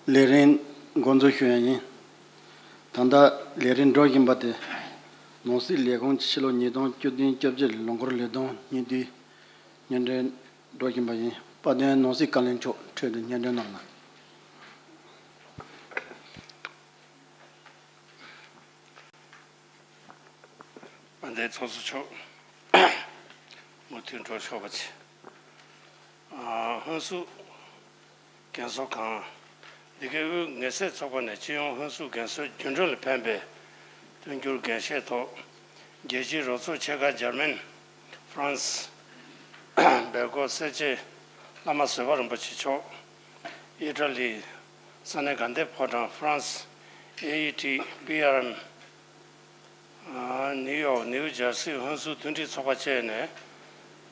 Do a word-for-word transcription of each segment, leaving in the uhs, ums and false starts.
ལས་རིམ་འགོ་འཛུགས་ཞུ་ཡ་ཡིན། ད་ལྟ་ལས་རིམ་འགྲོ་བཞིན་པ་དེ། ནང་སྲིད་ལས་ཁུངས་ཕྱི་ལོ་ཉིས་སྟོང་བཅུ་བདུན་བཅོ་བརྒྱད་ལོ་འཁོར་ལས་དོན་སྙིང་བསྡུས་སྙན་སྒྲོན་འགྲོ་བཞིན་པ་ཡིན། དཔལ་ལྡན་ནང་སྲིད་བཀའ་བློན་མཆོག་འཕྲོས་ཏེ་སྙན་སྒྲོན་གནང་གནང་། དཔལ་ལྡན་ཚོགས་གཙོ་མཆོག་མུ་མཐུད་འགྲོ་ཆོག་པ་བྱས། ཨ། ཧུན་སུར་རྒན་གསོ་ཁང་། འདི་གའི་དབུས་ངལ་སེལ་ཚོགས་པ་ནས་སྤྱི་ཡོངས་ཧུན་སུར་རྒན་གསོའི་རྒྱུན་གྲོན་ལ་ཕན་པའི་མཐུན་འགྱུར་འགན་བཞེས་ཐོག་རྒྱལ་སྤྱིའི་རོགས་ཚོགས་ཆེད་ཁག་འཇར་མན། ཧྥ་རན་སི། སྦེལ་ཀོབ་སེར་བྱེས་བླ་མ་བཟོད་པ་རིན་པོ་ཆེ་མཆོག་ཨི་ཊ་ལི། ས་གནས་དགའ་ལྡན་ཕོ་བྲང་། ཧྥ་རན་སི། ཨེ་ཨི་ཊི། པི་ཨར་ཨེམ། ནིའུ་ཡོག་ནིའུ་ཇར་སི་ཧུན་སུར་མཐུན་སྒྲིལ་ཚོགས་པ་བཅས་ནས།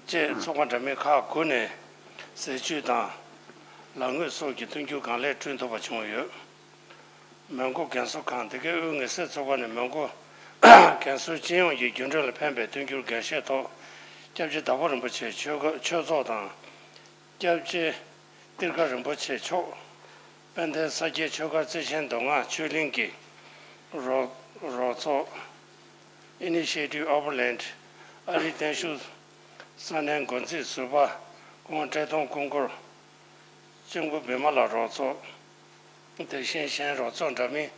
བཅས་ཚོགས་པ་འདྲ་མིན་ཁག་དགུ་ནས་ཟས་བཅུད་དང་ལག་དངོས་སོགས་ཀྱི་མཐུན་འགྱུར་གང་ལེགས་བསྐྲུན་ཐུབ་པ་བྱུང་ཡོད། མོན་གྷོ་རྒན་གསོ་ཁང་། འདི་གའི་དབུས་ངལ་སེལ་ཚོགས་པ་ནས་མོན་གྷོ་རྒན་གསོའི་སྤྱི་ཡོངས་ཀྱི་རྒྱུན་གྲོན་ལ་ཕན་པའི་མཐུན་འགྱུར་འགན་བཞེས་ཐོག་སྐྱབས་རྗེ་དྭགས་པོ་རིན་པོ་ཆེ་ཆོས་ཆོས་ཚོགས་དང་། སྐྱབས་རྗེ་གཏེར་ཁ་རིན་པོ་ཆེ་མཆོག་དཔལ་ལྡན་ས་སྐྱའི་ཆོས་སྒར་བརྩེ་ཆེན་མདོ་སྔགས་ཆོས་གླིང་གི་རོགས་རོགས་ཚོགས། Initiative Overland། ཨ་རིའི་བརྟན་བཞུགས་ས་གནས་འགོ་འཛིན་ཟུར་པ་ཀུང་བཀྲས་མཐོང་སྐུ་འཁོར། ལྕམ་སྐུ་བི་མ་ལ་རོགས་ཚོགས། དེ་བཞིན་གཞན་རོགས་ཚོགས་འདྲ་མིན་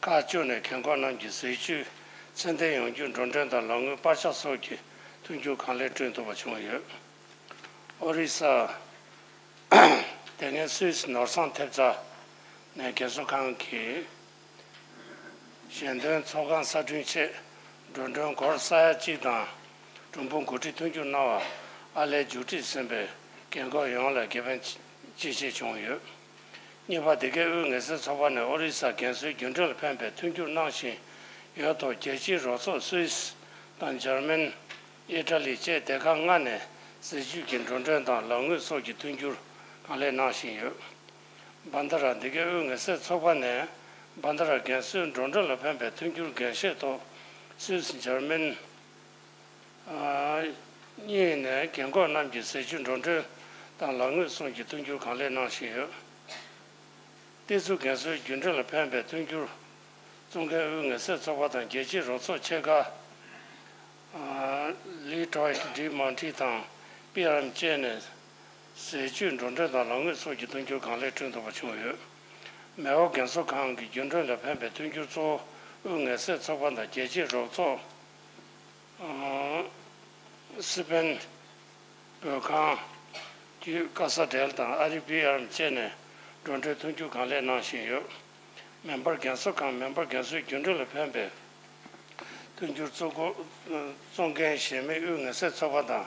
ཁག་བཅུ་ནས་རྒན་འཁོགས་རྣམས་ཀྱི་ཟས་བཅུད་ཚད་ལྡན་ཡོང་རྒྱུའི་འགྲོ་གྲོན་དང་ལག་དངུལ་པར་ཆས་སོགས་ཀྱི་མཐུན་འགྱུར་གང་ལེགས་བསྐྲུན་ཐུབ་པ་བྱུང་ཡོད། ཨོ་རི་ས། དེ་སྔའི་སུད་སི་ནོར་བཟང་ཐེབས་རྩ་ནས་རྒན་གསོ་ཁང་གི་ཞལ་འདོན་ཚོགས་ཁང་གསར་སྐྲུན་ཆེད་འགྲོ་གྲོན་སྒོར་ས་ཡ་གཅིག་དང་། གྲུམ་བུ་འགོ་ཁྲིད་མཐུན་འགྱུར་གནང་བར་ཨར་ལས་མཇུག་སྒྲིལ་ཟིན་པའི་རྒན་འཁོགས་ཡོངས་ལ་དགེ་ཕན་ཅི་ཆེ་བྱུང་ཡོད། གཉིས་པ། འདི་གའི་དབུས་ངལ་སེལ་ཚོགས་པ་ནས་ཨོ་རི་ས་རྒན་གསོའི་རྒྱུན་གྲོན་ལ་ཕན་པའི་མཐུན་འགྱུར་གནང་བཞིན་ཡོད་ཐོག་རྒྱལ་སྤྱིའི་རོགས་ཚོགས་སུད་སི་དང་འཇར་མན། ཨི་ཊ་ལི་བཅས་སྡེ་ཁག་ལྔ་ནས་ཟས་བཅུད་ཀྱི་འགྲོ་གྲོན་དང་ལག་དངོས་སོགས་ཀྱི་མཐུན་འགྱུར་གང་ལེགས་གནང་བཞིན་ཡོད། བྷན་དྷ་ར། འདི་གའི་དབུས་ངལ་སེལ་ཚོགས་པ་ནས་བྷན་དྷ་ར་རྒན་གསོའི་འགྲོ་གྲོན་ལ་ཕན་པའི་མཐུན་འགྱུར་འགན་བཞེས་ཐོག་སུད་སི་འཇར་མན་གཉིས་ནས་རྒན་འཁོགས་རྣམས་ཀྱི་ཟས་བཅུད་འགྲོ་གྲོན་དང་ལག་དངོས་སོགས་ཀྱི་མཐུན་འགྱུར་གང་ལེགས་གནང་བཞིན་ཡོད། ཏི་ཙུ་རྒན་གསོའི་རྒྱུན་གྲོན་ལ་ཕན་པའི་མཐུན་འགྱུར་གཙོ་འགན་དབུས་ངལ་སེལ་ཚོགས་པ་དང་རྒྱལ་སྤྱིའི་རོགས་ཚོགས་ཆེད་ཁག་ལི་ཀྲོའི་ཌི་མོན་ཊི་དང་པི་ཨར་ཨེམ་བཅས་ནས་ཟས་བཅུད་འགྲོ་གྲོན་དང་ལག་དངོས་སོགས་ཀྱི་མཐུན་འགྱུར་གང་ལེགས་བསྐྲུན་ཐུབ་པ་བྱུང་ཡོད། མེའོ་རྒན་གསོ་ཁང་གི་རྒྱུན་གྲོན་ལ་ཕན་པའི་མཐུན་འགྱུར་གཙོ་བོ་དབུས་ངལ་སེལ་ཚོགས་པ་དང་རྒྱལ་སྤྱིའི་རོགས་ཚོགས། སི་པན། བོད་ཁང་། བརྒྱུད་ཀ་ས་ཌེལ་དང་ཨ་རི་པི་ཨར་ཨེམ་བཅས་ནས་འགྲོ་གྲོན་མཐུན་འགྱུར་གང་ལེགས་གནང་བཞིན་ཡོད། མེ་འབར་རྒན་གསོ་ཁང་། མེ་འབར་རྒན་གསོའི་རྒྱུན་གྲོན་ལ་ཕན་པའི་མཐུན་འགྱུར་གཙོ་འགོ་གཙོ་འགན་བཞེས་མི་དབུས་ངལ་སེལ་ཚོགས་པ་དང་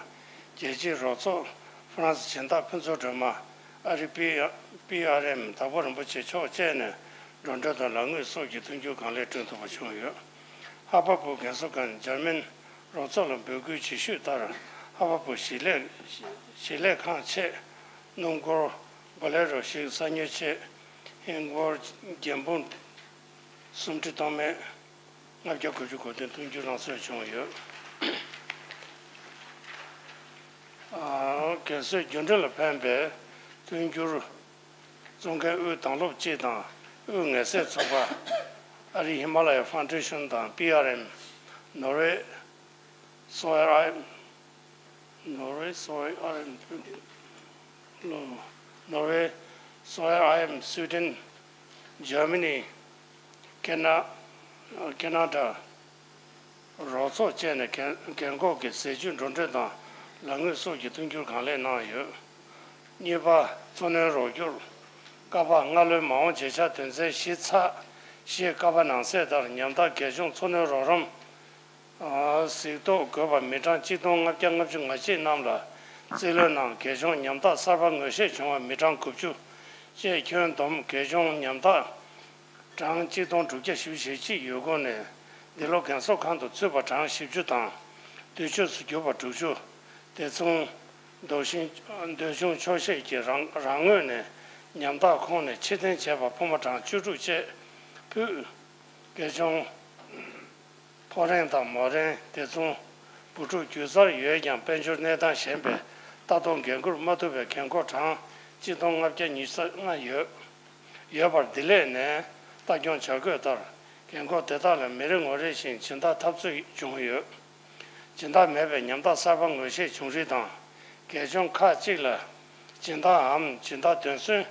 རྒྱལ་སྤྱིའི་རོགས་ཚོགས། ཧྥ་རན་སི་སྦྱིན་བདག་ཕུན་ཚོགས་སྒྲོལ་མ། ཨ་རི་པི་པི་ཨར་ཨེམ་དྭགས་པོ་རིན་པོ་ཆེ་མཆོག་བཅས་ནས་འགྲོ་གྲོན་དང་ལག་དངུལ་སོགས་ཀྱི་མཐུན་འགྱུར་གང་ལེགས་བསྐྲུན་ཐུབ་པ་བྱུང་ཡོད། ཧ་པ་བུ་རྒན་གསོ་ཁང་། འཇར་མན་རོགས་ཚོགས་ལ་འབོད་སྐུལ་བྱེད་ཤུགས་ལྟར་ཧ་པ་བུ་ཞིང་ལས་ཞིང་ལས་ཁང་ཆེད་སྣུམ་འཁོར་བོ་ལེ་རོ་ཞིག་གསར་ཉོ་ཆེད་ཧིན་སྒོར་བརྒྱ་འབུམ་སུམ་ཁྲི་སྟོང་མེད་ལྔ་བརྒྱ་དགུ་བཅུ་གོ་བདུན་མཐུན་འགྱུར་རང་སོར་བྱུང་ཡོད། ཨ། རྒན་གསོའི་རྒྱུན་གྲོན་ལ་ཕན་པའི་མཐུན་འགྱུར་གཙོ་འགན་དབུས་དྭང་སློབ་སྤྱི་དང་དབུས་ངལ་སེལ་ཚོགས་པ། ཨ་རིའི་ཧི་མ་ལ་ཡ་ཕའུན་ཌེ་ཤན་དང་པི་ཨར་ཨེམ། ནོར་ཝེ། སོ་ཨར་ཨེམ། ནོར་ཝེ། སོ་ཨར་ཨེམ། ནོར་ཝེ། སོ་ཨར་ཨེམ། སུའི་ཌེན། འཇར་མ་ནི། ཁེ་ན། ཁེ་ན་ཌ། རོགས་ཚོགས་བཅས་ནས་རྒན་རྒན་འཁོགས་ཀྱི་ཟས་བཅུད་འགྲོ་གྲོན་དང་ལག་དངུལ་སོགས་ཀྱི་མཐུན་འགྱུར་གང་ལེགས་གནང་ཡོད། གཉིས་པ། འཚོ་སྣོན་རོགས་སྐྱོར། ཀ་པ་སྔ་ལོའི་མ་འོངས་བརྗེད་ཆགས་དོན་ཚན་བཞི་ཚེག་བཞི། ཀ་པ་ནང་གསེས་ལྟར་ཉམ་ཐག་རྒས་གཤོངས་འཚོ་སྣོན་རོགས་རམ་གཟིགས་རྟོག་དགོས་པ་མི་གྲངས་གཅིག་སྟོང་ལྔ་བརྒྱ་ལྔ་བཅུ་ང་གཅིག་རྣམས་ལ་རྩིས་ལོའི་ནང་རྒས་གཤོངས་ཉམ་ཐག་གསར་པ་ངོས་བཞེས་བྱུང་བ་མི་གྲངས་དགུ་བཅུ། བཅས་ཁྱོན་བསྡོམས་རྒས་གཤོངས་ཉམ་ཐག་གྲངས་གཅིག་སྟོང་དྲུག་བརྒྱ་བཞི་བཅུ་ཞེ་གཅིག་ཡོད་སྐོར་ནས། འདི་ལོ་རྒན་གསོ་ཁང་དུ་ཚུད་པ་གྲངས་བཞི་བཅུ་དང་། དུས་ཆོས་སུ་གྱུར་པ་དྲུག་ཅུ། དེ་མཚུངས། སྡོད་ཤིང་སྡོད་ཆུང་ཆོག་ཤེས་ཀྱི་རང་རང་ངོས་ནས་ཉམ་ཐག་ཁོངས་ནས་ཕྱིར་འཐེན་བྱས་པ་ཕོ་མོ་གྲངས་བཅུ་དྲུག་བཅས་ཕུད། རྒས་གཤོངས། ཕོ་རེངས་དང་མོ་རེངས། དེ་མཚུངས། བུ་ཕྲུག་རྒྱུ་རྩལ་ཡོད་ཀྱང་དཔལ་འབྱོར་གནས་སྟངས་ཞན་པས་ལྟ་རྟོག་འགན་འཁུར་མ་ཐུབ་པའི་རྒན་འཁོགས་གྲངས་གཅིག་སྟོང་ལྔ་བརྒྱ་ཉི་ཤུ་རྩ་ལྔ་ཡོད། ཡོད་པར་བདེ་ལེགས་ནས་ལྟ་སྐྱོང་བྱ་དགོས་ལྟར། རྒན་འཁོགས་དེ་དག་ལ་མི་རེ་ངོ་རེ་བཞིན་སྦྱིན་བདག་འཐབ་རྩོད་བྱུང་ཡོད། སྦྱིན་བདག་མེད་པའི་ཉམ་ཐག་གསར་པ་ངོས་བཞེས་བྱུང་རིགས་དང་། རྒས་གཅུང་ཁག་ཅིག་ལ་སྦྱིན་བདག་འམ་སྦྱིན་བདག་དོན་གསོན་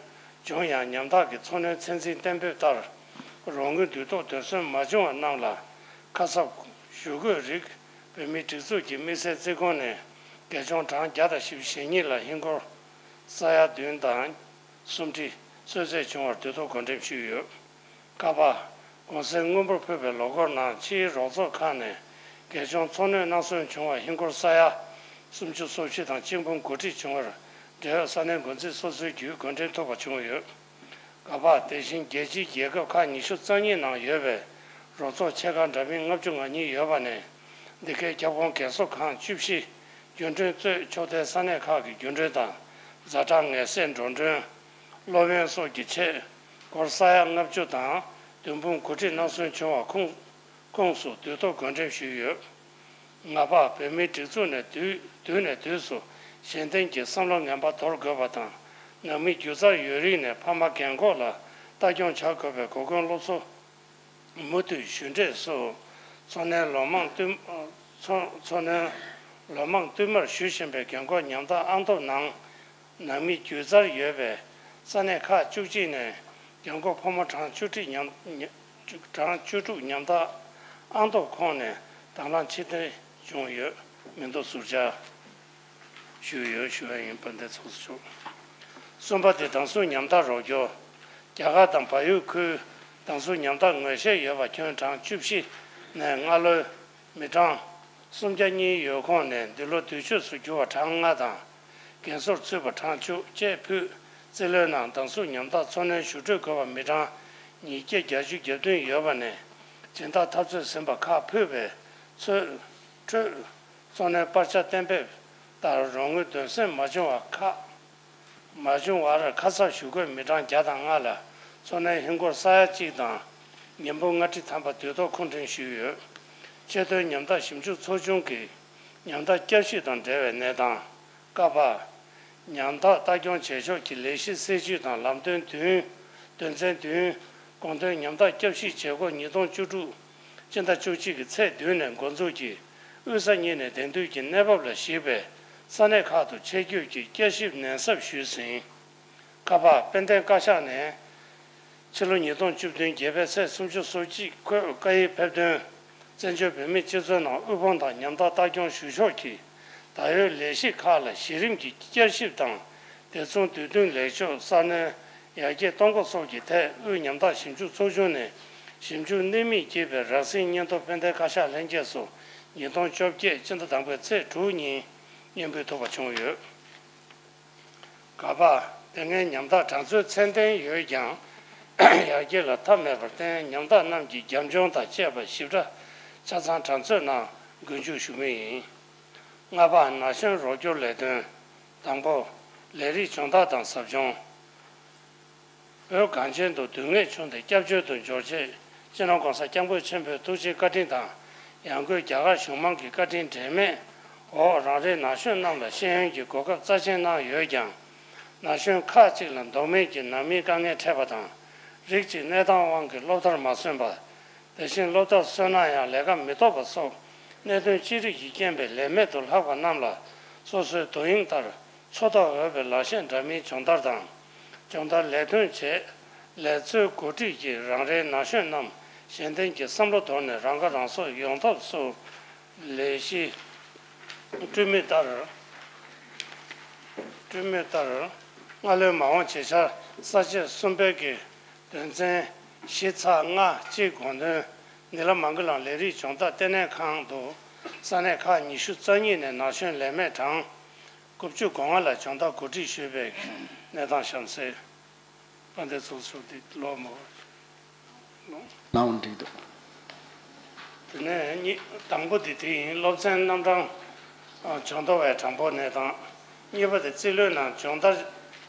བྱུང་ཡང་། ཉམ་ཐག་གི་འཚོ་སྣོན་ཚད་འཛིན་གཏན་འབེབས་ལྟར་རོགས་དངུལ་དུས་ཐོག་དོན་གསོན་མ་བྱུང་བ་རྣམས་ལ། ཁ་གསབ་ཞུ་དགོས་རིགས། བོད་མིའི་སྒྲིག་འཛུགས་ཀྱི་དམིགས་བསལ་རྩིས་ཁོངས་ནས་རྒས་གཅུང་གྲངས་བརྒྱ་དང་བཞི་བཅུ་ཞེ་གཉིས་ལ་ཧིན་སྒོར་ས་ཡ་བདུན་དང་། སུམ་ཁྲི་གསོལ་ཚད་བྱུང་བར་དུས་ཐོག་བགོ་འགྲེམས་ཞུས་ཡོད། ཀ་པ། གོང་གསལ་སྔོན་འབོར་ཕུལ་བའི་ལོ་འཁོར་ནང་ཕྱིའི་རོགས་ཚོགས་ཁག་ནས་རྒས་གཅུང་འཚོ་སྣོན་གནང་སོན་བྱུང་བ་ཧིན་སྒོར་ས་ཡ་སུམ་ཅུ་སོ་བཞི་དང་གཅིག་འབུམ་དགུ་ཁྲི་བྱུང་བར་འབྲེལ་ཡོད་ས་གནས་འགོ་འཛིན་སོ་སོའི་བརྒྱུད་བགོ་འགྲེམས་ཐུབ་པ་བྱུང་ཡོད། ཀ་པ། དེ་བཞིན་རྒྱལ་སྤྱིའི་རྒྱལ་ཁབ་ཁག་ཉི་ཤུ་རྩ་གཉིས་ནང་ཡོད་པའི་རོགས་ཚོགས་ཆེ་ཁག་འདྲ་མིན་ལྔ་བཅུ་ང་གཉིས་ཡོད་པ་ནས། འདི་གའི་ཁྱབ་ཁོངས་རྒས་གསོ་ཁང་བཅུ་བཞི། རྒྱུན་གྲོན་གཙོས་ཕྱོགས་མཐའི་ས་གནས་ཁག་གི་རྒྱུན་གྲོན་དང་། ཛ་དྲག་ངལ་སེལ་འགྲོ་གྲོན། སློབ་ཡོན་སོགས་ཀྱི་ཆེད་སྒོར་ས་ཡ་ལྔ་བཅུ་དང་བདུན་འབུམ་དགུ་ཁྲི་གནང་སོན་བྱུང་བ་ཁོངས་ཁོངས་སུ་དུས་ཐོག་བགོ་འགྲེམས་ཞུས་ཡོད། ལྔ་པ། བོད་མིའི་སྒྲིག་འཛུགས་ནས་དུས་དུས་ནས་དུས་སུ་གཞན་བརྟེན་གྱི་བསམ་བློ་ངན་པ་དོར་དགོས་པ་དང་། ནང་མི་སྒྱུ་རྩལ་ཡོད་རིགས་ནས་ཕ་མ་རྒན་འཁོགས་ལ་ལྟ་སྐྱོང་བྱ་དགོས་པའི་གོ་སྐོན་སློབ་གསོ་མུ་མཐུད་ཞུ་འབྲས་སུ། འཚོ་སྣོན་ལོ་མང་བསྟུད་འཚོ་འཚོ་སྣོན་ལོ་མང་བསྟུད་མར་ཞུ་བཞིན་པའི་རྒན་འཁོགས་ཉམ་ཐག་ཨང་ཐོབ་ནང་ནང་མི་སྒྱུ་རྩལ་ཡོད་པའི་ས་གནས་ཁག་བཅུ་གཅིག་ནས་རྒན་འཁོགས་ཕོ་མོ་གྲངས་བཅུ་དྲུག་ཉམ་ཉ་གྲངས་བཅུ་དྲུག་ཉམ་ཐག་ཨང་ཐོབ་ཁོངས་ནས་དང་བླངས་ཕྱིར་འཐེན་བྱུང་ཡོད། མིང་ཐོ་ཟུར་བཅར་ཞུས་ཡོད་ཞུ་བ་ཡིན། དཔལ་ལྡན་ཚོགས་གཙོ་མཆོག་གསུམ་པ་དེ་དྭངས་སུ་ཉམ་ཐག་རོགས་སྐྱོར། རྒྱ་གར་དང་བལ་ཡུལ་ཁུལ་དྭངས་སུ་ཉམ་ཐག་ངོས་བཞེས་ཡོད་པ་ཁྱོན་གྲངས་བཅུ་བཞི་ནས་སྔ་ལོའི་མི་གྲངས་སུམ་བརྒྱ་གཉིས་ཡོད་ཁོངས་ནས་འདི་ལོ་དུས་མཆོད་སུ་གྱུར་བ་གྲངས་ལྔ་དང་། རྒན་གསོར་ཚུད་པ་གྲངས་བཅུ་བཅས་ཕུད། རྩིས་ལོའི་ནང་དྭངས་སུ་ཉམ་ཐག་འཚོ་སྣོན་ཞུ་སྤྲོད་དགོས་པ་མི་གྲངས་ཉིས་བརྒྱ་བརྒྱད་ཅུ་གྱ་བདུན་ཡོད་པ་ནས། སྦྱིན་བདག་འཐབ་རྩོད་ཟིན་པ་ཁག་ཕུད་པའི་ཚོད་འཕྲོས། འཚོ་སྣོན་པར་ཆ་གཏན་འབེབས་ལྟར་རོགས་དངུལ་དོན་གསོན་མ་བྱུང་བ་ཁག་མ་བྱུང་བར་ཁ་གསབ་ཞུ་དགོས་མི་གྲངས་བརྒྱ་དང་ལྔ་ལ་འཚོ་སྣོན་ཧིན་སྒོར་ས་ཡ་གཅིག་དང་ཉིས་འབུམ་ལྔ་ཁྲི་ཐམ་པ་དུས་ཐོག་ཁུངས་འཕྲིན་ཞུས་ཡོད། ཆེས་མཐོའི་ཉམ་ཐག་ཞིབ་འཇུག་ཚོགས་ཆུང་གིས་ཉམ་ཐག་བསྐྱར་ཞིབ་དང་འབྲེལ་བའི་གནས་སྟངས། ཀ་པ། ཉམ་ཐག་ལྟ་སྐྱོང་བྱེད་ཕྱོགས་ཀྱི་ལས་གཞི་སྲིད་ཇུས་དང་ལམ་སྟོན་དོན་དོན་ཚན་བདུན། དགོངས་དོན་ཉམ་ཐག་བསྐྱར་ཞིབ་བྱེད་སྒོ་ཉིས་སྟོང་བཅུ་དྲུག་སྤྱི་ཟླ་བཅུ་གཅིག་གི་ཚེས་བདུན་ནས་འགོ་འཛུགས་ཀྱིས། དབུས་ས་གཉིས་ནས་དེང་དུས་ཀྱི་གནས་བབ་ལ་གཞིགས་པའི་ས་གནས་ཁག་ཏུ་ཆེད་བསྐྱོད་ཀྱིས་བསྐྱར་ཞིབ་ནན་གསབ་ཞུས་ཟིན། ཀ་པ། དཔལ་ལྡན་བཀའ་ཤག་ནས་ཕྱི་ལོ་ཉིས་སྟོང་བཅུ་བདུན་བརྒྱད་པའི་ཚེས་སུམ་ཅུ་སོ་གཅིག་འཁོད་བཀའ་ཡིག་ཕེབས་དོན། བཙན་བྱོལ་བོད་མིའི་སྤྱི་ཚོགས་ནང་དབུལ་ཕོངས་དང་ཉམ་ཐག་ལྟ་སྐྱོང་ཞུ་ཕྱོགས་ཀྱི་ད་ཡོད་ལས་གཞི་ཁག་ལ་གཞི་རིམ་གྱི་བསྐྱར་ཞིབ་དང་། དེ་མཚུངས་དུས་བསྟུན་ལེགས་བཅོས་གསར་སྣོན་ཡར་རྒྱས་གཏོང་སྒོ་སོགས་ཀྱི་ཐད་དབུས་ཉམ་ཐག་ཞིབ་འཇུག་ཚོགས་ཆུང་ནས་ཞིབ་འཇུག་གནད་སྨིན་བགྱིས་པའི་རགས་ཟིན་སྙན་ཐོ་དཔལ་ལྡན་བཀའ་ཤག་ལྷན་རྒྱས་སུ་ཉིས་སྟོང་བཅོ་བརྒྱད་སྤྱི་ཟླ་དང་པོའི་ཚེས་དྲུག་ཉིན་སྙན་འབུལ་ཐོབ་པ་བྱུང་ཡོད། ག་པ། དེ་སྔའི་ཉམ་ཐག་གྲངས་ཚོད་ཚད་ལྡན་ཡོད་ཀྱང་། ཡར་རྒྱས་ལ་མཐའ་མེད་པར་བརྟེན་ཉམ་ཐག་རྣམས་ཀྱི་རྒྱབ་ལྗོངས་དང་བཅས་པ་ཞིབ་ཕྲ་ཆ་ཚང་གྲངས་ཚོད་ནང་འགོ་འཇུག་ཞུ་མུས་ཡིན། ལྔ་པ། ན་གཞོན་རོགས་སྐྱོར་ལས་དོན། དང་པོ། ལས་རིགས་སྦྱོང་བརྡར་དང་ཟབ་སྦྱོང་། བོད་གངས་ཅན་དུ་དུས་ངེས་བྱུང་སྟེ་སྐྱབས་བཅོལ་དུ་འབྱོར་རྗེས། སྤྱི་ནོར་༸གོང་ས་༸སྐྱབས་མགོན་ཆེན་པོའི་ཐུགས་རྗེའི་བཀའ་དྲིན་དང་། ཡང་སྒོས་རྒྱ་གར་གཞུང་མང་གི་བཀའ་དྲིན་འབྲལ་མེད་འོག་རང་རེའི་ན་གཞོན་རྣམས་ལ་ཤེས་ཡོན་གྱི་གོ་སྐབས་རྩ་ཆེན་གནང་ཡོད་ཀྱང་། ན་གཞོན་ཁག་ཅིག་ལ་ལྡོག་མེད་ཀྱི་ནང་མིའི་དཀའ་ངལ་འཕྲད་པ་དང་། རིགས་གཅིག་གནས་སྟངས་དབང་གིས་སློབ་མཐར་མ་སོན་པ། དེ་བཞིན་སློབ་མཐར་སོན་ན་ཡང་ལས་ཀ་མི་ཐོབ་པ་སོགས་གནད་དོན་ཅི་རིགས་ཀྱིས་རྐྱེན་པས་ལས་མེད་དུ་ལྷག་པ་རྣམས་ལ་སོ་སོའི་དོ་དབྱིངས་ལྟར་འཚོ་ཐབས་འོས་པའི་ལག་ཤེས་འདྲ་མིན་སྦྱོང་བརྡར་དང་། སྦྱོང་བརྡར་ལས་དོན་བྱེད། ལས་རྩོལ་འགོ་ཁྲིད་ཀྱིས་རང་རེའི་ན་གཞོན་རྣམས་གཞན་བརྟེན་གྱི་བསམ་བློ་དོར་ནས་རང་ཁ་རང་གསོ་ཡོང་ཐབས་སུ་ལས་གཞི་སྤྲོད་མུས་ལྟར། སྤྲོད་མུས་ལྟར། སྔ་ལོའི་མ་འོངས་བྱེད་འཆར་གསར་བརྗེ་གསུམ་པའི་གི་དོན་ཚན་བཞི་ཚེག་ལྔ་གཅིག་དགོངས་དོན། ནི་ལ་མང་གི་ལང་ལས་རིགས་སྦྱོང་བརྡར་ལྟེ་གནས་ཁང་དུ་ས་གནས་ཁག་ཉི་ཤུ་རྩ་གཉིས་ནས་ན་གཞོན་ལས་མེད་གྲངས་དགུ་བཅུ་གོ་ལྔ་ལ་སྦྱོང་བརྡར་གོ་སྒྲིག་ཞུས་པའི་གནས་སྟངས་གཤམ་གསལ། དཔལ་ལྡན་ཚོགས་གཙོ་འདི་ཀློག་མོ། གནང་འགྲིག་འདུག་དེ་ནས་གཉིས་དང་པོ་དེ་དེ་ཡིན། སློབ་ཚན་རྣམ་གྲངས་ཨ་སྦྱོང་བརྡར་བའི་གྲངས་འབོར་གནས་སྟངས། གཉིས་པ་དེ་རྩིས་ལོའི་ནང་སྦྱོང་བརྡར་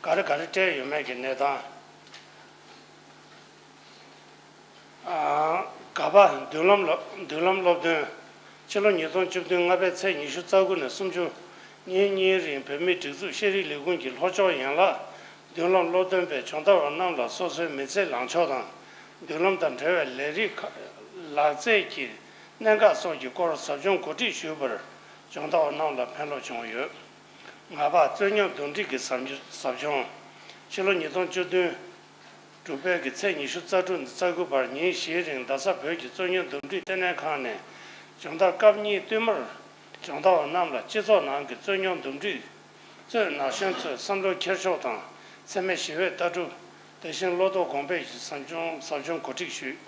ག་རེ་ག་རེ་སྤྲད་ཡོད་མེད་ཀྱི་གནས་སྟངས། ཨ་ག་པ། མདུན་ལམ་སློབ་མདུན་ལམ་སློབ་ཐོན། ཕྱི་ལོ་ཉིས་སྟོང་བཅུ་བདུན་ལྔ་པའི་ཚེས་ཉི་ཤུ་རྩ་དགུ་ནས་སུམ་ཅུ་ཉིན་གཉིས་རིང་བོད་མིའི་སྒྲིག་འཛུགས་ཤེས་རིག་ལས་ཁུངས་ཀྱི་ལྷོ་ཕྱོགས་ཡན་ལག་ མདུན་ལམ་སློབ་སྟོན་པས་སྦྱོང་བརྡར་བ་རྣམས་ལ་སོ་སོའི་མི་ཚེའི་ལངས་ཕྱོགས་དང་། མདུན་ལམ་དང་འབྲེལ་བའི་ལས་རིགས་ཁག་ལག་རྩལ་གྱི་གནད་འགག་སོགས་ཀྱི་སྐོར་ཟབ་སྦྱོང་གོ་སྒྲིག་ཞུས་པར་སྦྱོང་བརྡར་བ་རྣམས་ལ་ཕན་རླབས་བྱུང་ཡོད། ང་པ་རྩོད་རྙོག་འདུམ་འགྲིག་གི་ཟབ་ཟབ་སྦྱོང་། ཕྱི་ལོ་ཉིས་སྟོང་བཅུ་བདུན། དྲུག་པའི་གི་ཚེས་ཉི་ཤུ་རྩ་དྲུག་ནས་རྩ་དགུ་བར་ཉིན་བཞིའི་རིང་རྡ་ས་བོད་ཀྱི་རྩོད་རྙོག་འདུམ་འགྲིག་ལྟེ་གནས་ཁང་ནས་སྦྱོང་བརྡར་སྐབས་གཉིས་བསྟུད་མར་སྦྱོང་བརྡར་བ་རྣམས་ལ་སྤྱི་ཚོགས་ནང་གི་རྩོད་རྙོག་འདུམ་འགྲིག་གཙོས་ན་གཞོན་ཚོས་བསམ་བློ་འཁྱེར་ཕྱོགས་དང་འཚེ་མེད་ཞི་བའི་ལྟ་གྲུབ། དེ་བཞིན་བློ་ལྡོག་གོང་འཕེལ་གྱི་ཟབ་སྦྱོང་ཟབ་སྦྱོང་གོ་སྒྲིག་ཞུས།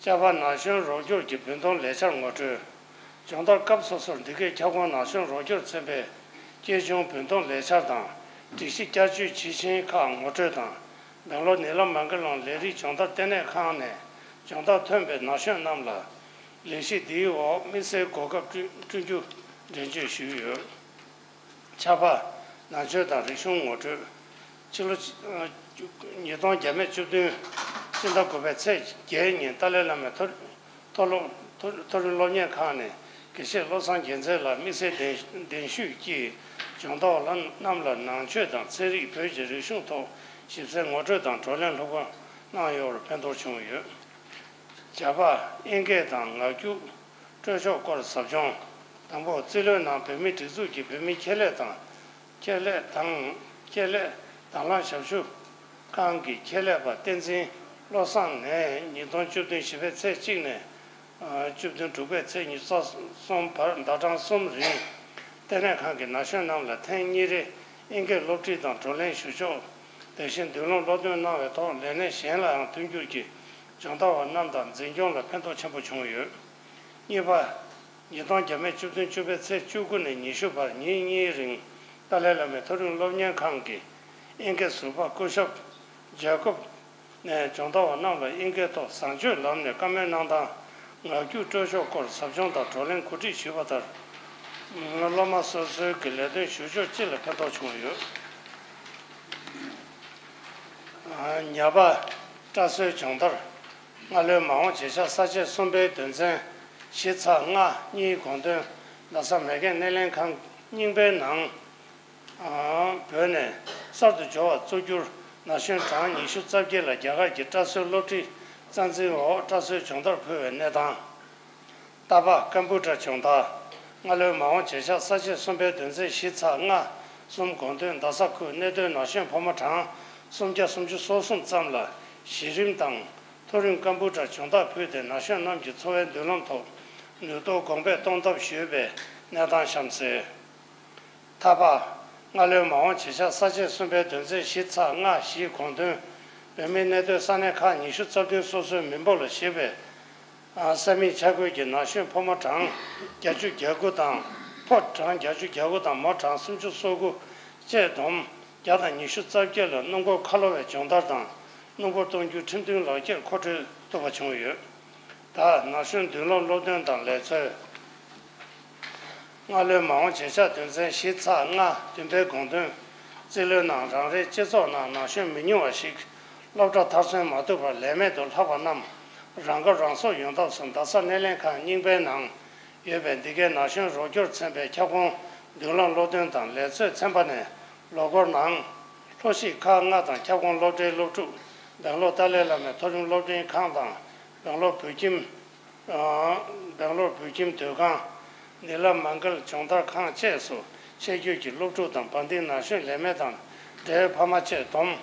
ལྕགས་པ་ན་གཞོན་རོགས་སྐྱོར་གྱི་བུན་གཏོང་ལས་འཆར་ངོ་སྤྲོད། སྦྱོང་བརྡར་སྐབས་སོ་སོར་འདི་གའི་ཁྱབ་ཁོངས་ན་གཞོན་རོགས་སྐྱོར་ཚན་པའི་སྐྱེས་ཆུང་བུན་གཏོང་ལས་འཆར་དང་། སྒྲིག་གཞི་བསྐྱར་བཅོས་ཇི་བཞིན་ཁག་ངོ་སྤྲོད་དང་། སྦེང་ལོར་ནི་ལ་མང་གི་ལོང་ལས་རིགས་སྦྱོང་བརྡར་ལྟེ་གནས་ཁང་ནས་སྦྱོང་བརྡར་ཐོན་པའི་ན་གཞོན་རྣམས་ལ་ལས་གཞི་འདིའི་འོག་དམིགས་བསལ་གོ་སྐབས་བསྐྲུན་བསྐྲུན་རྒྱུ་འགྲེལ་བརྗོད་ཞུས་ཡོད། ཆབ་འབངས་ནང་ཆོས་དང་རིག་གཞུང་ངོ་སྤྲོད། ཕྱི་ལོ་ཉིས་སྟོང་བརྒྱ་མེད་བཅུ་བདུན་སྤྱི་ཟླ་དགུ་པའི་ཚེས་བརྒྱད་ཉིན་ཏཱ་ལའི་བླ་མའི་མཐོ་མཐོ་སློབ་མཐོ་མཐོ་རིམ་སློབ་གཉེར་ཁང་ནས་དགེ་བཤེས་བློ་བཟང་རྒྱལ་མཚན་ལགས་དམིགས་བསལ་གདན་གདན་ཞུས་ཀྱིས་སྦྱོང་བརྡར་བ་རྣམས་ལ་ནང་ཆོས་དང་ཚན་རིག་བོད་ཀྱི་རིག་གཞུང་ཐོག་ཞིབ་གསལ་ངོ་སྤྲོད་དང་བགྲོ་གླེང་སློབ་སྦྱོང་གནང་ཡོད་པར་ཕན་ཐོགས་བྱུང་ཡོད། བརྒྱ་པ། དབྱིན་སྐད་དང་ངག་རྒྱུགས་སྤྲོད་ཕྱོགས་སྐོར་ཟབ་སྦྱོང་། དང་པོ། རྩིས་ལོའི་ནང་བོད་མིའི་སྒྲིག་འཛུགས་ཀྱི་བོད་མིའི་ཁྱད་ལས་དང་། ཁྱད་ལས་དང་། ཁྱད་ལས་དང་བླངས་ཞབས་ཞུ་ཁང་གི་ཁྱད་ལས་པ་བསྟན་འཛིན་བློ་བཟང་ནས་ཉིས་སྟོང་བཅུ་བདུན་བཞི་པའི་ཚེས་གཅིག་ནས་བཅུ་བདུན་དྲུག་པའི་ཚེས་ཉི་ཤུ་རྩ་གསུམ་བར་ཟླ་གྲངས་གསུམ་རིང་ལྟེ་གནས་ཁང་གི་ན་གཞོན་རྣམས་ལ་ཐེངས་གཉིས་རེ་དབྱིན་སྐད་སློབ་ཁྲིད་དང་བགྲོ་གླེང་ཞུ་ཕྱོགས། དེ་བཞིན་མདུན་ལམ་སློབ་སྟོན་གནང་བའི་ཐོག་ལས་གནས་གཞན་ལའང་མཐུན་འགྱུར་གྱིས་སྦྱོང་བརྡར་བ་རྣམས་དང་འཛིན་སྐྱོང་ལ་ཕན་ཐོགས་ཆེན་པོ་བྱུང་ཡོད། གཉིས་པ། ཉིས་སྟོང་བརྒྱ་མེད་བཅུ་བདུན་བཅུ་པའི་ཚེས་བཅུ་དགུ་ནས་ཉི་ཤུ་བར་ཉིན་གཉིས་རིང་ཏཱ་ལའི་བླ་མའི་མཐོ་རིམ་སློབ་གཉེར་ཁང་གི་དབྱིན་སྐད་ཟུར་པ་སྐུ་ཞབས་ཇེ་ཀོབ་ནས་སྦྱོང་བརྡར་བ་རྣམས་ལ་དབྱིན་སྐད་ཐོག་བཟང་སྤྱོད་ལམ་ནས་བཀའ་མོལ་གནང་སྟངས། ངག་རྒྱུགས་སྤྲོད་ཕྱོགས་སྐོར་ཟབ་སྦྱོང་དང་བགྲོ་གླེང་གོ་སྒྲིག་ཞུས་པ་ལྟར། སློབ་མ་སོ་སོའི་གི་ལས་དོན་ཞུ་ཕྱོགས་སྤྱི་ལ་ཕན་ཐོགས་བྱུང་ཡོད། ཉ་པ། སྐྲ་གསོའི་སྦྱོང་བརྡར། སྔ་ལོའི་མ་འོངས་བྱེད་བཞག་ས་བཅད་གསུམ་པའི་དོན་ཚན་བཞི་ཚེག་ལྔ་གཉིས་དགོངས་དོན་རྡ་ས་མེག་གྷན་སྣེ་ལེན་ཁང་རྙིང་པའི་ནང་བོད་ནས་གསར་དུ་འབྱོར་བ་གཙོ་གྱུར་ན་གཞོན་གྲངས་ཉི་ཤུ་རྩ་བརྒྱད་ལ་རྒྱ་གར་གྱི་སྐྲ་གསོའི་སློབ་ཁྲིད་རྩ་འཛིན་འོག་སྐྲ་གསོའི་སྦྱོང་བརྡར་ཕུལ་བའི་གནས་སྟངས། ཏ་པ། ཀམ་པུ་ཊར་སྦྱོང་བརྡར། སྔ་ལོའི་མ་འོངས་བྱེད་བཞག་ས་བཅད་གསུམ་པའི་དོན་ཚན་བཞི་ཚེག་ལྔ་གསུམ་དགོངས་དོན་རྡ་ས་ཁུལ་གནས་སྡོད་ན་གཞོན་ཕོ་མོ་གྲངས་སུམ་བརྒྱ་སུམ་ཅུ་སོ་གསུམ་ཙམ་ལ་གཞི་རིམ་དང་མཐོ་རིམ་ཀམ་པུ་ཊར་སྦྱོང་བརྡར་ཕུལ་ཏེ་ན་གཞོན་རྣམས་ཀྱི་འཚོ་བའི་མདུན་ལམ་ཐོག་ནུས་སྟོབས་གོང་འཕེལ་གཏོང་ཐབས་ཞུས་པའི་གནས་སྟངས་གཤམ་གསལ། ཐ་པ། སྔ་ལོའི་མ་འོངས་བྱེད་བཞག་ས་བཅད་གསུམ་པའི་དོན་ཚན་བཞི་ཚེག་ལྔ་བཞི་དགོངས་དོན། བོད་མིའི་གནས་སྡོད་ས་གནས་ཁག་ཉི་ཤུ་རྩ་བདུན་སོ་སོའི་མི་འབོར་ལ་བཞེས་པའི་ས་མིང་ཆ་བགོས་ཀྱི་ན་གཞོན་ཕོ་མོ་གྲངས་བརྒྱད་ཅུ་གྱ་དགུ་དང་། ཕོ་གྲངས་བརྒྱད་ཅུ་གྱ་དགུ་དང་མོ་གྲངས་སུམ་ཅུ་སོ་དགུ་བཅས་བསྡོམས་བརྒྱ་དང་ཉི་ཤུ་རྩ་བརྒྱད་ལ་སྣུམ་འཁོར་ཁ་ལོ་བའི་སྦྱོང་བརྡར་དང་སྣུམ་འཁོར་གཏོང་རྒྱུའི་ཁྲིམས་མཐུན་ལག་འཁྱེར་མཁོ་སྤྲོད་ཐུབ་པ་བྱུང་ཡོད། ད་ན་གཞོན་མདུན་ལམ་སློབ་སྟོན་དང་ལས་འཚོལ། སྔ་ལོའི་མ་འོངས་བྱེད་བཞག་དོན་ཚན་བཞི་ཚེག་ལྔ་བདུན་པའི་དགོངས་དོན། རྩིས་ལོའི་ནང་རང་རེའི་སྤྱི་ཚོགས་ནང་ན་གཞོན་མི་ཉུང་བ་ཞིག་སློབ་གྲྭ་མཐར་སོན་མ་ཐུབ་པར་ལས་མེད་དུ་ལྷག་པ་རྣམས་རང་ཁ་རང་གསོ་ཡོང་ཐབས་སུ་རྡ་ས་སྣེ་ལེན་ཁང་རྙིང་པའི་ནང་ཡོད་པའི་འདི་གའི་ན་གཞོན་རོགས་སྐྱོར་ཚན་པའི་ཁྱབ་ཁོངས་མདུན་ལམ་སློབ་སྟོན་དང་ལས་འཚོལ་ཚན་པ་ནས་ལོ་འཁོར་ནང་ལྷོ་གཞིས་ཁག་ལྔ་དང་ཁྱབ་ཁོངས་སློབ་གྲྭའི་སློབ་ཕྲུག་སྦེང་ལོར་ཏཱ་ལའི་བླ་མའི་མཐོ་རིམ་སློབ་གཉེར་ཁང་དང་སྦེང་ལོར་བོད་ཁྱིམ། སྦེང་ལོར་བོད་ཁྱིམ་སྡོད་ཁང་། ནི་ལ་མང་གལ་སྦྱོང་བརྡར་ཁང་བཅས་སུ་ཆེད་བསྐྱོད་ཀྱིས་སློབ་ཕྲུག་དང་བར་འདིང་ན་གཞོན་ལས་མེད་དང་འབྲེལ་ཡོད་ཕ་མ་བཅས་བསྡོམས་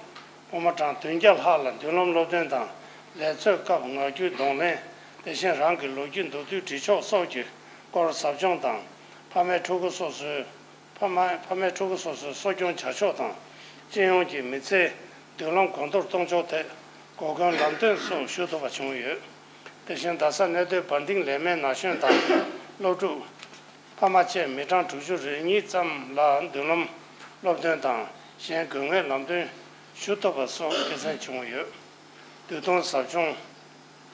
ཕོ་མོ་གྲངས་བདུན་བརྒྱ་ལྷག་ལ་མདུན་ལམ་སློབ་སྟོན་དང་ལས་འཚོལ་སྐབས་ངག་རྒྱུན་གདོང་ལེན། དེ་བཞིན་རང་གི་ལོ་རྒྱུས་མདོར་བསྡུས་འབྲི་ཕྱོགས་སོགས་ཀྱི་སྐོར་ཟབ་སྦྱོང་དང་། ཕ་མའི་ཕྲུ་གུ་སོ་སོའི་ཕ་མ་ཕ་མའི་ཕྲུ་གུ་སོ་སོའི་གསོ་སྐྱོང་བྱ་ཕྱོགས་དང་། སྤྱི་ཡོངས་ཀྱི་མི་ཚེའི་མདུན་ལམ་གོང་མཐོར་གཏོང་ཕྱོགས་ཐད་གོ་སྐོན་ལམ་སྟོན་སོགས་ཞུ་ཐུབ་པ་བྱུང་ཡོད། དེ་བཞིན་རྡ་ས་གནས་སྡོད་བར་འདིང་ལས་མེད་ན་གཞོན་དང་སློབ་ཕྲུག་ཕ་མ་བཅས་མི་གྲངས་དྲུག་ཅུ་རེ་གཉིས་ཙམ་ལ་མདུན་ལམ་སློབ་སྟོན་དང་གཞན་དགོས་ངེས་ལམ་སྟོན་ཞུ་ཐུབ་པ་སོགས་དགེ་མཚན་བྱུང་ཡོད། དུས་ཐུང་ཟབ་སྦྱོང་།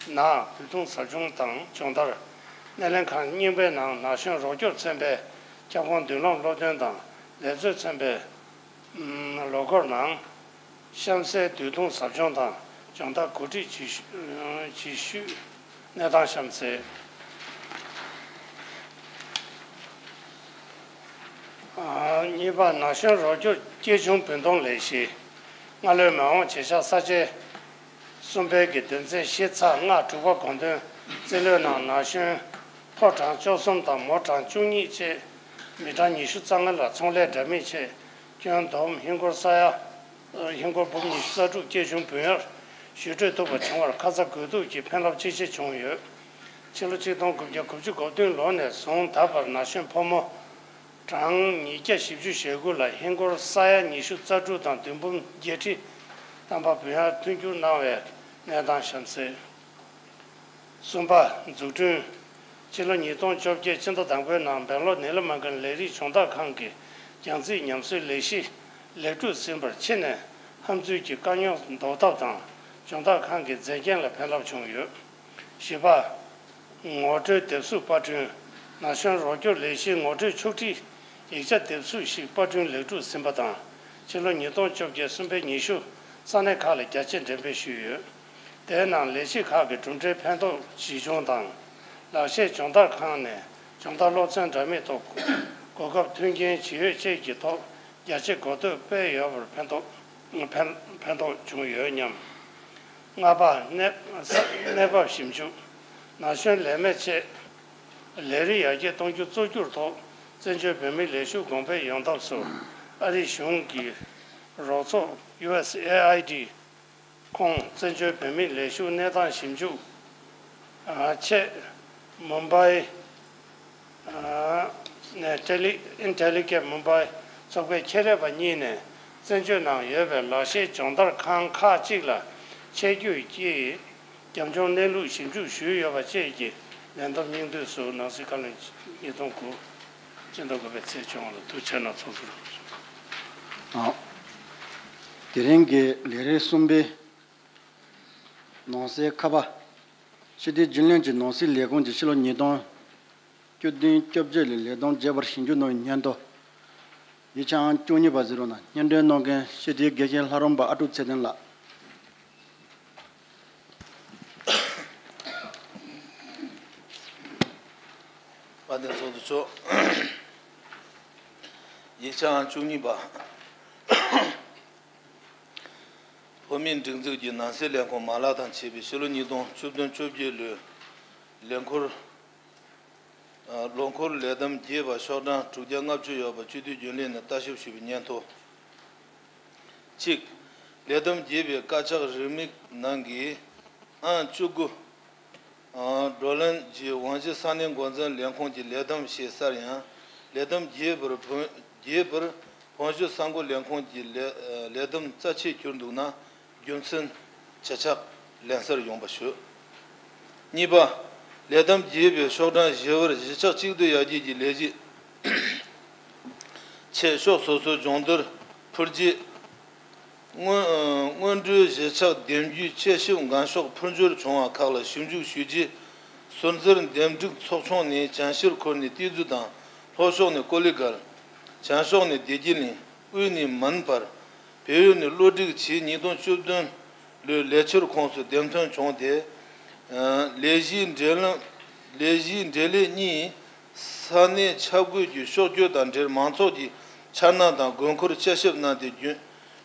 ན། དུས་ཐུང་ཟབ་སྦྱོང་དང་སྦྱོང་བརྡར། སྣེ་ལེན་ཁང་རྙིང་པའི་ནང་ན་གཞོན་རོགས་སྐྱོར་ཚན་པའི་ཁྱབ་ཁོངས་མདུན་ལམ་སློབ་སྟོན་དང་ལས་འཚོལ་ཚན་པའི་ལོ་འཁོར་ནང་གཤམ་གསལ་དུས་ཐུང་ཟབ་སྦྱོང་དང་སྦྱོང་བརྡར་གོ་སྒྲིག་ཇི་ཞུ་ཇི་ཞུས་གནས་སྟངས་གཤམ་གསལ། གཉིས་པ། ན་གཞོན་རོགས་སྐྱོར་སྐྱེས་ཆུང་བུན་གཏོང་ལས་གཞི། སྔ་ལོའི་མེ་དབོན་བྱེ་ཤ་ས་ཆའི་གསུམ་པའི་གི་དོན་ཚན་བཞི་ཚེག་ལྔ་དྲུག་པ་དགོངས་དོན་རྩིས་ལོའི་ནང་ན་གཞོན་ཕོ་གྲངས་བཅུ་གསུམ་དང་མོ་གྲངས་བཅུ་གཉིས་བཅས་མི་གྲངས་ཉི་ཤུ་རྩ་ལྔ་ལ་ཚོང་ལས་འདྲ་མིན་ཆེད་སྐྱོན་སྡོམ་ཧིན་སྒོར་ས་ཡ། ཧིན་སྒོར་འབུམ་ཉི་ཤུ་རྩ་དྲུག་སྐྱེད་གཞུང་བུན་གཡར་ཞུ་སྤྲོད་ཐུབ་པ་བྱུང་བར་ཁ་ཚ་དགོས་གཏུགས་ཀྱི་ཕན་རླབས་ཅི་ཆེ་བྱུང་ཡོད། ཕྱི་ལོ་ཆིག་སྟོང་དགུ་བརྒྱ་དགུ་བཅུ་གོ་བདུན་ལོ་ནས་བཟུང་ད་བར་ན་གཞོན་ཕོ་མོ་གྲངས་ཉིས་བརྒྱ་བཞི་བཅུ་ཞེ་དགུ་ལ་ཧིན་སྒོར་ས་ཡ་ཉི་ཤུ་རྩ་དྲུག་དང་བདུན་འབུམ་བརྒྱད་ཁྲི་ཐམ་པ་བུན་གཡར་མཐུན་འགྱུར་གནང་བའི་གནས་སྟངས་གཤམ་གསལ། གསུམ་པ། འཛུགས་སྐྲུན། ཕྱི་ལོ་ཉིས་སྟོང་བཅོ་བརྒྱད་སྤྱི་ཟླ་དང་པོའི་ནང་སྦེང་ལོར་ནི་ལ་མ་གན་ལས་རིགས་སྦྱོང་བརྡར་ཁང་གི་རྒྱང་རྩིས་ཉམས་གསོའི་ལས་གཞི་ལེགས་གྲུབ་ཟིན་པར་ཕྱི་ནས་ཧམ་འཛུལ་གྱི་དཀའ་རྙོག་ཟློག་ཐབས་དང་སྦྱོང་བརྡར་ཁང་གི་མཛེས་རྒྱན་ལ་ཕན་རླབས་བྱུང་ཡོད། བཞི་པ། ངོ་སྤྲོད་དེབ་གཟུགས་པར་སྐྲུན། ན་གཞོན་རོགས་སྐྱོར་ལས་གཞིའི་ངོ་སྤྲོད་ཕྱོགས་བསྒྲིགས་ཡིག་ཆ་དེབ་གཟུགས་ཤིག་པར་སྐྲུན་ལེགས་གྲུབ་ཟིན་པ་དང་། ཕྱི་ལོ་ཉིས་སྟོང་བཅོ་བརྒྱད་གསུམ་པའི་ཉི་ཤུ་ས་གནས་ཁག་ལ་རྒྱ་ཆེ་འགྲེམས་སྤེལ་ཞུས་ཡོད། དེའི་ནང་ལས་གཞི་ཁག་གི་གྲུབ་འབྲས་ཕན་ཐོགས་ཇི་བྱུང་དང་། ལག་ཤེས་སྦྱོང་བརྡར་ཁང་ནས་སྦྱོང་བརྡར་སློབ་ཚན་འདྲ་མིན་ཐོག་གོ་སྐབས་མཐུན་རྐྱེན་ཇི་ཡོད་བཅས་ཀྱི་ཐོག་རྒྱ་ཆེ་གོ་བསྡུར་སྤེལ་ཡོད་པར་ཕན་ཐོགས་ཕན་ཕན་ཐོགས་བྱུང་ཡོད་སྙམ། ལྔ་པ། གནས་གནས་བབ་ཞིབ་འཇུག་ན་གཞོན་ལས་མེད་ཆེད་ལས་རིགས་ཡར་རྒྱས་གཏོང་རྒྱུ་གཙོ་གྱུར་ཐོག་བཙན་བྱོལ་བོད་མིའི་ལས་ཞུགས་གོང་འཕེལ་ཡོང་ཐབས་སུ་ཨ་རིའི་གཞུང་གི་རོགས་ཚོགས་ཡུ་ཨེས་ཨེ་ཨའི་ཌི་ཁོངས་བཙན་བྱོལ་བོད་མིའི་ལས་ཞུགས་གནས་སྟངས་ཞིབ་འཇུག་ཆེད་མུམ་བྷའི་ནས་ཏེ་ལི་ཨིན་ཏེ་ལི་ཀེ་མུམ་བྷའི་ཚོགས་པའི་ཁྱད་རས་པ་གཉིས་ནས་བཙན་བྱོལ་ནང་ཡོད་པའི་ལག་ཤེས་སྦྱོང་བརྡར་ཁང་ཁག་ཅིག་ལ་ཆེད་བསྐྱོད་ཀྱིས་རྒྱབ་ལྗོངས་གནས་ལུགས་ཞིབ་འཇུག་ཞུས་ཡོད་པ་བཅས་ཀྱི་ལས་བསྡོམས་སྙིང་བསྡུས་སུ་ནང་སྲིད་བཀའ་བློན་ཉིས་སྟོང་དགུ་སྤྱི་ཟླ་དགུ་པའི་ཚེས་བཅོ་ལྔ་ལ་ཐུགས་ཆེ་གནང་ཚོགས་ཟུར། ཨ། དེ་རིང་གི་ལས་རིམ་གསུམ་པའི་ནང་གསེས་ཁ་པ། སྤྱི་བདེ་རྒྱུན་ལས་ཀྱི་ནང་སྲིད་ལས་ཁུངས་ཀྱི་ཕྱི་ལོ་ཉིས་སྟོང་བཅུ་བདུན་བཅོ་བརྒྱད་ལོའི་ལས་བསྡོམས་རྒྱས་པར་ཞིབ་འཇུག་གནང་བའི་སྙན་ཐོ། ཡིག་ཆ་ཨང་བཅུ་གཉིས་པ་ཟེར་བ་ནང་སྙན་སྒྲོན་གནང་མཁན་སྤྱི་བདེའི་དགེ་བཤེས་ལྷ་རམས་པ་ཨ་ཀྲུག་ཚེ་བརྟན་ལགས། དཔལ་ལྡན་ཚོགས་གཙོ་མཆོག་ཡིག་ཆ་ཨང་བཅུ་གཉིས་པ། བོད་མིའི་སྒྲིག་འཛུགས་ཀྱི་ནང་སྲིད་ལས་ཁུངས་མ་ལག་དང་བཅས་པའི་ཕྱི་ལོ་ཉིས་སྟོང་བཅུ་བདུན་བཅོ་བརྒྱད་ལོའི་ལས་འཁོར། ལོ་འཁོར་ལས་བསྡོམས་རྒྱས་པ་ཤོག་གྲངས་དྲུག་བརྒྱ་ལྔ་བཅུ་ཡོད་པ་སྤྱི་འཐུས་རྒྱུན་ལས་ནས་ལྟ་ཞིབ་ཞུས་པའི་སྙན་ཐོ། གཅིག་ལས་བསྡོམས་རྒྱས་པའི་དཀར་ཆག་རིན་མེད་ནང་གི་ཨང་བཅུ་དགུ། བགྲོ་གླེང་གི་དབང་གཞི་ས་གནས་འགོ་འཛིན་ལས་ཁུངས་ཀྱི་ལས་བསྡོམས་ཞེས་གསལ་ཡང་། ལས་བསྡོམས་རྒྱས་པར་བོད་རྒྱས་པར་བོད་གཞུང་ས་འགོ་ལས་ཁུངས་ཀྱི་ལས་ལས་བསྡོམས་རྩ་ཆེར་གྱུར་འདུག་ན། རྒྱུ་མཚན་ཇི་ཆགས་ལན་གསལ་ཡོང་བ་ཞུ། གཉིས་པ། ལས་བསྡོམས་རྒྱས་པའི་ཤོག་གྲངས་བཞི་པར་གཞིས་ཆགས་གཅིག་སྡུད་ཡར་རྒྱས་ཀྱི་ལས་གཞི་ཆེད་ཕྱོགས་སོ་སོའི་སྦྱོང་བརྡར་འཕུར་རྒྱས། སྔོན་སྔོན་འགྲོའི་གཞིས་ཆགས་འདེམས་རྒྱུའི་དཔྱད་ཞིབ་འགན་ཤོག་འཕུར་འབྱོར་བྱུང་བ་ཁག་ལ་ཞིབ་འཇུག་ཞུས་རྗེས། ཟུར་འཛུལ་འདེམས་སྒྲུག་ཚོགས་ཆུང་ནས་བྱང་ཤར་ཁུལ་ནས་ཏི་ཛུ་དང་ལྷོ་ཕྱོགས་ནས་ཀོ་ལི་གལ། བྱང་ཕྱོགས་ནས་བདེ་སྐྱིད་གླིང་། དབུས་ནས་མོན་བར། བལ་ཡུལ་ནས་བློ་སྒྲིག་བྱས་ཉིས་སྟོང་བཅུ་བདུན་ལོའི་ལས་འཆར་ཁོངས་སུ་འདེམས་ཐོན་བྱུང་སྟེ། ལས་གཞིའི་འབྲེལ་ལམ་ལས་གཞིའི་འབྲེལ་ལས་གཉིས། ས་གནས་ཆབ་དགོས་ཀྱི་ཕྱོགས་བསྐྱོད་དང་འབྲེལ་མང་ཚོགས་ཀྱི་འཆར་སྣང་དང་དགོས་མཁོར་དཔྱད་ཞིབ་གནང་སྟེ་རྒྱུན་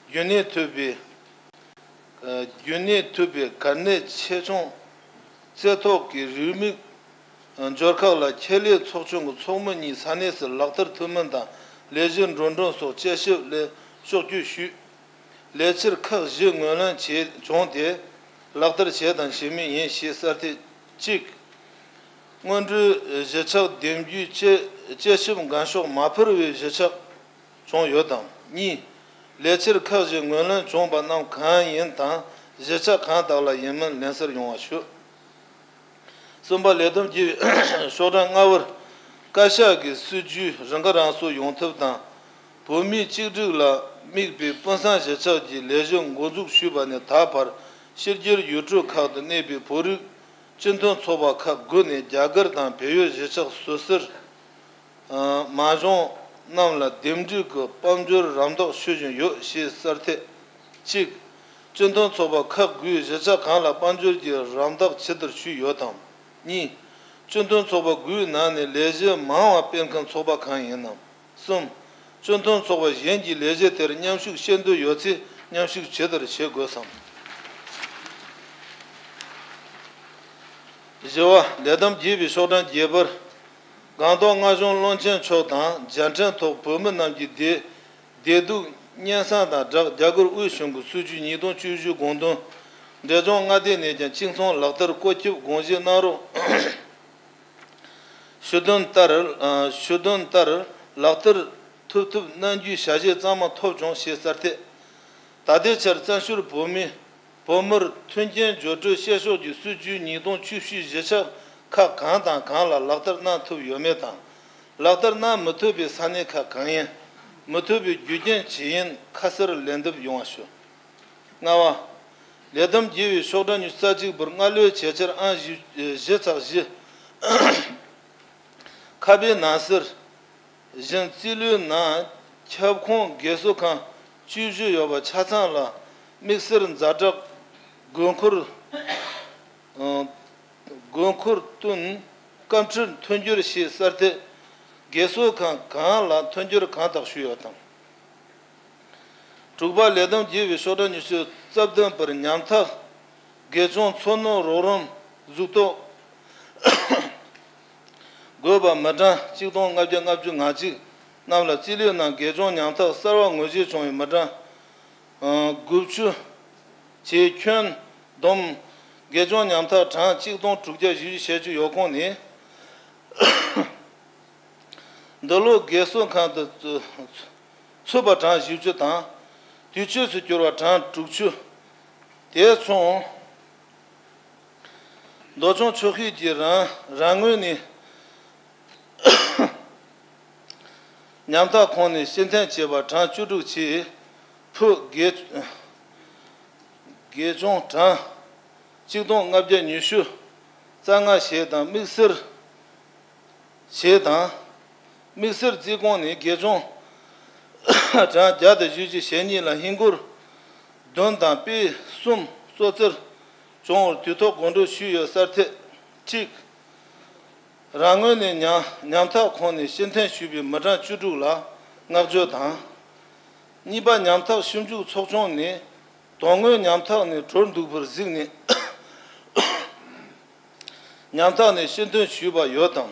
རྒྱུན་གནས་ཐུབ་པའི་རྒྱུན་གནས་ཐུབ་པའི་གལ་གནད་ཆེ་ཆུང་རྩེ་ཐོག་གི་རེའུ་མིག་འབྱོར་ཁག་ལ་ཁྱད་ལས་ཚོགས་ཆུང་གི་ཚོགས་མི་གཉིས་ས་གནས་སུ་ལག་བསྟར་ཐུབ་མིན་དང་ལས་གཞི་འགྲོ་གྲོན་སོགས་དཔྱད་ཞིབ་ལས་ཕྱོགས་བསྐྱོད་ཞུས། ལས་འཆར་ཁག་བཞི་ངོས་ལེན་བྱས་བྱུང་སྟེ་ལག་བསྟར་བྱས་དང་བྱེད་མུས་ཡིན་ཞེས་གསལ་ཐད། གཅིག་སྔོན་འགྲོའི་གཞིས་ཆགས་འདེམས་རྒྱུའི་དཔྱད་དཔྱད་ཞིབ་འགན་ཤོག་མ་ཕུལ་བའི་གཞིས་ཆགས་བྱུང་ཡོད་དམ། གཉིས། ལས་འཆར་ཁག་བཞི་ངོས་ལེན་བྱུང་བ་རྣམས་གང་ཡིན་དང་གཞིས་ཆགས་གང་དག་ལ་ཡིན་མིན་ལན་གསལ་ཡོང་བ་ཞུ། གསུམ་པ། ལས་བསྡོམས་ཀྱི་ཤོག་གྲངས་ལྔ་པར་བཀའ་ཤག་གི་སྲིད་ཇུས་རང་ཁ་རང་གསོ་ཡོང་ཐབས་དང་། བོད་མིའི་གཅིག་སྒྲིལ་ལ་དམིགས་པའི་སྤུན་སངས་གཞིས་ཆགས་ཀྱི་ལས་གཞི་འགོ་འཛུགས་ཞུས་པ་ནས་ད་བར་ཕྱི་རྒྱལ་ཡུལ་གྲུ་ཁག་ཏུ་གནས་པའི་བོད་རིགས་སྤྱི་མཐུན་ཚོགས་པ་ཁག་དགུ་ནས་རྒྱ་གར་དང་བལ་ཡུལ་གཞིས་ཆགས་སུད་སིར། མ་གཞུང་རྣམས་ལ་འདེམས་སྒྲུག་གི་དཔལ་འབྱོར་རམ་འདེགས་ཞུ་བཞིན་ཡོད་ཞེས་གསལ་ཐད། གཅིག་སྤྱི་མཐུན་ཚོགས་པ་ཁག་དགུས་གཞིས་ཆགས་གང་ལ་དཔལ་འབྱོར་གྱི་རམ་འདེགས་ཇི་ལྟར་ཞུས་ཡོད་དམ། གཉིས། སྤྱི་མཐུན་ཚོགས་པ་དགུའི་ནང་ནས་ལས་གཞི་མང་བ་སྤེལ་མཁན་ཚོགས་པ་གང་ཡིན་ནམ། གསུམ། སྤྱི་མཐུན་ཚོགས་པ་གཞན་གྱི་ལས་གཞི་དེར་མཉམ་ཞུགས་བྱེད་འདོད་ཡོད་ཚེ་ མཉམ་ཞུགས་ཇི་ལྟར་བྱེད་དགོས་སམ། བཞི་བ། ལས་བསྡོམས་རྒྱས་པའི་ཤོག་གྲངས་བརྒྱད་པར། སྒང་ཏོག་རྔ་གཞུང་བློན་ཆེན་མཆོག་དང་མཇལ་འཕྲད་ཐོག་བོད་མི་རྣམས་ཀྱི་བདེ་བདེ་སྡུག་སྙན་སེང་དང་སྦྲགས། རྒྱ་གར་དབུས་གཞུང་གི་སྲིད་བྱུས་ཉིས་སྟོང་བཅུ་བཞི་དགོངས་དོན་འབྲས་ལྗོངས་མངའ་སྡེ་ནས་ཀྱང་གཅིག་མཚུངས་ལག་བསྟར་བཀོད་ཁྱབ་དགོངས་བཞེས་གནང་རོགས། ཞུ་དོན་ལྟར། ཨ། ཞུ་དོན་ལྟར་ལག་བསྟར་ཐུབ་ཐུབ་གནང་རྒྱུའི་ཞལ་བཞེས་གཙང་མ་ཐོབ་བྱུང་ཞེས་གསལ་ཐད། ད་ལྟའི་ཆར་བཙན་བྱོལ་བོད་མི་བོད་མིར་མཐུན་རྐྱེན་སྦྱོར་སྤྲོད་བྱེད་ཕྱོགས་ཀྱི་སྲིད་བྱུས་ཉིས་སྟོང་བཅུ་བཞི་གཞིས་ཆགས་ཁག་གང་དང་གང་ལ་ལག་བསྟར་གནང་ཐུབ་ཡོད་མེད་དང་། ལག་བསྟར་གནང་མི་ཐུབ་པའི་ས་གནས་ཁག་གང་ཡིན། མི་ཐུབ་པའི་རྒྱུ་རྐྱེན་ཇི་ཡིན་ཁ་གསལ་ལན་འདེབས་ཡོང་བ་ཞུ། ལྔ་བ། ལས་བསྡོམས་རྒྱས་པའི་ཤོག་གྲངས་ཉི་ཤུ་རྩ་གཅིག་པར་སྔ་ལོའི་བྱེད་འཆར་ཨང་བཞི་བཞི་ཚེག་བཞི། ཁ་པའི་ནང་གསེས་བཞིན་རྩིས་ལོའི་ནང་ཁྱབ་ཁོངས་རྒས་གསོ་ཁང་བཅུ་བཞི་ཡོད་པ་ཆ་ཚང་ལ་དམིགས་བསལ་ཛ་དྲག་དགོས་མཁོར། ཨ། དགོས་མཁོར་བསྟུན་སྐབས་འཁྲིད་མཐུན་འགྱུར་ཞེས་གསལ་ཐད། རྒས་གསོ་ཁང་གང་ལ་མཐུན་འགྱུར་གང་དག་ཞུས་ཡོད་དམ། དྲུག་པ། ལས་བསྡོམས་རྒྱས་པའི་ཤོག་གྲངས་ཉི་ཤུ་རྩ་བདུན་པར་ཉམ་ཐག་དགེ་སྦྱོང་འཚོ་སྣོན་རོགས་རམ་འཛུགས་གཏོད་དགོས་པ་མི་གྲངས་གཅིག་སྟོང་ལྔ་བརྒྱ་ལྔ་བཅུ་ང་གཅིག་རྣམས་ལ་རྩིས་ལོའི་ནང་དགེ་སྦྱོང་ཉམ་ཐག་གསར་བ་ངོས་བཞེས་བྱུང་བའི་མི་གྲངས་དགུ་བཅུ། བྱེས་ཁྱོན་བསྡོམས་དགེ་སྦྱོང་ཉམ་ཐག་གྲངས་གཅིག་སྟོང་དྲུག་བརྒྱ་བཞི་བཅུ་ཞེ་གཅིག་ཡོད་ཁོངས་ནས། འདི་ལོ་རྒས་གསོ་ཁང་དུ་ཚུད་པ་གྲངས་བཞི་བཅུ་དང་། དུས་ཆད་སུ་གྱུར་བ་གྲངས་དྲུག་ཅུ། དེ་མཚུངས་མདོ་ཆུང་ཆོག་ཤེས་ཀྱིས་རང་རང་ངོས་ནས་ཉམ་ཐག་ཁོངས་ནས་ཕྱིར་འཐེན་བྱས་པ་གྲངས་བཅུ་དྲུག་བྱས། ཕུད་དགེ་དགེ་སྦྱོང་གྲངས་གཅིག་སྟོང་ལྔ་བརྒྱ་ཉི་ཤུ་རྩ་ལྔ་ཞེས་དང་དམིགས་བསལ་ཞེས་དང་། དམིགས་བསལ་རྩིས་ཁོངས་ནས་དགེ་སྦྱོང་གྲངས་བརྒྱ་དང་བཞི་བཅུ་ཞེ་གཉིས་ལ་ཧིན་སྒོར་བདུན་དང་པེ་གསུམ་གསོལ་སྩལ་བྱུང་བར་དུས་ཐོག་གོ་སྒྲིག་ཞུས་ཡོད་གསལ་ཐད། གཅིག་རང་ངོས་ནས་ཉམ་ཉམ་ཐག་ཁོངས་ནས་ཕྱིར་འཐེན་ཞུས་པའི་མི་གྲངས་བཅུ་དྲུག་ལ་བསྔགས་བརྗོད་དང་། གཉིས་པ། ཉམ་ཐག་ཞིབ་འཇུག་ཚོགས་ཆུང་ནས་དོན་དངོས་ཉམ་ཐག་ནས་གྲོལ་འདུག་པར་གཟིགས་ནས་ཉམ་ཐག་ནས་ཕྱིར་འཐེན་ཞུས་པ་ཡོད་དམ།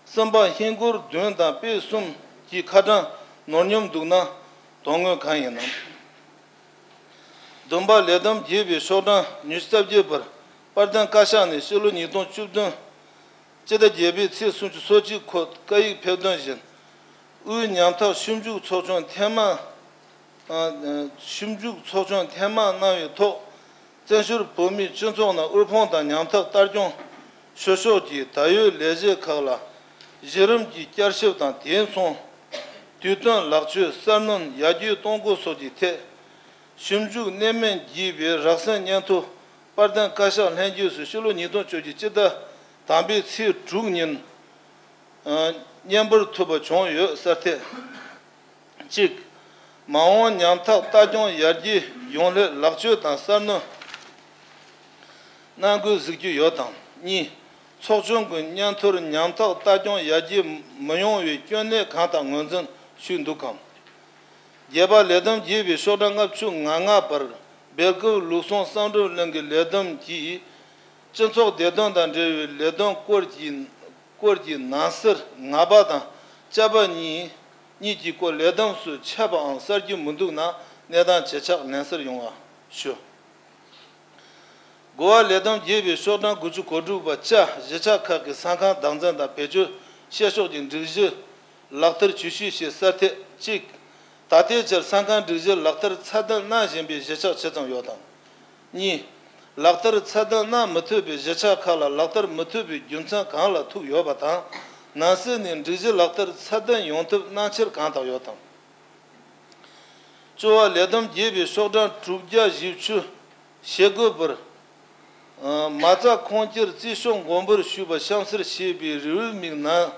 གསུམ་པ། ཧིན་སྒོར་བདུན་དང་པེ་གསུམ་གྱི་ཁ་གྲངས་ནོར་སྙོམས་འདུག་ན་དོན་དངོས་གང་ཡིན་ནམ། བདུན་པ། ལས་བསྡོམས་རྒྱས་པའི་ཤོག་གྲངས་ཉི་ཤུ་རྩ་བརྒྱད་པར་དཔལ་ལྡན་བཀའ་ཤག་ནས་ཕྱི་ལོ་ཉིས་སྟོང་བཅུ་བདུན་སྤྱི་ཟླ་བརྒྱད་པའི་ཚེས་སུམ་ཅུ་སོ་གཅིག་ཁོ་བཀའ་ཡིག་ཕེབས་དོན་བཞིན། དབུས་ཉམ་ཐག་ཞིབ་འཇུག་ཚོགས་ཆུང་ཐེངས་མ། ཨ། ཞིབ་འཇུག་ཚོགས་ཆུང་ཐེངས་མ་གནང་བའི་ཐོག་བཙན་བྱོལ་བོད་མིའི་སྤྱི་ཚོགས་ནང་དབུལ་ཕོངས་དང་ཉམ་ཐག་ལྟ་སྐྱོང་ཞུ་ཕྱོགས་ཀྱི་ད་ཡོད་ལས་གཞི་ཁག་ལ་གཞི་རིམ་གྱི་བསྐྱར་ཞིབ་དང་དེ་མཚུངས་དུས་བསྟུན་ལག་ཆོས་གསར་སྣོན་ཡར་རྒྱས་གཏོང་དགོས་སོགས་ཀྱི་ཐད་ཞིབ་འཇུག་གནད་སྨིན་བགྱིས་པའི་རགས་ཟིན་སྙན་ཐོ་དཔལ་ལྡན་བཀའ་ཤག་ལྷན་རྒྱས་སུ་ཕྱི་ལོ་ཉིས་སྟོང་བཅོ་བརྒྱད་སྤྱི་ཟླ་དང་པའི་ཚེས་དྲུག་ཉིན་ཨ། བརྙན་འཕར་ཐུབ་པ་བྱུང་ཡོད་གསལ་ཐད། གཅིག་མ་འོངས་ཉམ་ཐག་ལྟ་སྐྱོང་ཡར་རྒྱས་ཡོང་སླད་ལག་ཆོས་དང་གསར་སྣོན་གནང་དགོས་གཟིགས་རྒྱུ་ཡོད་དམ། གཉིས། ཚོགས་ཆུང་གི་སྙན་ཐོར་ཉམ་ཐག་ལྟ་སྐྱོང་ཡར་རྒྱས་མི་ཡོང་བའི་སྐྱོན་གནད་གང་དག་ངོས་འཛིན་ཞུས་འདུག་གམ། བརྒྱད་པ། ལས་བསྡོམས་རྒྱས་པའི་ཤོག་གྲངས་ལྔ་བཅུ་ང་ལྔ་པར་སྦེལ་ཀོབ་ལུགས་ཟུང་བསམ་གྲུབ་གླིང་གི་ལས་བསྡོམས་ཀྱིས་སྤྱི་ཚོགས་བདེ་དོན་དང་འབྲེལ་བའི་ལས་དོན་སྐོར་གྱི་སྐོར་གྱི་ནང་གསེས་ང་པ་དང་ཅ་པ་གཉིས་གཉིས་ཀྱི་སྐོར་ལས་བསྡོམས་སུ་ཆད་པའམ་གསལ་རྒྱུ་མི་འདུག་ན་གནས་སྟངས་ཇེ་ཆག་ལན་གསལ་ཡོང་བ་ཞུ། དགུ་བ། ལས་བསྡོམས་རྒྱས་པའི་ཤོག་གྲངས་དགུ་བཅུ་གོ་དྲུག་པ་ཅ། གཞིས་ཆགས་ཁག་གི་ས་ཁང་བདག་འཛིན་དང་བེད་སྤྱོད་བྱེད་ཕྱོགས་ཀྱི་སྒྲིག་གཞི་ལག་བསྟར་ཇུས་གཞི་ཞེས་གསལ་ཐད། གཅིག་ད་ལྟའི་ཆར་ས་ཁང་སྒྲིག་གཞི་ལག་བསྟར་ཚད་ལྡན་གནང་བཞིན་པའི་གཞིས་ཆགས་ཇི་ཙམ་ཡོད་དམ། གཉིས། ལག་བསྟར་ཚད་ལྡན་གནང་མི་ཐུབ་པའི་གཞིས་ཆགས་ཁག་ལ་ལག་བསྟར་མི་ཐུབ་པའི་རྒྱུ་མཚན་གང་ལ་ཐུག་ཡོད་པ་དང་། ནང་སྲིད་ནས་སྒྲིག་གཞི་ལག་བསྟར་ཚད་ལྡན་ཡོང་ཐབས་གནང་འཆར་གང་དག་ཡོད་དམ། བཅུ་བ། ལས་བསྡོམས་རྒྱས་པའི་ཤོག་གྲངས་དྲུག་བརྒྱ་བཞི་བཅུ་ཞེ་དགུ་པར། ཨ། མ་རྩ་ཁུངས་སྐྱེལ་རྩིས་ཤོག་མགོན་པོར་ཞུས་པ་གཤམ་གསལ་ཞེས་པའི་རེའུ་མིག་ནང་།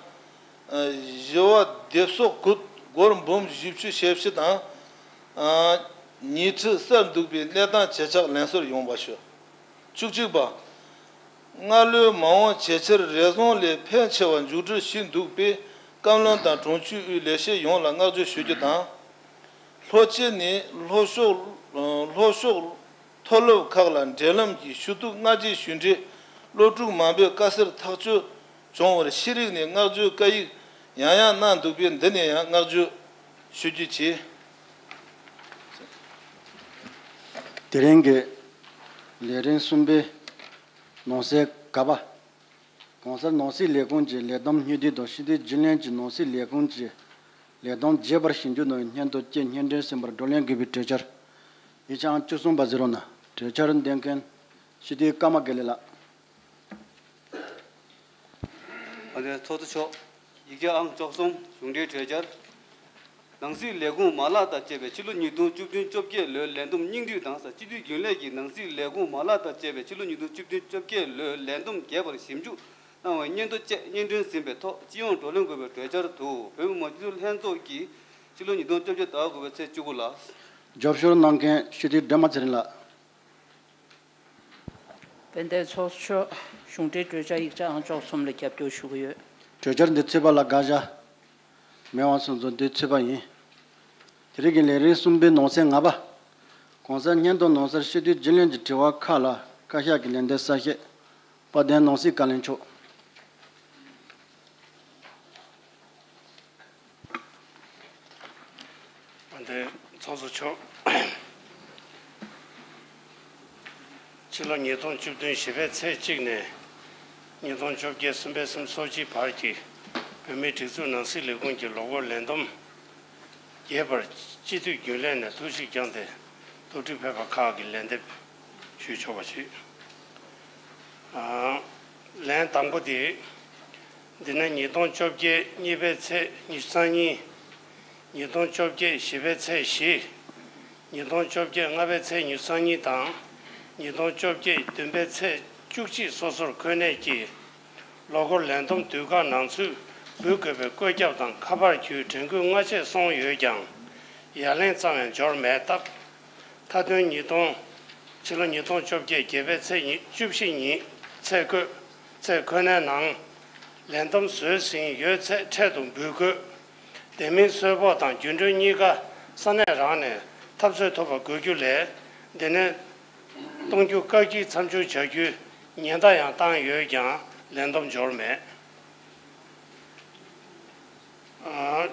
ཨ། བཞི་བ། སྡེབ་གསོག་ཁུལ་སྒོར་འབུམ་བཞི་བཅུ་ཞེ་བཞི་དང་། ཨ། ཉིས་ཁྲི་གསར་འདུག་པའི་གནས་སྟངས་ཇེ་ཆག་ལན་གསལ་ཡོང་བ་ཞུ། བཅུ་གཅིག་པ། སྔ་ལོའི་མ་འོངས་བྱེད་འཆར་རེ་ཟུང་ལས་ཕལ་ཆེ་བ་མཇུག་སྒྲིལ་ཞུས་འདུག་པས་བཀའ་བློན་དང་དྲུང་ཆེ་དབུས་ལས་བྱེད་ཡོངས་ལ་བསྔགས་བརྗོད་ཞུ་རྒྱུ་དང་། ལྷོ་སྤྱི་ནས་ལྷོ་ཕྱོགས་ལྷོ་ཕྱོགས་མཐོ་སློབ་ཁག་ལ་འབྲེལ་ལམ་གྱི་ཞུ་གཏུག་སྔ་རྗེས་ཞུ་འབྲེལ་སློབ་ཕྲུག་མང་པོས་དཀའ་སེལ་ཐག་གཅོད་བྱུང་བར་ཤེས་རིག་ནས་བསྔགས་བརྗོད་བཀའ་ཡིག་ཡང་ཡང་གནང་འདུག་པས། འདི་ནས་ཡང་བསྔགས་བརྗོད་ཞུ་རྒྱུ་བྱས། དེ་རིང་གི་ལས་རིམ་གསུམ་པའི་ནང་གསེས་ག་པ། གོང་གསལ་ནང་སྲིད་ལས་ཁུངས་ཀྱི་ལས་བསྡོམས་སྙིང་བསྡུས་དང་སྤྱི་འཐུས་རྒྱུན་ལས་ཀྱི་ནང་སྲིད་ལས་ཁུངས་ཀྱི་ལས་བསྡོམས་རྒྱས་པར་ཞིབ་འཇུག་དང་སྙན་ཐོ་བཅས་སྙན་སྒྲོན་ཟིན་པར་བགྲོ་གླེང་དགོས་པའི་གྲོས་འཆར། ཡིག་ཆ་ཨང་བཅུ་གསུམ་པ་གཟིགས་རོགས་གནང་། གྲོས་འཆར་འདོན་མཁན་སྤྱི་འཐུས་ཀརྨ་དགེ་ལེགས་ལགས། ཨ་ནེ་ཚོགས་གཙོ་མཆོག་ཡིག་ཆ་ཨང་བཅུ་གསུམ་གཞུང་འབྲེལ་གྲོས་འཆར། ནང་སྲིད་ལས་ཁུངས་མ་ལག་དང་བཅས་པའི་ཕྱི་ལོ་ཉིས་སྟོང་བཅུ་བདུན་བཅོ་བརྒྱད་ལོའི་ལས་བསྡོམས་སྙིང་བསྡུས་དང་། སྤྱི་འཐུས་རྒྱུན་ལས་ཀྱི་ནང་སྲིད་ལས་ཁུངས་མ་ལག་དང་བཅས་པའི་ཕྱི་ལོ་ཉིས་སྟོང་བཅུ་བདུན་བཅོ་བརྒྱད་ལོའི་ལས་བསྡོམས་རྒྱས་པར་ཞིབ་འཇུག་གནང་བའི་སྙན་ཐོ་བཅས་སྙན་སྒྲོན་ཟིན་པའི་ཐོག་སྤྱི་ཡོངས་བགྲོ་གླེང་དགོས་པའི་གྲོས་འཆར་དུ། བོད་མི་མང་སྤྱི་འཐུས་ལྷན་ཚོགས་ཀྱིས་ཕྱི་ལོ་ཉིས་སྟོང་བཅོ་བརྒྱད་ཟླ་བ་དགུ་པའི་ཚེས་བཅུ་དགུ་ལ། རྒྱབ་སྐྱོར་གནང་མཁན་སྤྱི་འཐུས་སྒྲོལ་མ་ཚེ་རིང་ལགས། དཔལ་ལྡན་ཚོགས་གཙོ་མཆོག་གཞུང་འབྲེལ་གྲོས་འཆར་ཡིག་ཆ་ཨང་བཅུ་གསུམ་ལ་རྒྱབ་སྐྱོར་ཞུ་གི་ཡོད། གྲོས་འཆར་འདི་ཚུད་པ་ལ་དགག་བཞག་མེད་པ་སོང་ཙང་འདི་ཚུད་པ་ཡིན། དེ་རིང་གི་ལས་རིམ་གསུམ་པའི་ནང་གསེས་ལྔ་པ། གོང་གསལ་སྙན་ཐོ་ནང་གསལ་སྤྱི་འཐུས་རྒྱུན་ལས་ཀྱི་དྲི་བ་ཁག་ལ་བཀའ་ཤག་གི་ལན་འདེབས་གསལ་བཤད། དཔལ་ལྡན་ནང་སྲིད་བཀའ་བློན་མཆོག་དཔལ་ལྡན་ཚོགས་གཙོ་མཆོག་ཕྱི་ལོ་ཉིས་སྟོང་བཅུ་བདུན་བཞི་པའི་ཚེས་གཅིག་ནས་ཉིས་སྟོང་བཅོ་བརྒྱད་གསུམ་པའི་ཚེས་སོ་གཅིག་བར་གྱི་བོད་མིའི་སྒྲིག་འཛུགས་ནང་སྲིད་ལས་ཁུངས་ཀྱི་ལོ་འཁོར་ལས་བསྡོམས་རྒྱས་པར་སྤྱི་འཐུས་རྒྱུན་ལས་ནས་ཐུགས་ཞིབ་བསྐྱངས་ཏེ་ཐུགས་འདྲི་ཕེབས་པ་ཁག་གི་ལན་འདེབས་ཞུས་ཆོག་པ་ཞུས། ཨ། ལན་དང་པོ་དེ། འདི་ནི་ཉིས་སྟོང་བཅོ་བརྒྱད་གཉིས་པའི་ཚེས་ཉི་ཤུ་རྩ་གཉིས། ཉིས་སྟོང་བཅོ་བརྒྱད་བཞི་པའི་ཚེས་བཞི། ཉིས་སྟོང་བཅོ་བརྒྱད་ལྔ་པའི་ཚེས་ཉི་ཤུ་རྩ་གཉིས་དང་། ཉིས་སྟོང་བཅོ་བརྒྱད་བདུན་པའི་ཚེས་བཅུ་གཅིག་སོ་སོར་འཁོད་གནས་ཀྱི་ལོ་འཁོར་ལས་བསྡོམས་དུས་བཀག་ནང་ཚུད་འབུལ་དགོས་པའི་བཀོད་ཁྱབ་དང་ཁ་པར་བརྒྱུད་དྲན་སྐུལ་སྔ་རྗེས་སོང་ཡོད་ཀྱང་། ཡ་ལན་ཙམ་ཡང་འབྱོར་མེད་སྟབས། མཐའ་དོན་ཉིས་སྟོང་། ཕྱི་ལོ་ཉིས་སྟོང་བཅོ་བརྒྱད་བརྒྱད་པའི་ཚེས་ཉི་བཅུ་བཞི་ཉིན་ཚེས་བཀོད་ཚེས་འཁོད་གནས་ནང་ལས་བསྡོམས་བཟོས་ཟིན་ཡོད་ཚད་འཕྲལ་དུ་འབུལ་དགོས། དེ་མིན་གསོལ་ཕོགས་དང་རྒྱུན་གྲོན་གཉིས་ཀ་ས་གནས་རང་ནས་འཐབ་རྩོད་ཐུབ་པ་དགོས་རྒྱུ་ལས། འདི་ནས་གཏོང་རྒྱུ་བཀག་སྐྱིལ་མཚམས་སྦྱོར་བྱ་རྒྱུའི་ཉེན་བརྡ་ཡང་བཏང་ཡོད་ཀྱང་ལས་བསྡོམས་འབྱོར་མེད། ཨ།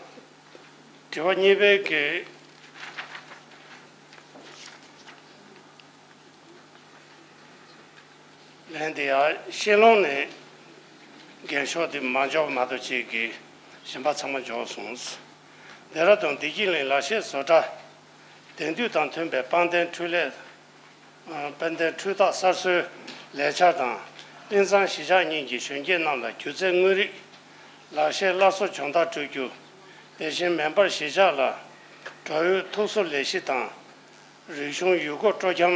དྲི་བ་གཉིས་པའི་གི་ལན་དེ་ཡང་ཤེས་ལོང་ནས་འགེངས་ཤོག་དེ་མ་འབྱོར་མ་གཏོགས་ཅིག་གི་གཞན་པ་ཚང་མ་འབྱོར་སོང་། ལྡེ་ར་ལྡུན་བདེ་སྐྱིད་གླིང་ལག་ཤེས་བཟོ་གྲྭ་དེང་དུས་དང་མཐུན་པའི་པང་གདན་འཕྲུལ་ལས། དཔལ་ལྡན་འཕྲུལ་རྟ་གསར་བཟོའི་ལས་འཆར་དང་། གླིང་ཚང་གཞིས་ཆགས་གཉིས་ཀྱི་གཞོན་སྐྱེས་རྣམས་ལ་སྒྱུ་རྩལ་དངོས་རིགས་ལག་ཤེས་སླར་གསོ་སྦྱོང་བརྡར་སྤྲོད་རྒྱུ། དེ་བཞིན་མེ་འབར་གཞིས་ཆགས་ལ་འགྲོ་བའི་ཐུགས་གསོ་ལས་གཞི་དང་། རིག་གཞུང་ཡུལ་སྐོར་སྤྲོ་འཆམ་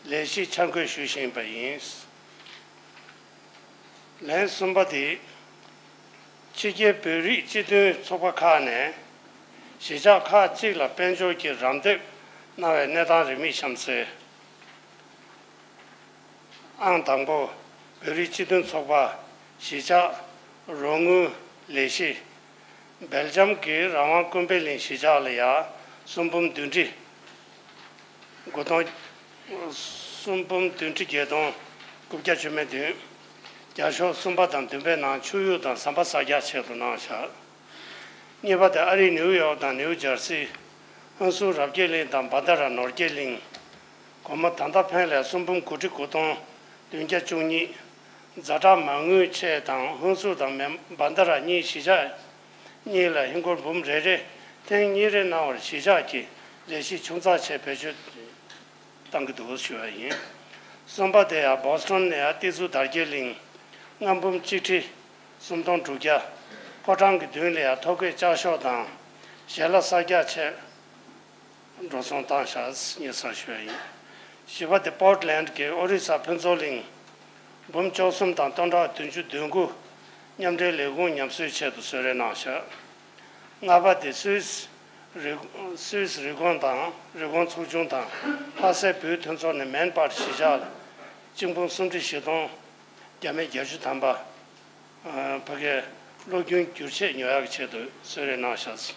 ལས་གཞི་འཆར་འགོད་ཞུ་བཞིན་པ་ཡིན། ལན་གསུམ་པ་དེ། ཕྱི་རྒྱལ་བོད་རིགས་སྤྱི་མཐུན་ཚོགས་པ་ཁག་ནས་གཞིས་ཆགས་ཁག་ཅིག་ལ་དཔལ་འབྱོར་གྱི་རམ་འདེགས་གནང་བའི་གནས་སྟངས་རིན་མེད་གཤམ་གསལ། ཨང་དང་པོ། བོད་རིགས་སྤྱི་མཐུན་ཚོགས་པ། གཞིས་ཆགས། རོགས་དངུལ། ལས་གཞི། སྦེལ་ཇམ་གྱི་རང་དབང་ཀུན་ཕན་གླིང་གཞིས་ཆགས་ལ་ཡ་གསུམ་འབུམ་བདུན་ཁྲི། དགུ་སྟོང་། གསུམ་འབུམ་བདུན་ཁྲི་བརྒྱད་སྟོང་དགུ་བརྒྱ་བཅུ་མེད་བདུན། བརྒྱ་ཤོག་གསུམ་པ་དང་བདུན་པའི་ནང་ཆུ་ཡུར་དང་ཟམ་པ་གསར་རྒྱག་ཆེད་དུ་གནང་བཞག་གཉིས་པ་དེ་ཨ་རིའི་ནིའུ་ཡོག་དང་ནིའུ་ཇར་སི། ཧོན་སུར་རབ་རྒྱས་གླིང་དང་བྷ་ད་ར་ནོར་རྒྱས་གླིང་། སྒོར་མོ་ད་ལྟ་ཕན་ལས་གསུམ་འབུམ་དགུ་ཁྲི་དགུ་སྟོང་བདུན་བརྒྱ་བཅུ་གཉིས། ཛ་དྲག་མ་དངུལ་ཆེད་དང་ཧོན་སུར་དང་མེ་བྷ་ད་ར་གཉིས་གཞིས་ཆགས་གཉིས་ལ་ཧིན་སྒོར་འབུམ་རེ་རེ་ཐེངས་གཉིས་རེ་གནང་བར་གཞིས་ཆགས་ཀྱི་ལས་གཞི་ཆུང་ཙག་ཆེད་བེད་སྤྱོད་གཏང་གི་འདུག་ཞུ་བ་ཡིན། གསུམ་པ་དེ་ཡང་བོ་སི་ཊོན་ནས་ཡང་ཏི་ཛུ་དར་རྒྱས་གླིང་། ལྔ་འབུམ་གཅིག་ཁྲི་སུམ་སྟོང་དྲུག་བརྒྱ། ཕོ་བྲང་གི་མདུན་ལ་ཡང་ཐོ་བཀོད་ལྕགས་ཤོག་དང་ཞལ་ལག་གསར་རྒྱག་ཆེད་འགྲོ་སོང་བཏང་བཞག་ཉེ་སར་ཞུ་བ་ཡིན། བཞི་པ་དེ་པོར་ཊི་ལེན་ཌི་གི་ཨོ་རི་ས་ཕུན་ཚོགས་གླིང་། འབུམ་བཅུ་གསུམ་དང་སྟོང་ཕྲག་བདུན་ཅུ་དོན་དགུ། མཉམ་འབྲེལ་ལས་ཁུངས་ཉམས་གསོའི་ཆེད་དུ་གསོལ་རས་གནང་བཞག་ལྔ་པ་དེ་སུད་སི་རི་སུད་སི་རི་ཀོན་དང་རི་ཀོན་ཚོགས་ཆུང་དང་ལྷ་སའི་བོད་མཐུན་ཚོགས་ནས་མེན་པར་གཞིས་ཆགས་ལ་གཅིག་འབུམ་སུམ་ཁྲི་བཞི་སྟོང་བརྒྱ་མེད་བརྒྱད་ཅུ་ཐམ་པ། ཕ་གིའི་བློ་མཐུན་སྒྱུར་ཆས་ཉོ་ཡག་གི་ཆེད་དུ་གསོལ་རས་གནང་བཞག་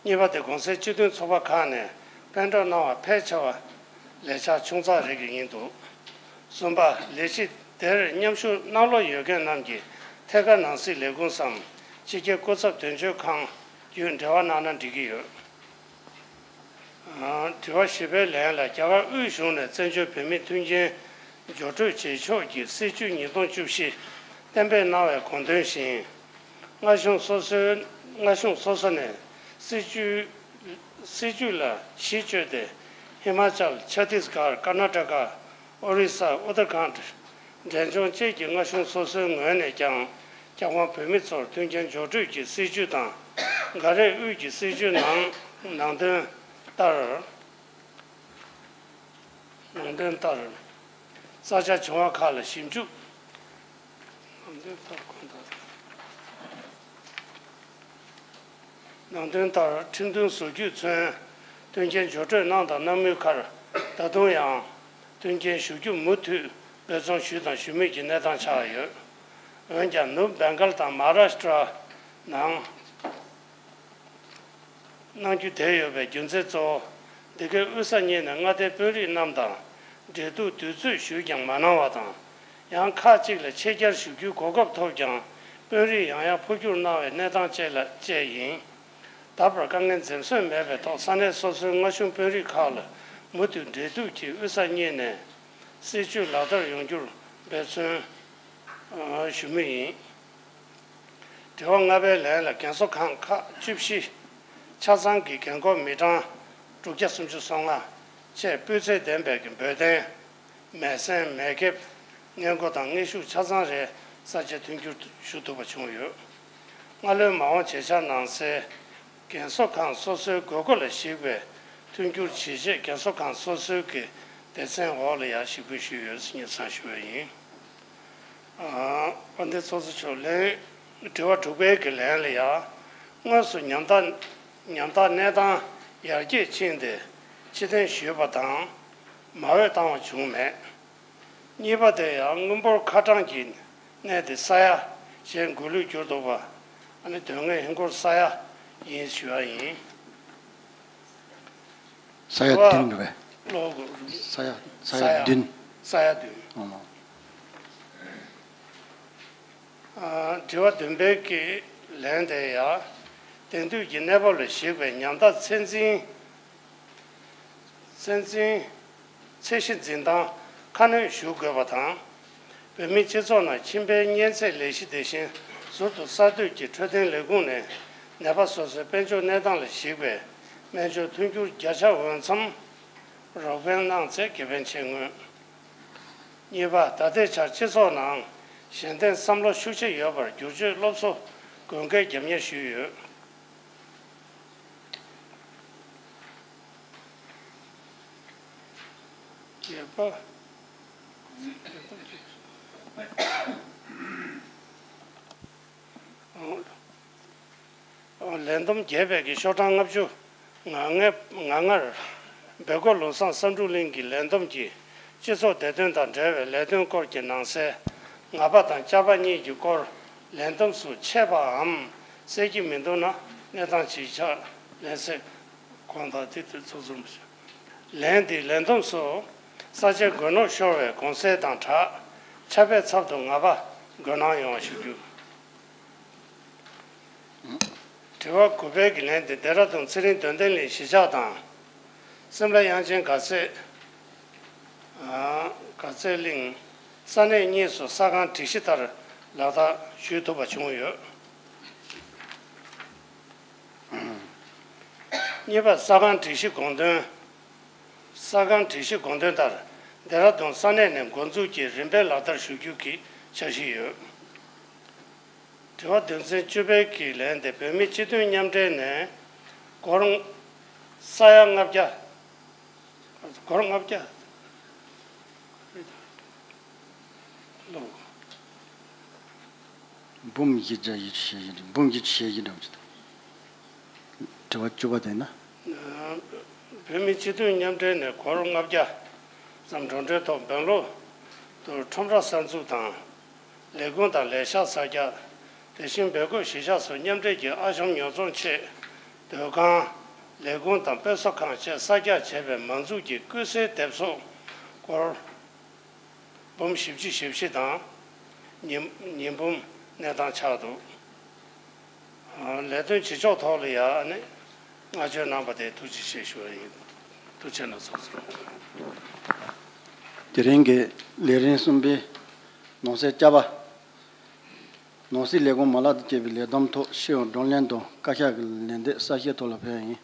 གཉིས་པ་དེ་གོང་གསལ་སྤྱི་མཐུན་ཚོགས་པ་ཁག་ནས་སྤེལ་གྲོགས་གནང་བ་ཕལ་ཆེ་བ་ལས་འཆར་ཆུང་ཙག་རིགས་ཡིན་འདུག་གསུམ་པ། ལས་གཞི་དེར་མཉམ་ཞུགས་གནང་བློ་ཡོད་མཁན་རྣམས་ཀྱིས་ཐད་ཀར་ནང་སྲིད་ལས་ཁུངས་སམ་སྤྱི་ཁྱབ་སྐུ་ཚབ་དོན་གཅོད་ཁང་བརྒྱུད་འབྲེལ་བ་གནང་ན་འགྲིག་གི་ཡོད། དྲི་བ་བཞི་པའི་ལན་ལ། རྒྱ་གར་དབུས་གཞུང་ནས་བཙན་བྱོལ་བོད་མིའི་མཐུན་རྐྱེན་སྦྱོར་སྤྲོད་བྱེད་ཕྱོགས་ཀྱི་སྲིད་བྱུས་ཉིས་སྟོང་བཅུ་བཞི་གཏན་འབེབས་གནང་བའི་དགོངས་དོན་བཞིན། མངའ་གཞུང་སོ་སོའི་མངའ་གཞུང་སོ་སོ་ནས་སྲིད་བྱུས་སྲིད་བྱུས་ལ་གཞི་བཅོལ་ཏེ། ཧི་མ་ཅལ། ཆ་ཏིས་གྷར། ཀར་ན་ཊ་ཀ། ཨོ་རི་ས། ཨུ་ཏར་ཁཱན། འབྲས་ལྗོངས་བཅས་ཀྱི་མངའ་གཞུང་སོ་སོའི་ངོས་ནས་ཀྱང་། རྒྱ་དབང་བོད་མི་ཚོར་མཐུན་རྐྱེན་སྦྱོར་སྤྲོད་ཀྱི་སྲིད་བྱུས་དང་། འགའ་རེས་དབུས་ཀྱི་སྲིད་བྱུས་ནང་ནང་དོན་ལྟར། ནང་དོན་ལྟར། ས་ཆ་བྱུང་བ་ཁག་ལ་ཞིབ་འཇུག་ནང་དོན་ལྟར་གོང་དག་ནང་དོན་ལྟར། ཁྲིམས་མཐུན་བཟོ་བཅོས་ཚུན་མཐུན་རྐྱེན་སྦྱོར་སྤྲོད་གནང་དང་གནང་མུས་ཁར། ད་དུང་ཡང་མཐུན་རྐྱེན་ཞུ་རྒྱུ་མུ་མཐུད་འབད་བརྩོན་ཞུས་དང་ཞུ་མུས་ཀྱི་གནས་སྟངས་ཆགས་ཡོད། འོན་ཀྱང་ནུབ་བེང་གལ་དང་མ་ཧཱ་རཱ་ཤི་ཏྲ་ནང་གནང་རྒྱུ་བསྡད་ཡོད་པའི་རྒྱུ་མཚན་གཙོ་བོ། འདི་གའི་དབུས་ས་གཉིས་ནས་མངའ་སྡེའི་དཔོན་རིགས་རྣམས་དང་འབྲེལ་གཏུག་དུས་ཚོད་ཞུས་ཀྱང་མ་གནང་བ་དང་། ཡང་ཁག་ཅིག་ལ་ཆེད་བསྐྱར་ཞུ་རྒྱུའི་གོ་སྐབས་ཐོབ་ཀྱང་དཔོན་རིགས་ཡང་ཡང་འཕོ་འགྱུར་གནང་བའི་གནས་སྟངས་བཅས་ལ་བཅས་ཡིན། ད་བར་དཀའ་ངལ་འཛེམ་ཟོན་མེད་པའི་ཐོག་ས་གནས་སོ་སོའི་མངའ་གཞུང་དཔོན་རིགས་ཁག་ལ་མུ་མཐུད་འབྲེལ་གཏུག་གིས་དབུས་ས་གཉིས་ནས་སྲིད་བྱུས་ལག་བསྟར་ཡོང་རྒྱུར་འབད་བརྩོན་ཞུ་མུས་ཡིན། དྲི་བ་ལྔ་པའི་ལན་ལ། རྒན་གསོ་ཁང་ཁག་བཅུ་བཞི་ཆ་ཚང་གི་རྒན་འཁོགས་མི་གྲངས་དྲུག་བརྒྱ་སུམ་ཅུ་སོ་ལྔ་བཅས་སྤུས་ཚད་ལྡན་པའི་འབོལ་གདན། མེ་སྲེག་མེ་ཁེབས། སྔས་མགོ་དང་དངོས་ཤུགས་ཆ་ཚང་རེ་ས་ཆའི་མཐུན་འགྱུར་ཞུ་ཐུབ་པ་བྱུང་ཡོད། སྔ་ལོའི་མ་འོངས་བྱེད་འཆར་ནང་གསལ། རྒན་གསོ་ཁང་སོ་སོའི་དགོས་མཁོ་ལ་གཞིགས་པའི་མཐུན་འགྱུར་ཇི་བྱེད་རྒན་གསོ་ཁང་སོ་སོའི་གི་སྡེ་ཚན་འོག་ལ་ཡང་ཞིབ་འགོད་ཞུས་ཡོད་ཟེར་ངེས་ཚང་ཞུ་བ་ཡིན། དཔལ་ལྡན་ཚོགས་གཙོ་མཆོག་ལན། དྲི་བ་དྲུག་པའི་གི་ལན་ལ་ཡང་། དངོས་སུ་ཉམ་ཐག་ཉམ་ཐག་གནས་སྟངས་ཡར་རྒྱས་ཕྱིན་ཏེ་ཕྱིར་འཐེན་ཞུས་པ་དང་། མ་འོས་བཏང་བ་བྱུང་མེད། གཉིས་པ་དེ་ཡང་དངུལ་འབོར་ཁ་གྲངས་ཀྱི་གནས་དེ་ས་ཡ་གཞན་འགོས་ལུས་གྱུར་འདུག་པ། ཨ་ནི་དོན་དངོས་ཧིན་སྒོར་ས་ཡ་ཡིན་ཞུ་བ་ཡིན། ས་ཡ་བདུན་རེད་པས། ལོ་དགུ། ས་ཡ་ས་ས་ཡ་ཡ་བདུན། ས་ཡ་བདུན། ཨོ། ཨ། དྲི་བ་བདུན་པའི་གི་ལན་དེ་ཡང་དེང་དུས་ཀྱི་གནས་བབ་ལ་གཞིགས་པའི་ཉམ་ཐག་ཚད་འཛིན། ཚད་འཛིན། ཚད་གཞི་འཛིན་སྟངས་ཁ་སྣོན་ཞུ་དགོས་པ་དང་། བོད་མིའི་སྤྱི་ཚོགས་ནང་ཁྱིམ་པའི་གཉན་ཚད་ལས་གཞི་དེ་བཞིན་ཟུར་དུ་གསར་གཏོད་ཀྱི་འཕྲོད་བསྟེན་ལས་ཁུངས་ནས་ནད་པ་སོ་སོའི་དཔལ་འབྱོར་གནས་སྟངས་ལ་གཞིགས་པའི་སྨན་བཅོས་མཐུན་འགྱུར་བརྒྱ་ཆ་འོས་འཚམ་རོགས་ཕན་གནང་ཚད་དགེ་ཕན་ཆེ་མངོན། གཉིས་པ། ད་ལྟའི་ཆར་སྤྱི་ཚོགས་ནང་གཞན་བརྟེན་བསམ་བློ་ཤུགས་ཆེ་ཡོད་པར་བསྒྱུར་བཅོས་སློབ་གསོ་དགོས་གལ་རྒྱབ་གཉེར་ཞུས་ཡོད། བརྒྱད་པ། ལས་བསྡོམས་བརྒྱད་པའི་གི་ཤོག་གྲངས་ལྔ་བཅུ་ང་ལྔ། ང་ལྔར། སྦེལ་ཀོབ་ལུང་བསང་བསམ་འགྲུབ་གླིང་གི་ལས་བསྡོམས་ཀྱི་སྤྱི་ཚོགས་བདེ་དོན་དང་འབྲེལ་བའི་ལས་དོན་སྐོར་གྱི་ནང་གསལ། ང་པ་དང་ཅ་པ་གཉིས་ཀྱི་སྐོར་ལས་བསྡོམས་སུ་ཆད་པའམ་གསལ་གྱི་མི་འདུག་ན། གནས་སྟངས་ཇི་ཆགས་ལན་གསལ་གོང་དག་དེ་དུས་ཚོགས་ཟུར་མ་ཞུ། ལན་འདི་ལས་བསྡོམས་སུ་ས་ཆའི་དགོས་མནོ་ཤོར་བའི་གོང་གསལ་དང་སྦྲགས། ཆ་པའི་ཚབ་ཏུ་ང་པ་འགོད་གནང་ཡོང་བ་ཞུ་རྒྱུ། དྲི་བ་དགུ་པའི་གི་ལན་དེ་ལྡེ་ར་ལྡུན་ཚེ་རིང་དོན་ལྡན་གླིང་གཞིས་ཆགས་དང་། སིམ་ལ་དབྱངས་ཅན་དགའ་ཚལ། ཨ། དགའ་ཚལ་གླིང་ས་གནས་གཉིས་སུ་ས་ཁང་སྒྲིག་གཞི་ལྟར་ལག་བསྟར་ཞུ་ཐུབ་པ་བྱུང་ཡོད། གཉིས་པ། ས་ཁང་སྒྲིག་གཞི་དགོངས་དོན། ས་ཁང་སྒྲིག་གཞི་དགོངས་དོན་ལྟར་ལྡེ་ར་ལྡུན་ས་གནས་ནས་འགོ་འཛུགས་ཀྱིས་རིམ་པས་ལག་བསྟར་ཞུ་རྒྱུ་གི་འཆར་གཞི་ཡོད། དྲི་བ་དོན་ཚན་བཅུ་པའི་གི་ལན་དེ་བོད་མིའི་སྤྱི་མཐུན་མཉམ་འབྲེལ་ནས་སྒོར་ས་ཡ་ལྔ་བརྒྱ། སྒོར་ལྔ་བརྒྱ། ལོ། འབུམ་བཞི་བརྒྱ་ཞེ་བཞི་འབུམ་བཞི་བརྒྱ་ཞེ་བཞི་འདྲ་བོ་ཅིག་འདུག་དྲི་བ་བཅུ་པ་དེ་ན། བོད་མིའི་སྤྱི་མཐུན་མཉམ་འབྲེལ་ནས་སྒོར་ལྔ་བརྒྱ་ཙམ་འགྲོ་གྲོན་ཐོག་སྦེང་ལོར་དུ་ཁྲོམ་ར་གསར་འཛུགས་དང་། ལས་ཁུངས་དང་ལས་ཤག་གསར་རྒྱག་དེ་བཞིན་སྦེལ་ཀོབ་གཞིས་ཆགས་སུ་མཉམ་འབྲེལ་གྱི་ཨ་གཤོངམ་ཉོ་ཚོང་ཆེད་ སྡོད་ཁང་། ལས་ཁུངས་དང་དཔེ་གསོ་ཁང་བཅས་གསར་རྒྱག་བྱས་པའི་མ་འཛུགས་ཀྱི་སྐུལ་སེལ་དེབ་གསོག་སྐོར། འབུམ་བཞི་བཅུ་ཞེ་བཞི་དང་། ཉིན་ཉིན་འབུམ་གནས་སྟངས་ཆགས་འདུག་ལས་དོན་བྱེད་ཕྱོགས་ཐོག་ལ་ཡང་ནི་བསྔགས་བརྗོད་གནང་པ་དེ་ཐུགས་རྗེ་ཆེ་ཞུ་བ་ཡིན། ཐུགས་རྗེ་གནང་སོང་། དེ་རིང་གི་ལས་རིམ་གསུམ་པའི་ནང་གསེས་བཅའ་བ། ནང་སྲིད་ལས་ཁུངས་མ་ལག་དང་བཅས་པའི་ལས་བསྡོམས་ཐོག་ཤེས་ཡོན་བགྲོ་གླེང་དང་བཀའ་ཤག་གི་ལན་འདེབས་གསལ་བཤད་ཐོག་ལ་ཕེབས་ཡིན།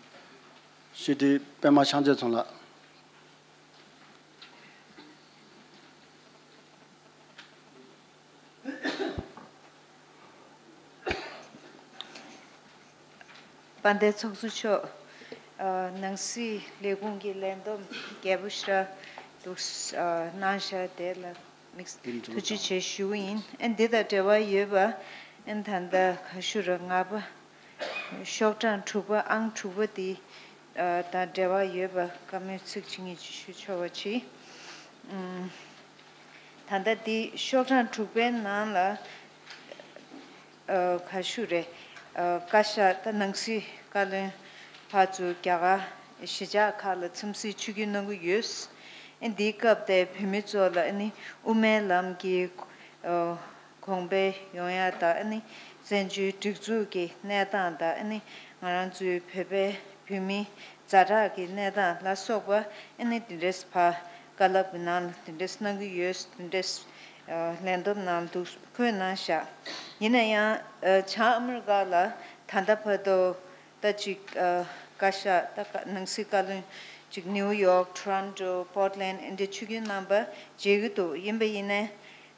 སྤྱི་འཐུས་པད་མ་ཕྱག་མཛེས་ཚང་ལགས། དཔལ་ལྡན་ཚོགས་གཙོ་མཆོག་ཨ། ནང་སྲིད་ལས་ཁུངས་ཀྱི་ལས་བསྡོམས་རྒྱས་པོ་ཞེ་དྲག་འདུག་ཨ། གནང་བཞག་དེ་ལ་དམིགས་ཐུགས་རྗེ་ཆེ་ཞུ་གི་ཡིན། ཨ། འདི་དང་འབྲེལ་བ་ཡོད་པ། ཨ། ད་ལྟ་ག་ཞུ་ར་ང་པ། ཤོག་གྲངས་དྲུག་པ་ཨང་དྲུག་པ་འདི་ཨ། དང་འབྲེལ་བ་ཡོད་པ་བཀའ་མོལ་ཚིག་གཅིག་གཉིས་ཅིག་ཞུ་ཆོག་པ་ཅིག་ཨུམ། ད་ལྟ་འདི་ཤོག་གྲངས་དྲུག་པའི་ནང་ལ་ཨ། ག་ཞུ་རེད། ཨ། བཀའ་ཤག་ད་ནང་སྲིད་བཀའ་བློན་ཕར་ཚུར་རྒྱ་གར་གཞིས་ཆགས་ཁག་ལ་འཚམས་གཟིགས་ཆིབས་བསྒྱུར་གནང་གི་ཡོད། ཨ། འདིའི་སྐབས་དེ་བོད་མི་ཚོ་ལ་ཨ་ནི་དབུ་མའི་ལམ་གྱི་ཨ། གོང་འཕེལ་ཡོང་ཡ་དང་། ཨ་ནི་བཙན་བྱོལ་སྒྲིག་འཛུགས་ཀྱི་གནས་སྟངས་དང་། ཨ་ནི་ང་རང་ཚོའི་བོད་པའི་བོད་མིའི་ཛ་དྲག་གི་གནས་སྟངས་ལ་སོགས་པ། ཨ་ནི་དེ་འདྲས་ཕར་བཀའ་སློབ་ཀྱི་ནང་ལ་དེ་འདྲས་གནང་གི་ཡོད། དེ་འདྲས་ཨ། ལན་འདེབས་ནང་དུ་འཁོད་གནང་བཞག་ཡིན་ན་ཡང་ཨ། བྱང་ཨ་མི་རི་ཀ་ལ་ད་ལྟ་བར་དུ་ད་ཅིག་ཨ། བཀའ་ཤག་ད་བཀའ་ནང་སྲིད་བཀའ་བློན་ཅིག་ནིའུ་ཡོག་ཊོ་རོན་ཊོ་པོར་ཊི་ལེན་ཌི་ཨེ་འདྲ་ཆིབས་བསྒྱུར་གནང་པ་མཇལ་གྱི་འདུག་ཡིན་པ་ཡིན་ནའི།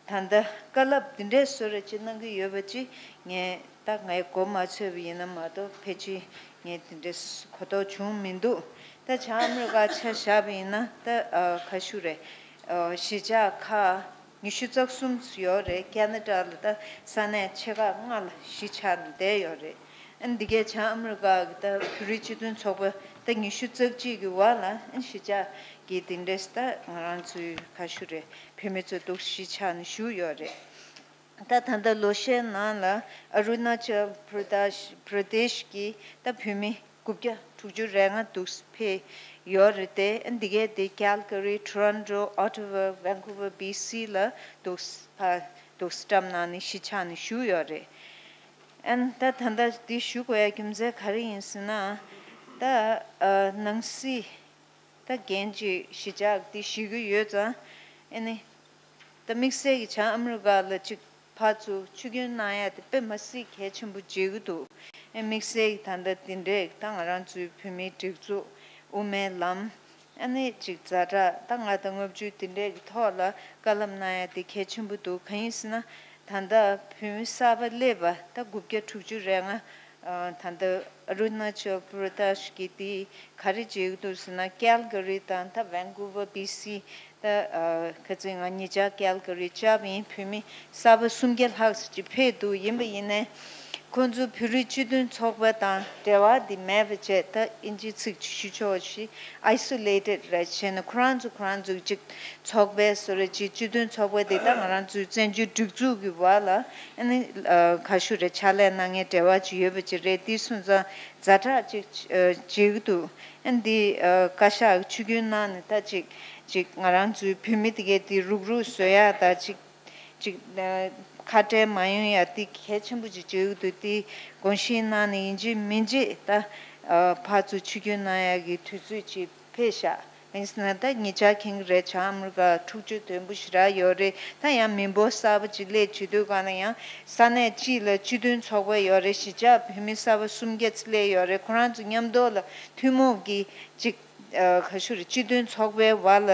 ད་ལྟ་བཀའ་སློབ་འདི་འདྲའི་བཟོ་འདྲ་ཅིག་གནང་གི་ཡོད་པ་ཅིག་ངས་ད་ངའི་མགོ་མ་ཚོས་པ་ཡིན་ན་མ་གཏོགས་ཕལ་ཆེར་ངས་དེ་འདྲའི་གོ་རྟོགས་བྱུང་མི་འདུག་ད་བྱང་ཨ་མི་རི་ཀ་ཆ་བཞག་པ་ཡིན་ན་ད་ཨ། ག་ཞུ་རེད། ཨ། གཞིས་ཆགས་ཁག་ཉི་ཤུ་རྩ་གསུམ་ཡོད་རེད། ཁེ་ན་ཌ་ལ་ད་ས་གནས་ཆེ་ཁག་ལྔ་ལ་གཞིས་ཆགས་ནས་བསྡད་ཡོད་རེད། ཨ། འདི་གའི་བྱང་ཨ་མི་རི་ཀ་གི་ད་བོད་རིགས་སྤྱི་མཐུན་ཚོགས་པ་ད་ཉི་ཤུ་རྩ་གཅིག་གི་བར་ལ་ཨ། གཞིས་ཆགས་ཀྱི་དེ་འདྲས་ད་ང་རང་ཚོའི་ག་ཞུ་རེད། བོད་མི་ཚོ་འདུག་གཞིས་ཆགས་ནས་བཞུགས་ཡོད་རེད། ད་ད་ལྟ་ལོ་ཤས་ནང་ལ་ཨ་རུ་ན་ཅལ་པྲ་དེཤ་པྲ་དེཤ་གི་ད་བོད་མི་དགུ་བརྒྱ་དྲུག་ཅུ་རེ་ལྔ་འདུག་ཕེབས་ཡོད་རེད་དེ། ཨ། འདི་གས་དེ་ཀལ་ཀ་རི། ཊོ་རོན་ཊོ། ཨོ་ཊ་ཝ། ཝན་ཀུ་ཝར། བྷི་སི་ལ་འདུག་ཕར་འདུག་བཀྲམ་གནང་ནས་གཞིས་ཆགས་ནས་བཞུགས་ཡོད་རེད། ཨ། ད་ད་ལྟ་འདི་ཞུ་དགོས་ཡ་རྒྱུ་མཚན་ག་རེ་ཡིན་ཟེར་ན། ད་ཨ། ནང་སྲིད་ད་འགན་ཅིག་གཞིས་ཆགས་འདི་བཞེས་ཀྱི་ཡོད་ཙང་། ཨ་ནི་ད་དམིགས་བསལ་གྱི་བྱང་ཨ་མི་རི་ཀ་ལ་ཅིག་ཕར་ཚུར་ཆིབས་བསྒྱུར་གནང་ཡ་དེ་དཔེ་མ་སྲིད་གལ་ཆེན་པོ་བརྗོད་ཀྱི་འདུག་ཨ། དམིགས་བསལ་གྱི་ད་ལྟ་དེ་འདྲས་ད་ང་རང་ཚོའི་བོད་མིའི་སྒྲིག་འཛུགས་དབུ་མའི་ལམ། ཨ་ནི་ཅིག་ཛ་དྲག་ད་ལྔ་དང་ལྔ་བཅུ་དེ་འདྲས་ཀྱི་ཐོག་ལ་བཀའ་སློབ་གནང་ཡ་དེ་གལ་ཆེན་པོ་འདུག་གང་ཡིན་ཟེར་ན། ད་ལྟ་བོད་མི་གསར་པ་སླེབས་པ་ད་དགུ་བརྒྱ་དྲུག་ཅུ་རེ་ལྔ། ཨ། ད་ལྟ་ཨ་རུ་ན་ཅལ་པྲ་དེཤ་གི་དེ་ག་རེ་བྱེད་ཀྱི་འདུག་ཟེར་ན། ཀལ་ཀ་རི་དང་ད་ཝན་ཀུ་ཝར། བྷི་སི། ད་ཨ། ཁ་སང་ང་ཉེ་ཆར་ཀལ་ཀ་རི་བཅར་བ་ཡིན། བོད་མི་གསར་པ་སུམ་བརྒྱ་ལྷག་ཙམ་ཅིག་ཕེབས་འདུག་ཡིན་པ་ཡིན་ནའི་ཁོང་ཚོ་བོད་རིགས་སྤྱི་མཐུན་ཚོགས་པ་དང་འབྲེལ་བ་དེ་མེད་པ་བྱས། ད་ཨིན་ཇིའི་ཚིག་ཅིག་ཞུ་ཆོག་ཞིག་ཨའི་སོ་ལེ་ཊེཌ་རེད་བྱས་ནས་ཁོ་རང་ཚོ་ཁོ་རང་ཚོ་ཅིག་ཚོགས་པའི་བཟོ་འདྲ་ཅིག་སྤྱི་མཐུན་ཚོགས་པ་དེ་ད་ང་རང་ཚོའི་བཙན་བྱོལ་སྒྲིག་འཛུགས་ཀྱི་བར་ལ་ཨ་ནི་ཨ། ག་ཞུ་རེད། ཕྱག་ལས་གནང་མཁན་འབྲེལ་བ་ཅིག་ཡོད་པ་ཅིག་རེད། དེ་སོང་ཙང་ཛ་དྲག་ཅིག་ཨ། བྱེད་ཀྱི་འདུག་ཨ། འདི་ཨ། བཀའ་ཤག་གིས་ཆིབས་བསྒྱུར་གནང་ནས་ད་ཅིག་ཅིག་ང་རང་ཚོའི་བོད་མི་དེ་གས་དེ་རུག་རུག་བཟོ་ཡ་ད་ཅིག་ཅིག་ཨ། ཁ་བྲལ་མ་ཡོང་ཡ་དེ་གལ་ཆེན་པོ་ཅིག་བརྗོད་ཀྱི་འདུག་དེ་དགོངས་བཞེས་གནང་ནས་ཡིན་གཅིག་མིན་གཅིག་ད་ཨ། ཕར་ཚུར་ཆིབས་བསྒྱུར་གནང་ཡ་གི་དུས་ཚོད་ཅིག་ཕེབས་ཤག་ཡིན་ཟེར་ན་ད་ཉེ་ཆར་མཁྱེན་གྱི་རེད། བྱང་ཨ་མི་རི་ཀ་འཁྲུག་ཆ་དོད་པོ་ཞེ་དྲག་ཡོད་རེད། ད་ཡང་མི་འབོར་གསར་པ་ཅིག་སླེབས་བྱེད་དུས་སྒང་ལ་ཡང་ས་གནས་གཅིག་ལ་སྤྱི་མཐུན་ཚོགས་པ་ཡོད་རེད། གཞིས་ཆགས་བོད་མི་གསར་པ་སུམ་བརྒྱ་ཙམ་སླེབས་ཡོད་རེད། ཁོ་རང་ཚོ་མཉམ་དུ་ལ་ཐུན་མོང་གི་ཅིག་ཨ། ག་ཞུ་རེད། སྤྱི་མཐུན་ཚོགས་པའི་བར་ལ་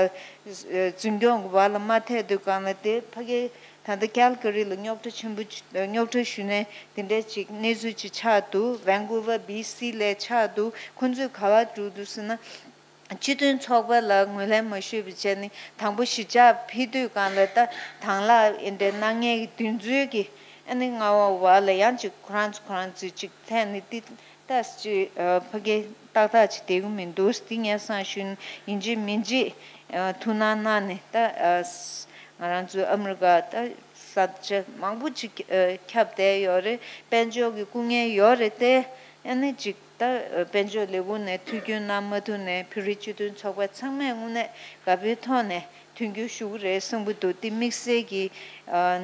འཛིན་སྐྱོང་གི་བར་ལ་མ་ཐད་དུས་སྒང་ལ་དེ་ཕ་གི་ད་ལྟ་ཀལ་ཀ་རི་ལ་རྙོག་དྲ་ཆེན་པོ་རྙོག་དྲ་ཞུ་ནས་དེ་འདྲའི་ཅིག་གནས་ཚུལ་ཅིག་ཆགས་འདུག་ཝན་ཀུ་ཝར་བྷི་སི་ལ་ཆགས་འདུག་ཁོང་ཚོས་ག་པར་འགྲོ་འདུག་ཟེར་ན། སྤྱི་མཐུན་ཚོགས་པ་ལ་ངོས་ལེན་མ་ཞུས་པ་བྱས་ནས་དང་པོ་གཞིས་ཆགས་ཕེབས་དུས་སྒང་ལ་ད་དང་བླངས་ཨེ་འདྲ་གནང་མཁན་གྱི་དུས་ཚོད་ཀྱི་ཨ་ནི་སྔ་བ་བར་ལ་ཡང་ཅིག་ཁོ་རང་ཚོ་ཁོ་རང་ཚོས་ཅིག་འཐེན་ནས་དེ་ད་ཅིག་ཨ། ཕ་གི་ཏག་ཏག་ཅིག་བསྡད་ཀྱི་མི་འདུག་དེ་ངས་སང་ཞུས་ཡིན་གཅིག་མིན་གཅིག་ཨ། ཐུགས་སྣང་གནང་ནས་ད་ཨ། ང་རང་ཚོའི་ཨ་མི་རི་ཀ་ད་ས་ཆ་མང་པོ་ཅིག་ཨ། ཁྱབ་བསྡད་ཡོད་རེད། དཔལ་འབྱོར་གྱི་སྐུ་ངལ་ཡོད་རེད་དེ། ཨ་ནི་ཅིག་ད་དཔལ་འབྱོར་ལས་ཁུངས་ནས་ཐུགས་རྒྱུས་གནང་མ་ཐུབ་ནས་བོད་རིགས་སྤྱི་མཐུན་ཚོགས་པ་ཚང་མས་དངོས་གནས་དགའ་པོའི་ཐོག་ནས་མཐུན་འགྱུར་ཞུ་གི་རེད་བསམ་གྱི་འདུག་དེ་དམིགས་བསལ་གྱི་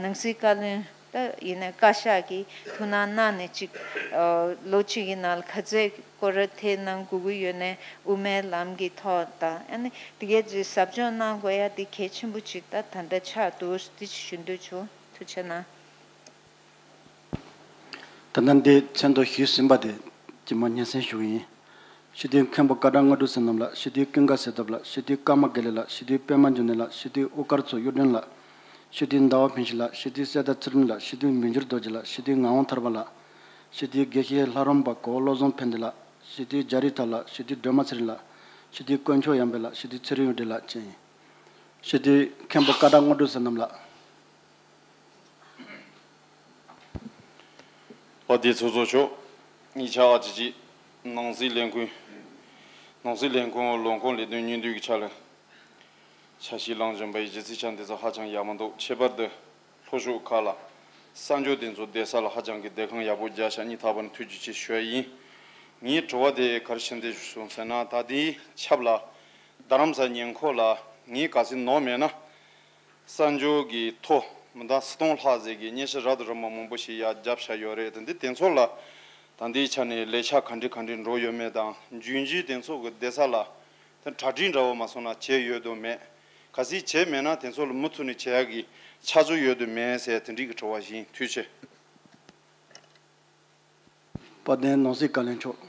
ནང་སྲིད་བཀའ་བློན་ད་ཡིན་ནའི་བཀའ་ཤག་གིས་ཐུགས་སྣང་གནང་ནས་ཅིག་ལོ་གཅིག་གི་ནང་ལ་ག་ཚད་སྐོར་ར་ཐེབས་གནང་དགོས་ཀྱི་ཡོད་ནའི་དབུ་མའི་ལམ་གྱི་ཐོག་དང་ཨ་ནི་དེ་གའི་ཅིག་ཟབ་སྦྱོང་གནང་དགོས་ཡ་དེ་གལ་ཆེན་པོ་ཅིག་ད་ད་ལྟ་ཆགས་འདུག་དེ་ཅིག་ཞུ་འདོད་བྱུང་། ཐུགས་རྗེ་གནང་། ད་ལྟ་འདི་མཚན་ཐོ་ཞུས་ཟིན་པ་དེ་ཅིག་མ་སྙན་སེང་ཞུ་གི་ཡིན། སྤྱི་འཐུས་མཁན་པོ་ཀ་ཌ་དངོས་གྲུབ་བསོད་ནམས་ལགས། སྤྱི་འཐུས་ཀུན་དགའ་བསོད་སྟོབས་ལགས། སྤྱི་འཐུས་ཀརྨ་དགེ་ལེགས་ལགས། སྤྱི་འཐུས་པད་མ་འབྱུང་གནས་ལགས། སྤྱི་འཐུས་དབུ་དཀར་མཚོ་གཡུ་སྒྲོན་ལགས། སྤྱི་འཐུས་ཟླ་བ་ཕུན་ཚོགས་ལགས། སྤྱི་འཐུས་གསེར་རྟ་ཚུལ་ཁྲིམས་ལགས། སྤྱི་འཐུས་མི་འགྱུར་རྡོ་རྗེ་ལགས། སྤྱི་འཐུས་ངག་དབང་ཐར་པ་ལགས། སྤྱི་འཐུས་དགེ་བཤེས་ལྷ་རམས་པ་གོ་བོ་བློ་བཟང་ཕན་བདེ་ལགས། སྤྱི་འཐུས་རྒྱ་རི་ཐར་ལགས། སྤྱི་འཐུས་སྒྲོལ་མ་ཚེ་རིང་ལགས། སྤྱི་འཐུས་དཀོན་མཆོག་ཡར་འཕེལ་ལགས། སྤྱི་འཐུས་ཚེ་རིང་གཡུ་སྒྲོན་ལགས་བཅས་ཡིན། སྤྱི་འཐུས་མཁན་པོ་ཀ་ཌ་དངོས་གྲུབ་བསོད་ནམས་ལགས། ལྷ་སྡེ་ཚོགས་གཙོ་མཆོག་གཉིས་ཆ་ཨ་ཅི་ཅི། ནང་སྲིད་ལས་ཁུངས། ནང་སྲིད་ལས་ཁུངས་ལས་ཁུངས་ལས་དོན་སྙིང་བསྡུས་ཀྱི་ཆ་ལ། འཆར་གཞི་བླངས་བྱུང་བའི་གཞི་རྩའི་ཆ་འདི་ཚོ་ཧ་ཅང་ཡག་མོ་འདུག་ཁྱད་པར་དུ། ལྷོ་ཕྱོགས་ཁག་ལ། གསར་འབྱོར་དེ་ཚོ་བསྡད་ས་ལ་ཧ་ཅང་གི་བསྡད་ཁང་ཡག་པོ་རྒྱག་ཤག་སྙིང་ཐག་པ་ནས་ཐུགས་རྗེ་ཆེ་ཞུ་ཡ་ཡིན། ངའི་དྲི་བ་དེ་ག་རེ་བྱས་ནས་བྱུང་ཟེར་ན། ད་དེའི་ཆབ་ལ། རྡ་རམ་ས་ཉེ་འཁོར་ལ་ངས་ག་ཚོད་ནོར་མེད་ན། གསར་འབྱོར་གྱི་ཐོ་མི་འདང་སུ་སྟོང་ལྷག་ཟིག་གི་སྙན་ཞུ་རབ་དང་རིམ་པ་མང་པོ་ཞིག་ཡར་བརྒྱབ་བཞག་ཡོད་རེད། དེ་འདི་དེ་ཚོ་ལ་ད་ལྟའི་ཆ་ནས་ལས་འཆར་ག་འདྲ་ག་འདྲ་འགྲོ་ཡོད་མེད་དང་། རྒྱུན་གཞི་དེ་ཚོ་གི་བསྡད་ས་ལ་དེ་གྲ་སྒྲིག་འདྲ་བོ་མ་སོང་ན་བྱས་ཡོད་དམ་མེད། གལ་སྲིད་བྱས་མེད་ན་དེ་ཚོ་ལ་མུ་མཐུད་ནས་བྱེད་ཡག་གི་འཆར་གཞི་ཡོད་དམ་མེད་ཟེར་དེ་འདྲའི་གི་དྲི་བ་ཞིག་ཡིན། ཐུགས་རྗེ་ཆེ། དཔལ་ལྡན་ནང་སྲིད་བཀའ་བློན་མཆོག་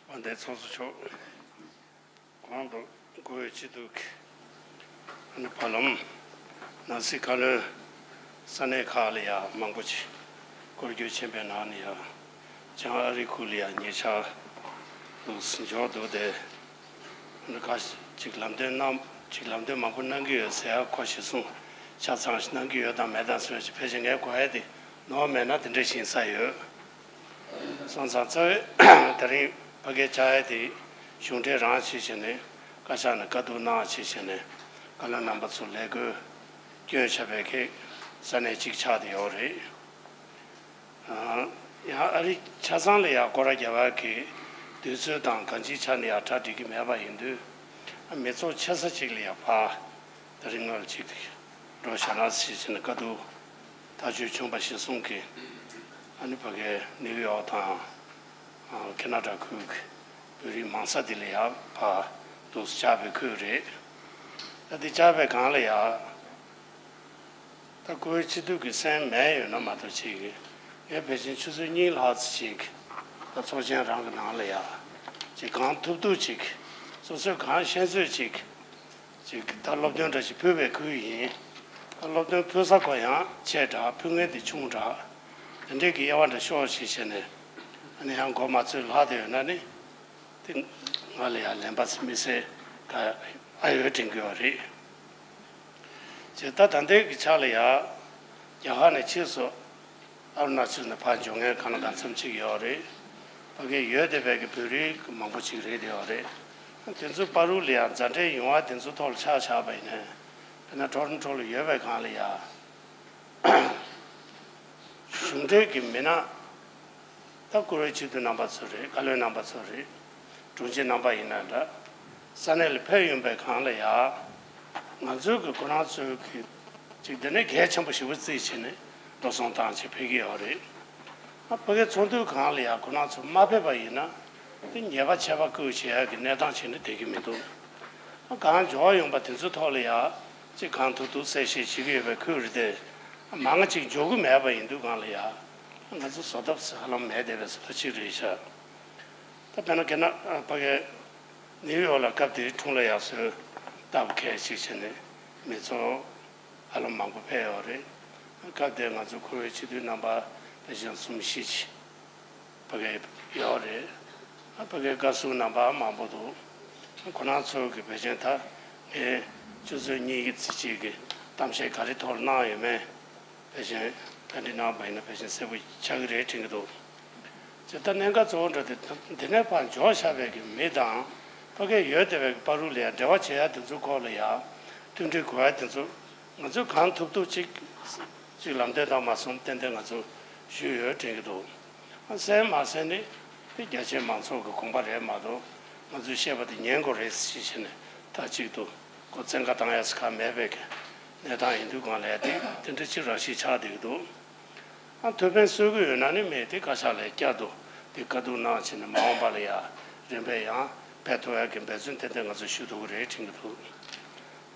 དཔལ་ལྡན་ཚོགས་གཙོ་མཆོག་གོང་དུ་བཀུར་འོས་སྤྱི་འཐུས་ཀྱི་ཨ་ནི་བར་ལམ་ནང་སྲིད་བཀའ་བློན་ས་གནས་ཁག་ལ་ཡང་མང་པོ་ཅིག་སྐོར་སྐྱོད་ཕྱིན་པའི་ནང་ནས་ཡང་བྱང་ཨ་རི་ཁུལ་ལ་ཡང་ཉེ་ཆར་དུ་འབྱོར་འདུག་སྟེ། ཁ་ཅིག་ལམ་སྟོན་གནང་། ཅིག་ལམ་སྟོན་མང་པོ་གནང་གི་ཡོད་ཟེར་ཡ་ཁོ་གཞི་བཟུང་ཆ་ཚང་ཞིག་གནང་གི་ཡོད་དམ་མེད་དམ་ཟེར་བ་ཅིག་ཕལ་ཆེར་ངས་གོ་ཡ་དེ་ནོར་མེད་ན་དེ་འདྲ་ཞིག་ཡིན་ས་ཡོད། སོང་ཙང་རྩ་བའི་དེ་རིང་ཕ་གིར་བཅར་ཡ་དེ་གཞུང་འབྲེལ་རང་བྱས་བྱས་ནས་བཀའ་ཤག་ནས་བཀའ་བསྡུར་གནང་བྱས་བྱས་ནས་བཀའ་བློན་རྣམ་པ་ཚོ་ལས་བགོས་སྐྱོན་བྱས་པའི་གི་ས་གནས་གཅིག་ཆགས་བསྡད་ཡོད་རེད། ཡང་ཨ་རི་ཆ་ཚང་ལ་ཡང་སྐོར་ར་རྒྱག་པ་གི་དུས་ཚོད་དང་གང་ཅིའི་ཆ་ནས་ཡང་གྲ་སྒྲིག་གི་མེད་པ་ཡིན་དུས། མི་ཚོགས་ཆེ་ས་ཅིག་ལ་ཡང་ཕར་དེ་རིང་སྔོན་ལ་ཅིག་འགྲོ་བཞག་ན་ཞེས་བྱས་ནས་བཀའ་བསྡུར་ཐག་གཅོད་བྱུང་བ་གཞིར་བཟུང་གིས། ཨ་ནི་ཕ་གིའི་ནིའུ་ཡོག་དང་ཁེ་ན་ཌ་ཁུལ་གྱི་བོད་རིགས་མང་ས་དེ་ལ་ཡང་ཕར་འདུག་སེ་བཅར་བའི་ཁུལ་རེད། ད་དེ་བཅར་བའི་སྒང་ལ་ཡང་། ད་བཀུར་འོས་སྤྱི་འཐུས་ཀྱི་སེམས་མེད་ཡོད་ན་མ་གཏོགས་ཅིག་ངས་ཕལ་ཆེར་ཆུ་ཚོད་གཉིས་ལྷག་ཙམ་ཅིག་ད་ཚོགས་ཆེན་རང་གི་ནང་ལ་ཡ་ཅིག་གང་ཐུབ་ཐུབ་ཅིག་སོ་སོས་གང་ཤེས་ཚོད་ཅིག་ཅིག་ད་སློབ་སྟོན་འདྲ་ཞིག་ཕུལ་བའི་ཁུལ་ཡིན། ད་སློབ་སྟོན་ཕུལ་ས་ཁོ་ཡང་ཆེ་དྲགས། ཕུལ་མཁན་དེ་ཆུང་དྲགས། དེ་འདྲས་ཀྱི་དབྱེ་བ་འདྲ་ཤོག་ཅིག་བྱས་ནས་ཨ་ནི་ཡང་མགོ་མ་ཚོས་ལྷག་བསྡད་ཡོད་ན་ནི། དེ་ང་ལ་ཡང་ལན་པ་དམིགས་བསལ་ག་ཨ་ཡོད་དྲན་གྱི་ཡོད་རེད། ཅེས་ད་ད་ལྟའི་གི་ཆ་ལ་ཡང་རྒྱ་གར་ནས་ཕྱིས་སུ་ཨ་རུ་ན་ཅལ་ནས་ཕར་འབྱོར་མཁན་གང་ལ་གང་འཚམ་ཅིག་ཡོད་རེད། ཕ་གིར་ཡོད་བསྡད་པའི་གི་བོད་རིགས་མང་པོ་ཅིག་རེད་བསྡད་ཡོད་རེད། དེ་ཚོའི་བར་དུ་ལ་ཡང་མཛའ་འབྲེལ་ཡོང་བ་དེ་ཚོའི་ཐོག་ལ་ཆ་བཞག་པ་ཡིན་ན། དཔེར་ན་ཊོ་རོན་ཊོ་ལ་ཡོད་པའི་སྒང་ལ་ཡང་། གཞུང་འབྲེལ་གྱི་མི་སྣ། ད་བཀུར་འོས་སྤྱི་འཐུས་རྣམ་པ་ཚོ་རེད། བཀའ་བློན་རྣམ་པ་ཚོ་རེད། དྲུང་ཆེ་རྣམ་པ་ཡིན་ན་འདྲ། ས་གནས་ལ་ཕེབས་ཡོང་པའི་སྒང་ལ་ཡ། ང་ཚོའི་གི་ཁོ་རང་ཚོའི་གི་ཅིག་དེ་ནས་གལ་ཆེན་པོ་ཞེ་པོ་བརྩིས་བྱས་ནས་འགྲོ་སོང་བཏང་བྱས་ཕེབས་ཀྱི་ཡོད་རེད། ཨ་ཕ་གིའི་ཚོགས་འདུའི་སྒང་ལ་ཡ་ཁོ་རང་ཚོ་མ་ཕེབས་པ་ཡིན་ན་དེ་ཉེས་པ་ཆད་པ་བཀོད་བྱེད་ཡག་གི་གནས་སྟངས་བྱས་ནས་བསྡད་ཀྱི་མི་འདུག་ཨ་གང་འབྱོར་ཡོང་པ་དེ་ཚོའི་ཐོག་ལ་ཡ་ཅིག་གང་ཐུབ་ཐུབ་གསལ་བཤད་བྱེད་ཀྱི་ཡོད་པའི་ཁུལ་རེད་དེ། མང་ང་ཅིག་འབྱོར་གྱི་མེད་པ་ཡིན་དུས་སྒང་ལ་ཡ། ང་ཚོ་བཟོ་ཐབས་ཧ་ལམ་མེད་བསྡད་པའི་བཟོ་ལྟ་གཅིག་རེད་ཤག་ད་དཔེར་ན་ཁེ་ན་ཕ་གིའི་ནིའུ་ཡོག་ལ་སྐབས་དེའི་དྲུང་ལ་ཡར་སོས་སྟབས་གལ་ཞིག་བྱས་ནས་མི་ཚོགས་ཧ་ལམ་མང་པོ་ཕེབས་ཡོད་རེད། སྐབས་དེར་ང་ཚོ་བཀུར་འོས་སྤྱི་འཐུས་རྣམ་པ་ཕལ་ཆེར་གསུམ་བཞི་ཅིག་ཕ་གིར་ཡོད་རེད། ཕ་གིའི་བཀའ་ཟུར་རྣམ་པ་མང་པོ་འདུག་ཁོ་རང་ཚོ་གི་ཕལ་ཆེར་ད་ངས་ཆུ་ཚོད་གཉིས་ཀྱི་ཚེ་གཅིག་གི་གཏམ་བཤད་ག་རེ་ཐོག་ལ་གནང་ཡོད་མེད། ཕལ་ཆེར་བཀའ་འདྲི་གནང་བ་ཡིན་ན་ཕལ་ཆེར་གསལ་པོ་ཆགས་ཀྱི་རེད་དྲན་གྱི་འདུག་ཅེས་ད་གནད་འགག་གཙོ་བོ་འདྲ་དེ་འདི་ནས་ཕར་འབྱོར་བཞག་པའི་གི་མི་དང་ཕ་གིར་ཡོད་བསྡད་པའི་གི་བར་དུ་ལ་ཡང་འབྲེལ་བ་བྱེད་ཡ་དེ་ཚོའི་སྐོར་ལ་ཡང་མཐུན་སྒྲིལ་དགོས་ཡ་དེ་ཚོ་ང་ཚོས་གང་ཐུབ་ཐུབ་ཅིག་ གཅིག་ལམ་སྟོན་བཏང་མ་སོང་། ཏན་ཏན་ང་ཚོ་ཞུས་ཡོད་དྲན་གྱི་འདུག་ཨ་གསན་མ་གསན་ནི་དེ་རྒྱ་ཆེའི་མང་ཚོགས་ཀྱི་དགོངས་པ་རེད་མ་གཏོགས། ང་ཚོས་བཤད་པ་དེ་ཉན་དགོས་རེད་ཞེས་བྱས་ནས་མཐའ་གཅིག་ཏུ་ཁོ་བཙན་བཀའ་བཏང་ཡ་ཟེར་གང་མེད་པའི་གི་གནས་སྟངས་ཡིན་དུས་སྒང་ལ་དེ་དེ་འདྲ་ཅིག་རང་བཞིན་ཆགས་བསྡད་ཀྱི་འདུག་ཨ་ཐུགས་ཕན་གསོས་ཀྱི་ཡོད་ན་ནི་མེད་དེ་བཀའ་ཤག་ལ་བསྐྱར་དུ་དེ་བཀའ་བསྡུར་གནང་བྱས་ནས་མ་འོངས་པ་ལ་ཡ་རིམ་པས་ཡང་འབད་ཐུབ་ཡ་གི་འབད་བརྩོན་ཏན་ཏན་ང་ཚོས་ཞུ་ཐུབ་ཀྱི་རེད་དྲན་གྱི་འདུག་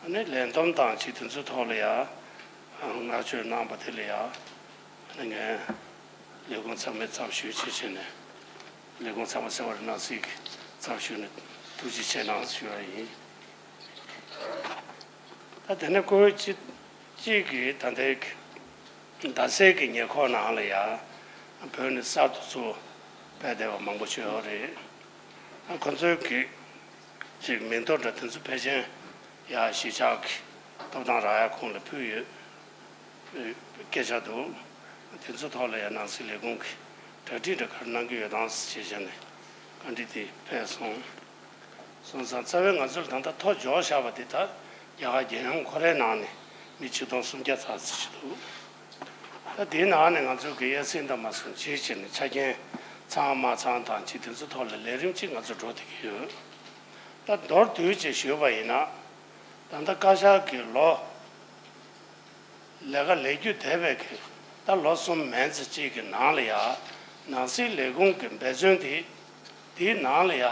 ཨ་ནི་ལས་བསྡོམས་དང་ཅིག་དེ་ཚོའི་ཐོག་ལ་ཡ་བསྔགས་བརྗོད་གནང་པ་དེ་ལ་ཡ་ཨ་ནི་ངས་ལས་ཁུངས་ཚང་མའི་ཚབ་ཞུས་བྱས་བྱས་ནས། ལས་ཁུངས་ཚང་མ་ཟེར་བ་རེད། ནང་སྲིད་ཀྱི་ཚབ་ཞུས་ནས་ཐུགས་རྗེ་ཆེ་གནང་ཞུ་བ་ཡིན། ད་དེ་ནས་སྐོར་གཅིག་གཅིག་གིས་ད་ལྟའི་རྡ་སའི་གི་ཉེ་འཁོར་ནང་ལ་ཡ་བོད་ནས་གསར་དུ་ཚུར་ཕེབས་བསྡད་པ་མང་པོ་ཞིག་ཡོད་རེད། ཁོ་ཚོའི་གི་ཅིག་མིང་ཐོ་འདྲ་དེ་ཚོ་ཕལ་ཆེར་ཡ་གཞིས་ཆགས་ཀྱི་ཐོབ་ཐང་རག་ཡ་ཁོངས་ལ་ཕུལ་ཡོད། སྐད་ཆ་འདུག་དེ་ཚོ་ཐོག་ལ་ཡང་ནང་སྲིད་ལས་ཁུངས་ཀྱིས་གྲ་སྒྲིག་འདྲ་ག་རེ་གནང་གི་ཡོད་དམ་ཞེས་བྱས་ནས་བཀའ་འདྲི་དེ་ཕེབས་སོང་། སོང་ཙང་རྩ་བའི་ང་ཚོར་ད་ལྟ་ཐོ་འབྱོར་བཞག་པ་དེ་ད་རྒྱ་གར་རྒྱལ་ཡོངས་ཁོ་རའི་ནང་ནས་མི་ཆིག་སྟོང་སུམ་བརྒྱ་ཙམ་ཞིག་འདུག་ད་དེའི་ནང་ནས་ང་ཚོ་གི་ཨེ་སི་དང་མ་སོང་བྱེད་བྱས་ནས་ཆ་རྐྱེན་ཚང་མ་ཚང་དང་ཅིག་དེ་ཚོ་ཐོག་ལ་ལས་རིམ་ཅིག་ང་ཚོ་འགྲོ་བསྡད་ཀྱི་ཡོད། ད་མདོར་བསྡུས་ཅིག་ཞུས་པ་ཡིན་ན། ད་ལྟ་བཀའ་ཤག་གི་ལོ། ལས་ཀ་ལས་རྒྱུ་འདས་པའི་གི་ད་ལོ་གསུམ་མན་ཙམ་ཅིག་གི་ནང་ལ་ཡ། ནང་སྲིད་ལས་ཁུངས་ཀྱི་འབད་བརྩོན་དེ། དེའི་ནང་ལ་ཡ།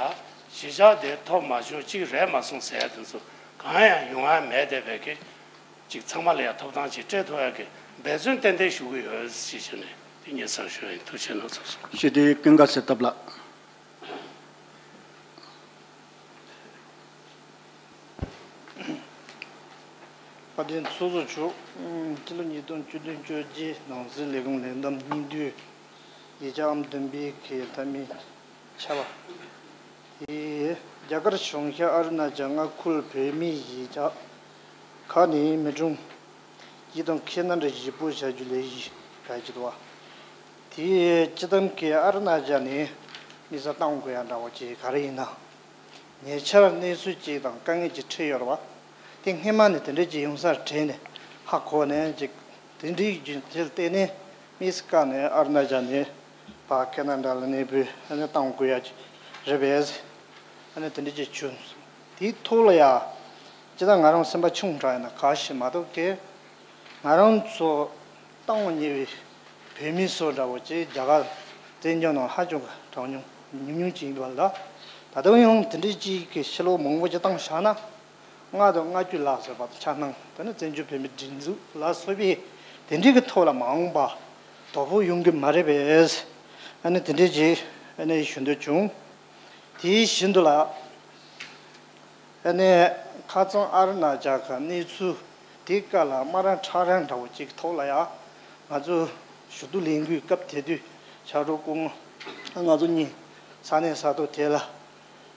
གཞིས་ཆགས་དེ་ཐོབ་མ་བྱུང་གཅིག་རེད་མ་སོང་ཟེར་ཡ་དེ་ཚོ་གང་ཡང་ཡོང་ཡ་མེད་བསྡད་པའི་གི་ཅིག་ཚང་མ་ལ་ཡ་ཐོབ་ཐང་ཅིག་སྤྲད་ཐུབ་ཡ་གི་འབད་བརྩོན་ཏན་ཏན་ཞུ་གི་ཡོད་ཅེས་བྱས་ནས་དེ་ངས་གསལ་ཞུ་ཡ་ཡིན། ཐུགས་རྗེ་གནང་སོང་། ཞུ་དེ་ཀུན་དགའ་ཚེ་ཐབས་ལགས། བཀའ་དྲིན་ཚོགས་གཙོ་མཆོག་སྤྱི་ལོ་ཉིས་སྟོང་བཅུ་བདུན་བཅོ་བརྒྱད་ནང་སྲིད་ལས་ཁུངས་ལས་བསྡོམས་སྙིང་བསྡུས་ཡིག་ཆ་ཨང་བདུན་པའི་གི་མཐའ་མའི་ཆ་བ། དེ་རྒྱ་གར་གཞུང་ཞབས་ཨ་རུ་ན་ཅལ་མངའ་ཁུལ་བོད་མིའི་གཞིས་ཆགས་ཁག་ནས་མི་གྲངས་ཀྱི་དང་ཁྱད་ན་འདྲ་ཞིབ་པོ་བྱ་རྒྱུ་ལས་གཞི་གལ་ཆེ་འདུག་བ། དེའི་སྤྱི་བཏང་གི་ཨ་རུ་ན་ཅལ་ནས་མི་ས་བཏང་དགོས་ཡ་འདྲ་བོ་ཅིག་ག་རེ་ཡིན་ན། ཉེ་ཆར་གནས་ཚུལ་ཅིག་དང་དཀའ་ངལ་ཅིག་འཕྲད་ཡོད་རེད་བ། དེ་སྔས་མ་ནས་དེ་འདྲ་ཅིག་ཡོང་ས་དྲན་ནས་ཧ་གོ་ནས་ཅིག་དེ་འདྲའི་རྒྱུ་མཚན་བརྟེན་ནས་མི་ས་བཀག་ནས་ཨ་རུ་ན་ཅལ་ནས་ཕར་ཁེ་ན་ཌ་ལ་གནས་སྤོས་ཨ་ནི་བཏང་དགོས་ཡ་ཅིག་རེད་པས། ཨ་ནི་དེ་འདྲ་ཅིག་བྱུང་སོང་། དེའི་ཐོག་ལ་ཡ། སྤྱིར་བཏང་ང་རང་སེམས་པ་ཆུང་དྲགས་ཡིན་ན་ག་ཞིག་མ་གཏོགས་ཀྱི། ང་རང་ཚོ་གཏོང་ཉེ་བའི་བོད་མི་ཚོ་འདྲ་བོ་ཅིག་རྒྱ་གར་བཙན་བྱོལ་ནང་ཧ་ཅང་གི་གྲངས་ཉུང་ཉུང་ཉུང་ཅིག་ཡིན་པ་ལ། ད་དུང་ཡང་དེ་འདྲའི་ཅིག་གི་ཕྱི་ལོགས་མང་པོ་ཅིག་བཏང་བཞག་ན། ལྔ་དང་ལྔ་བཅུ་ལ་སོགས་པ་དང་། ཆ་སྣང་དེ་ནི་བཙན་བྱོལ་བོད་མིའི་སྒྲིག་འཛུགས་ལ་སོགས་པའི་དེ་འདྲའི་གི་ཐོག་ལ་མ་འོངས་པ་དོ་ཕོག་ཡོང་གི་མ་རེད་པས། ཨ་ནི་དེ་འདྲའི་ཅིག་ཨ་ནི་ཞུ་འདོད་བྱུང་། དེ་བཞིན་དུ་ལ། ཨ་ནི་ཁ་རྩང་ཨ་རུ་ན་ཅལ་གི་གནས་ཚུལ་དེ་ག་ལ་དམའ་རིམ་ཕྲ་རིམ་འདྲ་བོ་ཅིག་ཐོག་ལ་ཡ། ང་ཚོ་ཞུ་གཏུག་ལས་འགུལ་སྐབས་དེ་དུས་ཕྱག་རོགས་སྐུ་ངོ་ང་ཚོ་གཉིས་ས་གནས་ས་ཐོག་དེ་ལ་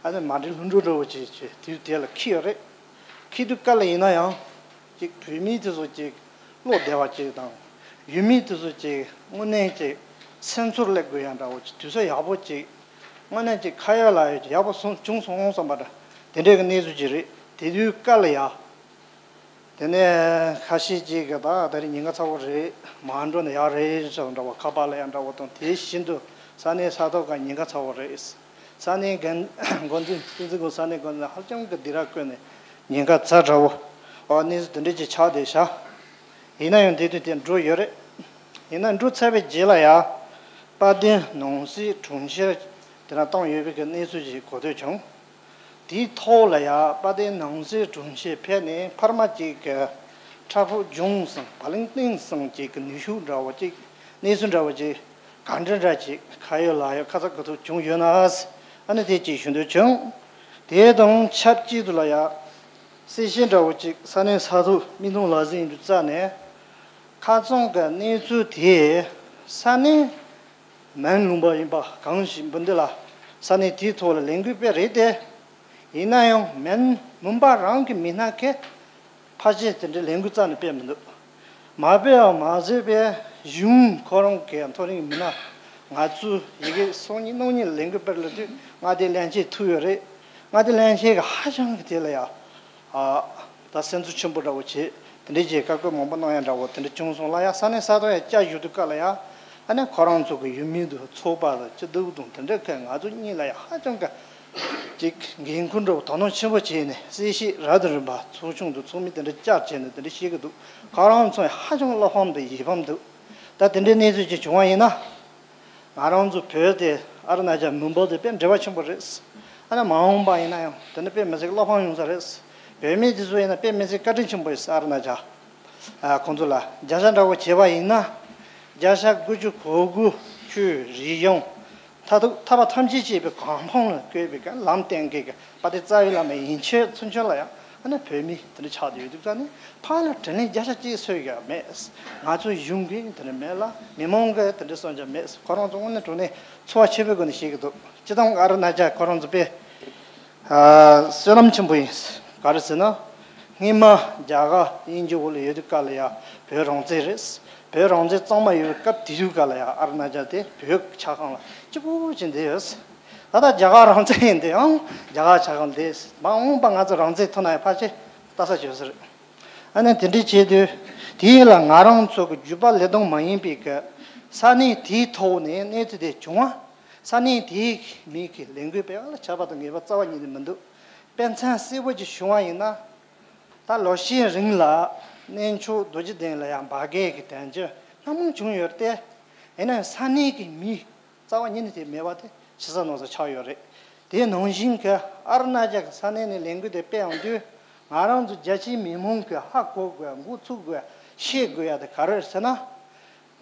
ཨ་ནི་མ་འགྲིག་ལྷུན་གྲུབ་འདྲ་བོ་ཅིག་ཅིག་དུས་དེ་ལ་འཁྱེར་ཡོད་རེད། འཁྱེར་དུས་ག་ལ་ཡིན་ན་ཡང་ཅིག་བོད་མི་དེ་ཚོ་ཅིག་བློ་བདེ་བ་ཅིག་དང་། ཡུལ་མི་དེ་ཚོ་ཅིག་དངོས་གནས་ཅིག་སེམས་ཚོར་སླེབས་དགོས་ཡ་འདྲ་བོ་ཅིག་དུས་ཚོད་ཡག་པོ་ཅིག་དངོས་གནས་ཅིག་ཁ་ཡོད་ལག་ཡོད་ཅིག་ཡག་པོ་སོང་བྱུང་སོང་བསམ་པ་འདྲ་དེ་འདྲའི་གི་གནས་ཚུལ་ཅིག་རེད། དེ་དུས་ག་ལ་ཡ། དེ་ནས་ཁ་ཤས་ཅིག་གིས་ད་ད་རེས་ཉེན་ཁ་ཚ་བོ་རེད། མ་འགྲོ་ན་ཡག་རེད་ཟེར་བ་འདྲ་བོ། ཁ་པར་ལ་ཡང་འདྲ་བོ་དང་། དེ་བཞིན་དུ་ས་གནས་ས་ཐོག་ག་ཉེན་ཁ་ཚ་བོ་རེད། ས་གནས་འགན་འགོ་འཛིན་བསྟན་འཛིན་སྐུ་ས་གནས་འགོ་འཛིན་ཧ་ཅང་གི་སྡིགས་ར་བསྐུལ་ནས་ཉེན་ཁ་ཚ་དྲགས་པོ། ཨོ་གནས་ཚུལ་དེ་འདྲ་ཅིག་ཆགས་བསྡད་ཤག་ཡིན་ན་ཡང་དེ་དུས་དེ་འགྲོ་ཡོད་རེད། ཡིན་ན་འགྲོ་ཚར་བའི་རྗེས་ལ་ཡ། དཔལ་ལྡན་ནང་སྲིད་དྲུང་ཆེ་དེ་ན་བཏང་ཡོད་པའི་གི་གནས་ཚུལ་ཅིག་གོ་ཐོས་བྱུང་། དེའི་ཐོག་ལ་ཡ་དཔལ་ལྡན་ནང་སྲིད་དྲུང་ཆེ་ཕེབས་ནས་འཕར་མ་ཅིག་གི་ཕྲག་ཕུག་ལྗོངས་སམ་བ་ལིང་ཏིང་སམ་ཅིག་གི་ནུས་ཤུགས་འདྲ་བོ་ཅིག་གནས་ཚུལ་འདྲ་བོ་ཅིག་ག་འདྲ་འདྲ་ཅིག་ཁ་ཡོད་ལག་ཡོད་ཁ་ཚ་དགོས་གཏུགས་བྱུང་ཡོད་ན། ཨ་ནི་དེ་ཅིག་ཞུ་འདོད་བྱུང་། དེ་དང་ཆབས་ཅིག་ཏུ་ལ་ཡ། གསལ་བཤད་འདྲ་བོ་ཅིག་ས་གནས་ས་ཐོག་མི་དུང་ལག་ཟིན་ཡིན་དུས་རྩ་ནས། ཁ་རྩང་གི་གནས་ཚུལ་དེ་ས་གནས་མོན་ལུང་པ་ཡིན་པ་གང་ཞིག་འབུ་འདི་ལ་ས་གནས་དེའི་ཐོག་ལ་ལས་འགུལ་སྤེལ་རེད་དེ། ཡིན་ན་ཡང་མོན་མུན་པ་རང་གི་མི་སྣ་གིས་ཕལ་ཆེར་དེ་འདྲའི་ལས་འགུལ་རྩ་ནས་སྤེལ་མི་འདུག་མ་སྤེལ་བ་མ་ཟད་པའི་གཞུང་ཁོ་རང་གི་མཐོ་རིམ་མི་སྣ་ང་ཚོས་ཡི་གེ་སོང་ཉིན་གནངས་ཉིན་ལས་འགུལ་སྤེལ་ལ་དུས་ང་དེ་ལན་ཆེ་ཐུག་ཡོད་རེད། ང་དེ་ལན་ཆེ་གི་ཧ་ཅང་གི་དེ་ལ་ཡ། ཨ། ད་སེམས་ཚོར་ཆེན་པོ་འདྲ་བོ་བྱེད། དེ་འདྲའི་ཅིག་བཀའ་བཀོད་མང་པོ་གནང་ཡ་འདྲ་བོ་དེ་འདྲ་བྱུང་སོང་ལ་ཡ། ས་གནས་ས་ཐོག་ཡ་བཅའ་བཞུགས་དུས་སྐབས་ལ་ཡ། ཨ་ནི་ཁོ་རང་ཚོ་གི་ཡུལ་མི་དང་ཚོགས་པ་དང་སྐྱིད་སྡུག་དང་དེ་འདྲ་གི་ང་ཚོ་གཉིས་ལ་ཡ་ཧ་ཅང་གི་ཅིག་འགན་ཁུར་འདྲ་བོ་དོ་སྣང་ཆེན་པོ་བྱས་ནས། གསལ་བཤད་རབ་དང་རིམ་པ་ཚོགས་ཆུང་དང་ཚོགས་མི་དེ་འདྲ་བཅར་བྱས་ནས་དེ་འདྲ་བཤད་གི་འདུག་ཁོ་རང་ཚོ་ཡ་ཧ་ཅང་བློ་ཕམ་དང་ཡིད་ཕམ་འདུག་ད་དེ་འདྲའི་གནས་ཚུལ་ཅིག་བྱུང་བ་ཡིན་ན། ང་རང་ཚོ་བོད་དེ་ཨ་རུ་ན་ཅལ་མུན་པ་དེ་དཔེ་འབྲེལ་བ་ཆེན་པོ་རེད། ཨ་ནི་མ་འོངས་པ་ཡིན་ན་ཡང་དེ་འདྲ་དཔེ་མི་སྲིད་བློ་ཕམ་ཡོང་ས་རེད། བོད་མི་དེ་ཚོ་ཡིན་ན་དཔེ་མི་སྲིད་བཀའ་དྲིན་ཆེན་པོ་ཡིན། ཨ་རུ་ན་ཅལ་ཁོང་ཚོ་ལ་བརྒྱ་ཆ་འདྲ་བོ་བྱས་པ་ཡིན་ན། བརྒྱ་ཆ་དགུ་བཅུ་གོ་དགུ་ཆོས་རིག་གཞུང་མཐའ་ཐུག་ཐར་པ་ཐམས་ཅད་སྐྱེས་པའི་གོ་འཕང་ལ་བཀོད་པའི་གི་ལམ་སྟོན་མཁན་གི་དཔལ་ལྡན་རྩ་བའི་བླ་མ་ཡན་ཆད་ཚུན་ཆད་ལ་ཡང་ཨ་ནི་བོད་མི་དེ་འདྲ་ཆགས་བསྡད་ཡོད་དུས་ཙང་ནི། ཕར་ལ་དྲིན་ལན་བརྒྱ་ཆ་གཅིག་གསོས་ཀྱང་མེད། ང་ཚོ་གཞུང་གིས་དེ་འདྲ་མེད་ལ། མི་མང་གིས་དེ་འདྲ་གསུངས་ཀྱང་མེད། ཁོ་རང་ཚོ་དངོས་གནས་དྲང་གནས་ཚོར་བ་ཆེ་བའི་སྒོ་ནས་བཤད་ཀྱི་འདུག་སྤྱིར་བཏང་ཨ་རུ་ན་ཅལ་ཁོ་རང་ཚོ་དཔེ་ཨ་བསོད་ནམས་ཆེན་པོ་ཡིན། ག་རེ་ཟེར་ན། སྔོན་མ་རྒྱ་གར་དབྱིན་ཇི་འོག་ལ་ཡོད་དུས་སྐབས་ལ་ཡ་བོད་རང་བཙན་རེད། བོད་རང་བཙན་གཙང་མ་ཡོད་པའི་སྐབས་དེ་དུས་སྐབས་ལ་ཡ་ཨ་རུ་ན་ཅལ་དེ་བོད་ཀྱི་ཆ་ཁང་ལ་སྐྱིད་པོ་ཅིག་བསྡད་ཡོད། ད་ལྟ་རྒྱ་གར་རང་བཙན་ཡིན་དུས་ཡང་རྒྱ་གར་ཆ་ཁང་བསྡད། མ་འོངས་པ་ང་ཚོ་རང་བཙན་ཐོབ་ན་ཡང་ཕལ་ཆེར་ལྟ་ས་བྱོས་ཟེར། ཨ་ནི་དེ་འདྲའི་བྱེད་དུས་དེ་ལ་ང་རང་ཚོ་གི་རྒྱུད་པ་ལས་དོན་མ་ཡིན་པའི་གི་ས་གནས་དེའི་ཐོག་ནས་གནས་ཚུལ་དེ་བྱུང་བ། ས་གནས་དེའི་མི་གི་ལས་འགུལ་སྤེལ་བ་ལ་ཆད་པ་དང་ངེས་པ་རྩ་བ་ཉིད་ནས་མི་འདུག་དཔེ་མཚོན་གསལ་པོ་ཅིག་ཞུ་བ་ཡིན་ན། ད་ལོ་ཤས་རིང་ལ་གནས་མཆོག་རྡོ་རྗེ་གདན་ལ་ཡང་འབར་གས་ཀྱི་དོན་རྐྱེན་སྣ་མང་བྱུང་ཡོད་དེ། ཡིན་ན་ས་གནས་ཀྱི་མི་རྩ་བ་ཉིད་ནས་དེ་མེད་པ་དེ་ཕྱི་ས་ནང་ས་ཆགས་ཡོད་རེད། དེ་ནང་བཞིན་གྱི་ཨ་རུ་ན་ཅལ་གྱི་ས་གནས་ནས་ལས་འགུལ་དེ་སྤེལ་ཡོང་དུས། ང་རང་ཚོ་རྒྱ་ཆེའི་མི་མང་གིས་ཧ་གོ་དགོས། འགོ་ཚུགས་དགོས། ཤེས་དགོས་ཡ་དེ་ག་རེ་རེད་ཟེར་ན།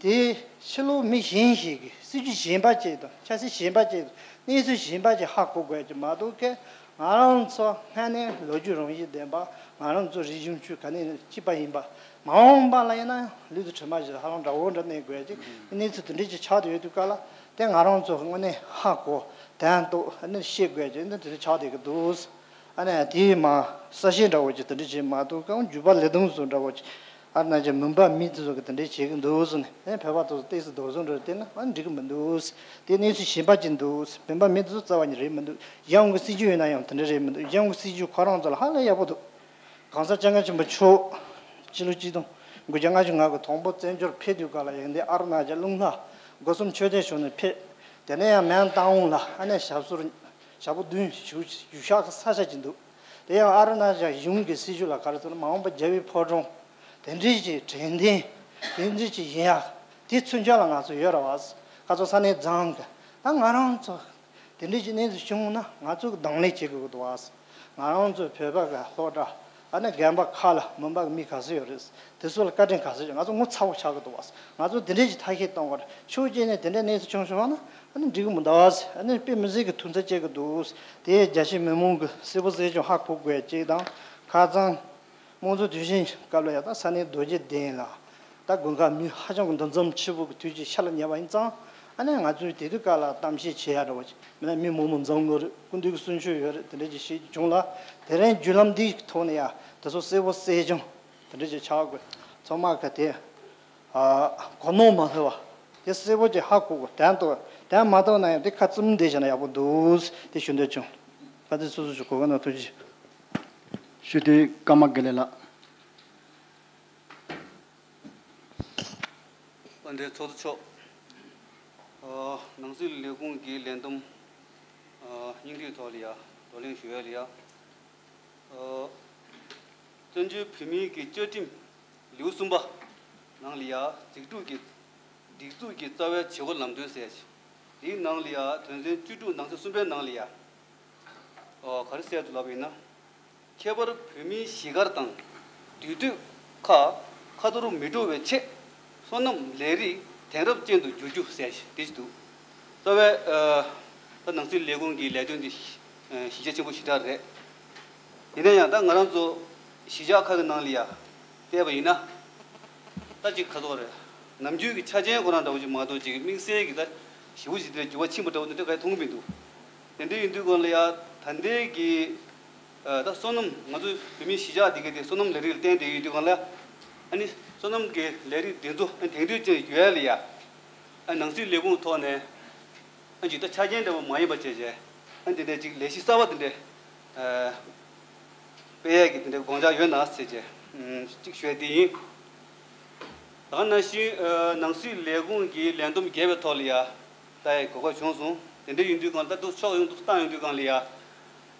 དེ་ཕྱི་ལོགས་མི་གཞན་ཞིག་གིས་སྲིད་ཇུས་གཞན་པ་ཅིག་དང་ཆབ་སྲིད་གཞན་པ་ཅིག་དང་གནས་ཚུལ་གཞན་པ་ཅིག་ཧ་གོ་དགོས་ཀྱི་མ་གཏོགས། ཀྱི་ང་རང་ཚོ་སྔ་ནས་ལོ་རྒྱུས་རང་བཞིན་ལྡན་པ། ང་རང་ཚོ་རིག་གཞུང་ཆོས་ག་ནས་གཅིག་པ་ཡིན་པ། མ་འོངས་པ་ལ་ཡིན་ན་ཡང་ལུས་དང་གྲིབ་མ་བཞིན་ཧ་ལམ་འདྲ་བོ་འདྲ་གནས་དགོས་ཀྱི་གནས་ཚུལ་དེ་འདྲ་ཅིག་ཆགས་བསྡད་ཡོད་དུས་སྐབས་ལ། དེ་ང་རང་ཚོ་དངོས་གནས་ཧ་གོ་དོན་རྟོགས་ཨ་ནི་ཤེས་དགོས་ཀྱི་འདི་དེ་འདྲ་ཆགས་བསྡད་ཀྱི་འདུག་ཨ་ནི་དེའི་མ་གསལ་བཤད་འདྲ་བོ་ཅིག་དེ་འདྲ་བྱེད་མ་གཏོགས། གང་རྒྱུད་པ་ལས་དོན་སོགས་འདྲ་བོ་ཅིག་ཨ་རུ་ན་ཅལ་མུན་པ་མི་དེ་ཚོ་གི་དེ་འདྲ་བྱེད་ཀྱི་འདུག་ཟེར་ནས། ཨ་ནི་བོད་པ་དེ་ཚོ་ཏོག་ཙམ་དོགས་ཟོན་འདྲ་བསྟན་ན་ཨ་ནི་འགྲིག་གི་མི་འདུག་དེ་གནས་ཚུལ་གཞན་པ་ཅིག་འདུག་མུན་པ་མི་དེ་ཚོ་རྩ་བ་ཉིད་རེད་མི་འདུག་གཞུང་གི་སྲིད་ཇུས་ཡོད་ན་ཡང་དེ་འདྲ་རེད་མི་འདུག་གཞུང་གི་སྲིད་ཇུས་ཁོ་རང་ཚོ་ལ་ཧ་ལས་ཡག་པོ་འདུག་གོང་ས་སྐྱབས་མགོན་ཆེན་པོ་མཆོག་སྤྱི་ལོ་གཅིག་སྟོང་དགུ་བརྒྱ་ལྔ་བཅུ་ང་དགུ་དང་པོ་བཙན་བྱོལ་ཕེབས་དུས་སྐབས་ལ་ཡང་དེ་ཨ་རུ་ན་ཅལ་ཀླུང་ལྷ་སྒོ་གསུམ་མཆོད་རྟེན་བཞུགས་ནས་ཕེབས། དེ་ནས་ཡང་མོན་རྟ་དབང་ལ་ཨ་ནི་ཞབས་སོར་ཞབས་པོ་བདུན་བཞུགས་བཞུགས་ཤག་གི་ས་ཆ་ཅིག་འདུག་དེ་ཡང་ཨ་རུ་ན་ཅལ་གཞུང་གི་སྲིད་ཇུས་ལ་ག་རེ་ཟེར་ན། མ་འོངས་པ་རྒྱལ་བའི་ཕོ་བྲང་དེ་འདྲའི་ཅིག་དྲན་རྟེན་དེ་འདྲའི་ཅིག་ཡིན་ཡག་དེ་ཚུན་ཆད་ལ་ང་ཚོ་ཡོད་ར་བ། ཁ་ཚོ་ས་གནས་རྫོང་གི་ད་ང་རང་ཚོ་དེ་འདྲའི་ཅིག་གནས་ཚུལ་བྱུང་ན་ང་ཚོ་གི་གདོང་ལེན་བྱེད་དགོས་ཀྱི་འདུག་བ། ང་རང་ཚོའི་བོད་པ་གི་སློབ་གྲྭ་ཨ་ནི་རྒན་པ་ཁག་ལ་མུན་པ་གི་མི་ག་ཚོད་ཡོད་རེད། དེ་ཚོ་ལ་བཀའ་དྲིན་ག་ཚོད་ཡོད། ང་ཚོ་ངོ་ཚ་བོ་ཆགས་ཀྱི་འདུག་བ། ང་ཚོ་དེ་འདྲའི་ཅིག་ཐབས་ཤེས་གཏོང་དགོས་རེད། ཕྱོགས་གཅིག་ནས་དེ་འདྲའི་གནས་ཚུལ་བྱུང་བྱུང་བ་ན་ཨ་ནི་འགྲིག་གི་མི་འདུག་བ། ཨ་ནི་དཔེ་མི་སྲིད་ཀྱི་དུས་ཚོད་སྐྱེལ་གྱི་འདུག་དེ་རྒྱ་ཆེ་མི་མང་གི་གསལ་པོ་གསལ་རྐྱང་ཧ་གོ་དགོས་ཅིག་དང་། ཁ་སང་དམངས་གཙོ་དུས་ཆེན་སྐབས་ལ་ཡ་ད་ས་གནས་རྡོ་རྗེ་གདན་ལ་ད་དགུན་ཁ་མི་ཧ་ཅང་གི་འདུ་འཛོམས་ཆེ་པོ་གི་དུས་ཀྱི་ཤར་ལ་ཉེ་བ་ཡིན་ཙང་། ཨ་ནི་ང་ཚོས་དེ་དུས་སྐབས་ལ་གཏམ་བཤད་བྱེད་ཡ་འདྲ་བོ་ཅིག་མིན་ན་མི་མང་པོ་འཛོམས་དགོས་རེད། སྐུ་མདུན་གྱི་གསུང་ཆོས་ཡོད་རེད། དེ་འདྲ་ཅིག་བྱེད་རྒྱུ་བྱུང་ལ། དེ་རིང་བརྒྱུད་ལམ་འདིའི་ཐོག་ནས་ཡ་དེ་ཚོ་གསལ་པོ་གསལ་རྐྱང་དེ་འདྲ་ཅིག་ཆགས་དགོས། ཚང་མ་ག་དེ་ཨ་གོ་ནོར་མ་ལྷོད་པ་དེ་གསལ་པོ་ཅིག་ཧ་གོ་དགོས། དོན་རྟོགས་དོན་མ་རྟོགས་ན་ཡང་དེ་ཁ་བཙུམ་བསྡད་བྱས་ན་ཡག་པོ་འདུག་དེ་ཞུ་འདོད་བྱུང་། ད་དེ་སོ་སོ་ཞིག་གོ་ག་ན་ཐུགས་རྗེ་ཆེ། ཞུ་དེ་ཀརྨ་དགེ་ལེགས་ལགས། དཔལ་ལྡན་ཚོགས་གཙོ་མཆོག་ཨ་ནང་སྲིད་ལས་ཁུངས་ཀྱི་ལས་བསྡོམས་ཨ་སྙིང་བསྡུས་ཐོག་ལ་ཡ་བགྲོ་གླེང་ཞུ་ཡ་ལ་ཡ། ཨ་བཙན་བྱོལ་བོད་མིའི་གི་བཅའ་ཁྲིམས་ལེའུ་གསུམ་པ་ནང་ལ་ཡ་སྒྲིག་འཛུགས་ཀྱི་སྒྲིག་འཛུགས་ཀྱི་རྩ་བའི་བྱེད་སྒོ་ལམ་སྟོན་ཟེར་ཞིག་དེའི་ནང་ལ་ཡ་དོན་ཚན་བཅུ་དྲུག་ནང་གསེས་གསུམ་པའི་ནང་ལ་ཡ། ཨོ་ག་རེ་གསལ་དུ་ལབ་པ་ཡིན་ན། ཁྱད་པར་བོད་མིའི་གཞིས་སྒར་དང་འདུས་སྡོད་ཁག་ཁ་ཐོར་མི་འགྲོ་བའི་ཆེད་སོ་ནམ་ལས་རིགས་དེང་རབས་ཅན་དུ་བསྒྱུར་རྒྱུ་ཟེར་དེ་ཞིག་འདུག་རྩ་བའི་ཨ་ད་ནང་སྲིད་ལས་ཁུངས་ཀྱི་ལས་དོན་འདི་གཞི་རྒྱ་ཆེན་པོ་ཞེ་དྲག་རེད། ཡིན་ན་ཡང་ད་ང་རང་ཚོ་གཞིས་ཆགས་ཁག་གི་ནང་ལ་ཡ་བལྟས་པ་ཡིན་ན། ད་ཅིག་ག་ཚོད་རེད། ནམ་རྒྱུན་གྱི་ཆ་རྐྱེན་ཁོ་རང་འདྲ་བོ་ཅིག་མ་གཏོགས་ཅིག་དམིགས་བསལ་གྱི་ད་ཞེ་པོ་ཅིག་དེ་འགྱུར་བ་ཕྱིན་པ་འདྲ་བོ་དེ་འདྲ་ག་ཡང་མཐོང་གི་མི་འདུག་དེ་འདྲ་ཡིན་དུས་སྒང་ལ་ཡ་ད་ལྟའི་གི་ཨ་ད་སོ་ནམ་ང་ཚོ་བོད་མིའི་གཞིས་ཆགས་འདི་ག་དེ་སོ་ནམ་ལས་རིགས་ལ་བརྟེན་བསྡད་ཡོད་དུས་སྒང་ལ་ཡ། ཨ་ནི་སོ་ནམ་གྱི་ལས་རིགས་འདི་ཚོ་ཨ་ནི་དེང་དུས་ཅན་ཡོད་ཡ་ལ་ཡ། ཨ་ནང་སྲིད་ལས་ཁུངས་ཐོག་ནས་ཨ་ཅིག་ད་ཆ་རྐྱེན་འདྲ་བོ་མ་ཡིན་པ་བྱས་བྱས་ཨ་འདི་འདྲ་ཅིག་ལས་གཞི་གསར་པ་འདི་འདྲ་ཨ་སྤེལ་ཡས་ཀྱི་འདི་འདྲ་དགོངས་འཆར་ཡོད་ན་ཟེར་བྱས་ གཅིག་ཞུ་ཡ་དེ་ཡིན། ད་ག་ནང་བཞིན་ནང་སྲིད་ལས་ཁུངས་ཀྱི་ལས་བསྡོམས་བརྒྱབ་པའི་ཐོག་ལ་ཡ་ལྟ་ཡའི་གོ་སྐབས་བྱུང་སོང་། དེ་འདྲ་ཡིན་དུས་གང་ལྟར་འདུག་ཕྱོགས་ཡོངས་འདུག་བཏང་ཡོང་དུས་གང་ལ་ཡ། ཨ་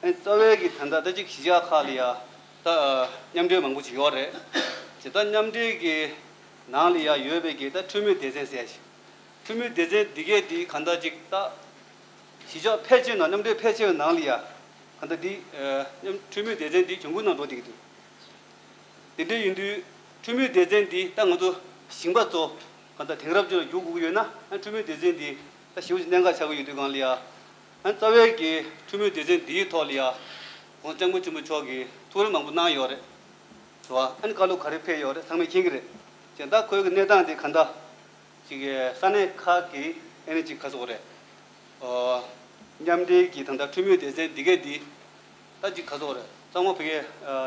ནི་རྩ་བའི་གི་ད་ལྟ་ད་ཅིག་གཞིས་ཆགས་ཁག་ལ་ཡ་ད་མཉམ་འབྲེལ་མང་པོ་ཅིག་ཡོད་རེད། དེ་ད་མཉམ་འབྲེལ་གི་ནང་ལ་ཡ་ཡོད་པའི་གི་ད་འཕྲུལ་མི་སྡེ་ཚན་ཟེར་ཡ་ཞིག་འཕྲུལ་མི་སྡེ་ཚན་འདི་གས་འདི་གང་ལྟར་ཅིག་ད་གཞིས་ཆགས་ཕལ་ཆེར་ནང་མཉམ་འབྲེལ་ཕལ་ཆེར་ནང་ལ་ཡ་གང་ལྟར་འདི་མཉམ་འཕྲུལ་མི་སྡེ་ཚན་འདི་གྱོང་གུན་ནང་འགྲོ་བསྡད་ཀྱི་འདུག་དེ་འདྲ་ཡིན་དུས་འཕྲུལ་མི་སྡེ་ཚན་འདི་ད་ང་ཚོ་ཞིང་པ་ཚོ་གང་ལྟར་དེང་རབས་ཅན་ལ་བསྒྱུར་དགོས་ཀྱི་ཡོད་ན་ཨ་འཕྲུལ་མི་སྡེ་ཚན་འདི་ད་ཞེ་པོ་ཅིག་གནད་འགག་ཆགས་ཀྱི་ཡོད་དུས་གང་ལ་ཡ། ཨ་རྩ་བའི་གི་འཕྲུལ་མི་སྡེ་ཚན་འདིའི་ཐོག་ལ་ཡ་༸གོང་ས་༸སྐྱབས་མགོན་ཆེན་པོ་མཆོག་གིས་ཐུགས་རེ་མང་པོ་གནང་ཡོད་རེད། རེད་བ། ཨ་ནི་བཀའ་སློབ་ག་རེ་ཕེབས་ཡོད་རེད་ཚང་མས་མཁྱེན་གྱི་རེད། ཅེས་ད་ཁོའི་གི་གནས་སྟངས་དེ་གང་ལྟར་ཅིག་ས་གནས་ཁག་གི་ཨ་ནི་ཅིག་ག་ཟེར་དགོས་རེད། ཨོ། མཉམ་འབྲེལ་གྱི་ད་ལྟ་འཕྲུལ་མི་སྡེ་ཚན་འདི་གས་འདི་ད་ཅིག་ག་ཟེར་དགོས་རེད་ཚང་མ་ཕ་གིའི་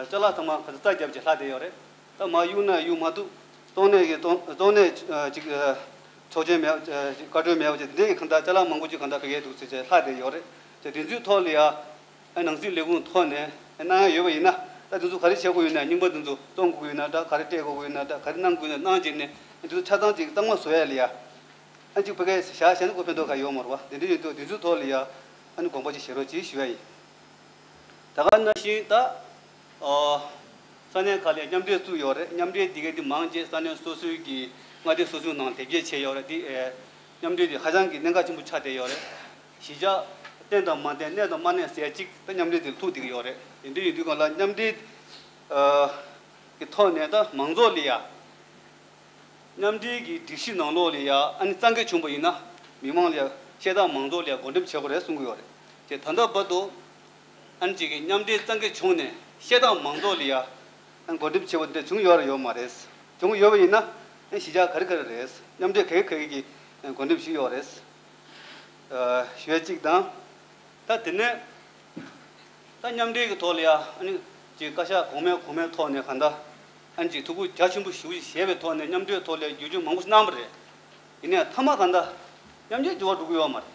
ཅ་ལག་ཚང་མ་ག་ཚོད་རྩ་རྒྱབ་ཅིག་ལྷག་བསྡད་ཡོད་རེད། ད་མར་གཡུག་ན་གཡུག་མ་ཐུབ། གཙོ་གནད་ཀྱི་གཙོ་གཙོ་གནད་ཅིག་ཆོག་མཆན་མེད་པ་ཅིག་བཀའ་འཁྲོལ་མེད་པ་ཅིག་འདི་གང་ལྟར་ཅ་ལག་མང་པོ་ཅིག་གང་ལྟར་ཕ་གིའི་འདུག་ཟེར་བྱས་ལྷག་བསྡད་ཡོད་རེད། ཅེས་དེ་ཚོའི་ཐོག་ལ་ཡ། ཨ་ནང་སྲིད་ལས་ཁུངས་ཐོག་ནས་གནང་ཡ་ཡོད་པ་ཡིན་ན་ད་དེ་ཚོ་ག་རེ་བྱེད་དགོས་ཡོད་ན་རྙིང་པ་དེ་ཚོ་བཙོང་དགོས་ཡོད་ན་འདྲ་ག་རེ་སྤྲད་དགོས་ཡོད་ན་འདྲ་ག་རེ་གནང་དགོས་ཡོད་ན་གནང་བྱས་ནས་དེ་ཚོ་ཆ་ཚང་ཅིག་གཙང་མ་བཟོ་ཡ་ལ་ཡ། ཨ་ཅིག་ཕ་གིའི་བཞག་བཞག་ན་ཁོ་ཕན་ཐོགས་ག་ཡོད་མ་རེད་བ། དེ་འདྲ་ཡོད་དུས་དེ་ཚོའི་ཐོག་ལ་ཡ་ཨ་ནི་དགོངས་པ་ཅིག་བཞེས་རོགས་གྱིས་ཞུ་ཡ་ཡིན། ད་ག་ནང་བཞིན་ད་ཨོ་ས་གནས་ཁག་ལ་ཡ་མཉམ་འབྲེལ་བཙུགས་ཡོད་རེད། མཉམ་འབྲེལ་འདི་ག་འདི་མང་ཆེ་ས་གནས་སོ་སོའི་གི་མངའ་སྡེ་སོ་སོའི་ནང་དེབ་སྐྱེལ་བྱས་ཡོད་རེད། འདི་ཨེ་མཉམ་འབྲེལ་འདི་ཧ་ཅང་གི་གནད་འགག་ཆེན་པོ་ཆགས་བསྡད་ཡོད་རེད། གཞིས་ཆགས་བརྟན་དང་མ་བརྟན་གནས་དང་མ་གནས་ཟེར་ཅིག་ད་མཉམ་འབྲེལ་དེ་ལ་ཐུག་བསྡད་ཀྱི་ཡོད་རེད། དེ་འདྲ་ཡིན་དུས་གང་ལ་མཉམ་འབྲེལ་ཨ་གི་ཐོག་ནས་ད་མང་ཚོགས་ལ་ཡ་མཉམ་འབྲེལ་གྱི་སྒྲིག་གཞི་ནང་ལོགས་ལ་ཡ་ཨ་ནི་གཙང་སྦྲ་བྱུང་བ་ཡིན་ན་མི་མང་ལ་ཡ་བཤད་སྟངས་མང་ཚོགས་ལ་ཡ་བགོ་འགྲེམས་བྱེད་དགོས་རེད་གསུང་གི་ཡོད་རེད། དེ་ད་ལྟ་བར་དུ་ཨ་ནི་ཅིག་གི་མཉམ་འབྲེལ་གཙང་སྦྲ་བྱུང་ནས་བཤད་སྟངས་མང་ཚོགས་ལ་ཡ་ཨ་ནི་བགོ་འགྲེམས་བྱེད་པ་འདི་འདྲ་བྱུང་ཡོད་རེད་ཡོད་མ་རེད། བྱུང་ཡོད་པ་ཡིན་ན་ཨ་ནི་གཞིས་ཆགས་ག་རེ་ག་རེ་རེད། མཉམ་འབྲེལ་ག་གི་ག་གི་གི་བགོ་འགྲེམས་ཞུས་ཡོད་རེད། ཞུ་ཡ་གཅིག་དང་། ད་དེ་ནས་ད་མཉམ་འབྲེལ་གྱི་ཐོག་ལ་ཡ་ཨ་ནི་ཅིག་བཀའ་ཤག་གོང་མའི་གོང་མའི་ཐོག་ནས་གང་ལྟར་ཨ་ནི་ཅིག་ཐུགས་ཁུར་རྒྱ་ཆེན་པོ་ཞེ་པོ་ཅིག་བཞེས་པའི་ཐོག་ནས་མཉམ་འབྲེལ་ཐོག་ལ་བསྒྱུར་བཅོས་མང་པོ་ཞིག་གནང་བ་རེད། ཡིན་ནའི་མཐའ་མ་གང་ལྟར་མཉམ་འབྲེལ་འགྱུར་བ་འགྲོ་གི་ཡོད་མ་རེད།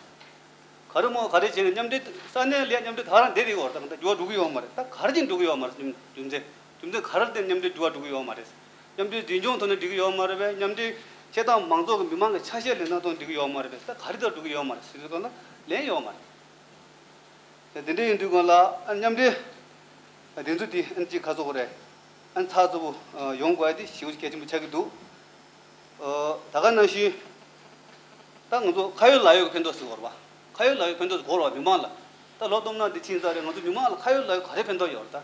ག་རེ་མོ་ག་རེ་བྱས་ནས་མཉམ་འབྲེལ་ས་གནས་ལ་མཉམ་འབྲེལ་ད་ག་རང་བསྡད་དེ་ཡོད་རེད། ད་གང་ལྟར་འགྱུར་བ་འགྲོ་གི་ཡོད་མ་རེད། ད་ག་རེ་བྱས་ནས་འགྲོ་གི་ཡོད་མ་རེད། རྒྱུ་མཚན་རྒྱུ་མཚན་ག་རེ་བརྟེན་མཉམ་འབྲེལ་འགྱུར་བ་འགྲོ་གི་ཡོད་མ་རེད། མཉམ་འབྲེལ་འཛིན་སྐྱོང་ཐོག་ནས་འགྲིག་གི་ཡོད་མ་རེད་པས། མཉམ་འབྲེལ་བྱེད་སྟངས་མང་ཚོགས་ཀྱི་མི་མང་གི་ཆ་ཤས་ལེན་སྟངས་ཐོག་འགྲིག་གི་ཡོད་མ་རེད་པས། ད་ག་རེ་ལྟར་འགྲོ་གི་ཡོད་མ་རེད་ཟེར་དུས་སྒང་ལ་ལན་ཡོད་མ་རེད། དེ་འདྲ་ཡིན་དུས་སྒང་ལ་ཨ་མཉམ་འབྲེལ་དེ་ཚོ་དེ་ཨ་ཅིག་ག་ཚོད་དགོས་རེད། ཨ་ཚགས་ཚུད་པོ་ཡོང་དགོས་ཡ་དེ་ཞེ་པོ་གལ་ཆེན་པོ་ཆགས་ཀྱི་འདུག་ད་ག་ནང་བཞིན་ད་ང་ཚོ་ཁ་ཡོད་ལག་ཡོད་ཀྱི་ཕན་ཐོགས་ཟེར་དགོས་རེད་པ། ཁ་ཡོད་ལག་ཡོད་ཕན་ཐོགས་ཟེར་དགོས་རེད་པ། མི་མང་ལ་ད་ལོ་སྟོང་ཕྲག་འདི་ཕྱིན་ཚར་རེད། ང་ཚོ་མི་མང་ལ་ཁ་ཡོད་ལག་ཡོད་ག་རེ་ཕན་ཐོགས་ཡོད་རེད་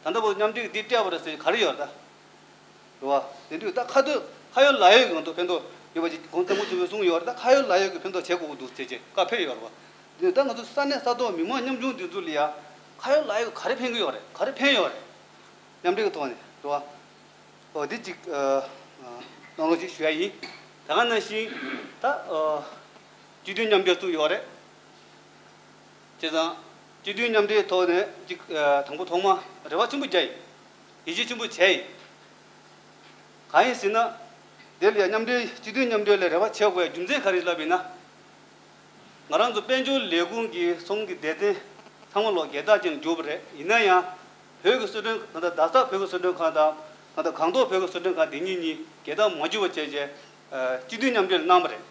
ད། ད་ལྟ་བར་མཉམ་འབྲེལ་གྱིས་འདི་སྤྲད་པ་རེད་ཟེར་ག་རེ་ཡོད་རེད་ད། རེད་བ། དེ་དུས་ད་ཁ་ཐོག་ཁ་ཡོད་ལག་ཡོད་ཀྱི་ང་ཚོ་ཕན་ཐོགས་ཡོད་པ་ཅིག་གོང་ས་སྐྱབས་མགོན་ཆེན་པོས་གསུངས་ཡོད་རེད། ད་ཁ་ཡོད་ལག་ཡོད་ཀྱི་ཕན་ཐོགས་བྱེད་དགོས་ཀྱི་འདུག་ཟེར་བྱས་བཀའ་ཕེབས་ཡོད་རེད་བ། དེ་ནས་ད་ང་ཚོ་ས་གནས་ས་ཐོག་མི་མང་ཉམ་ཆུང་འདི་ཚོ་ལ་ཡ་ཁ་ཡོད་ལག་ཡོད་ག་རེ་ཕན་གྱི་ཡོད་རེད། ག་རེ་ཕན་ཡོད་རེད། མཉམ་འབྲེལ་གྱི་ཐོག་ནས་རེད་བ། ཨོ་འདི་གཅིག་ཨ་ཨ་གནང་རོགས་ཅིག་ཞུ་ཡ་ཡིན། ད་ག་ནང་བཞིན་ད་ཨ་སྤྱི་མཐུན་མཉམ་འབྲེལ་བཙུགས་ཡོད་རེད། བྱས་ཙང་སྤྱི་མཐུན་མཉམ་འབྲེལ་ཐོག་ནས་གཅིག་ཨ་དང་པོ་ཐོག་མ་རེ་བ་ཆེན་པོ་བརྒྱབ་ཡིན། ཡིད་ཆེས་ཆེན་པོ་བྱས་ཡིན། གང་ཡིན་ཟེར་ན། དེ་ལ་ཡང་མཉམ་འབྲེལ་སྤྱི་མཐུན་མཉམ་འབྲེལ་ལ་རེ་བ་བྱེད་དགོས་ཡ་རྒྱུ་མཚན་ག་རེ་ལབ་ཡིན་ན། ང་རང་ཚོ་དཔལ་འབྱོར་ལས་ཁུངས་ཀྱི་ཚོང་གི་སྡེ་ཚན་ཚང་མ་ལོག་རྒྱལ་དར་ཅན་བསྒྱུར་བ་རེད། ཡིན་ན་ཡང་བོད་ཀྱི་གསོལ་མགྲོན་ཁང་དང་རྡ་ས་བོད་ཀྱི་གསོལ་མགྲོན་ཁང་དང་ད་ལྟ་སྒང་ཏོག་བོད་ཀྱི་གསོལ་མགྲོན་ཁང་དེ་གཉིས་གཉིས་རྒྱལ་དར་མ་བསྒྱུར་བ་བྱས་རྗེས་སྤྱི་མཐུན་མཉམ་འབྲེལ་གནང་བ་རེད།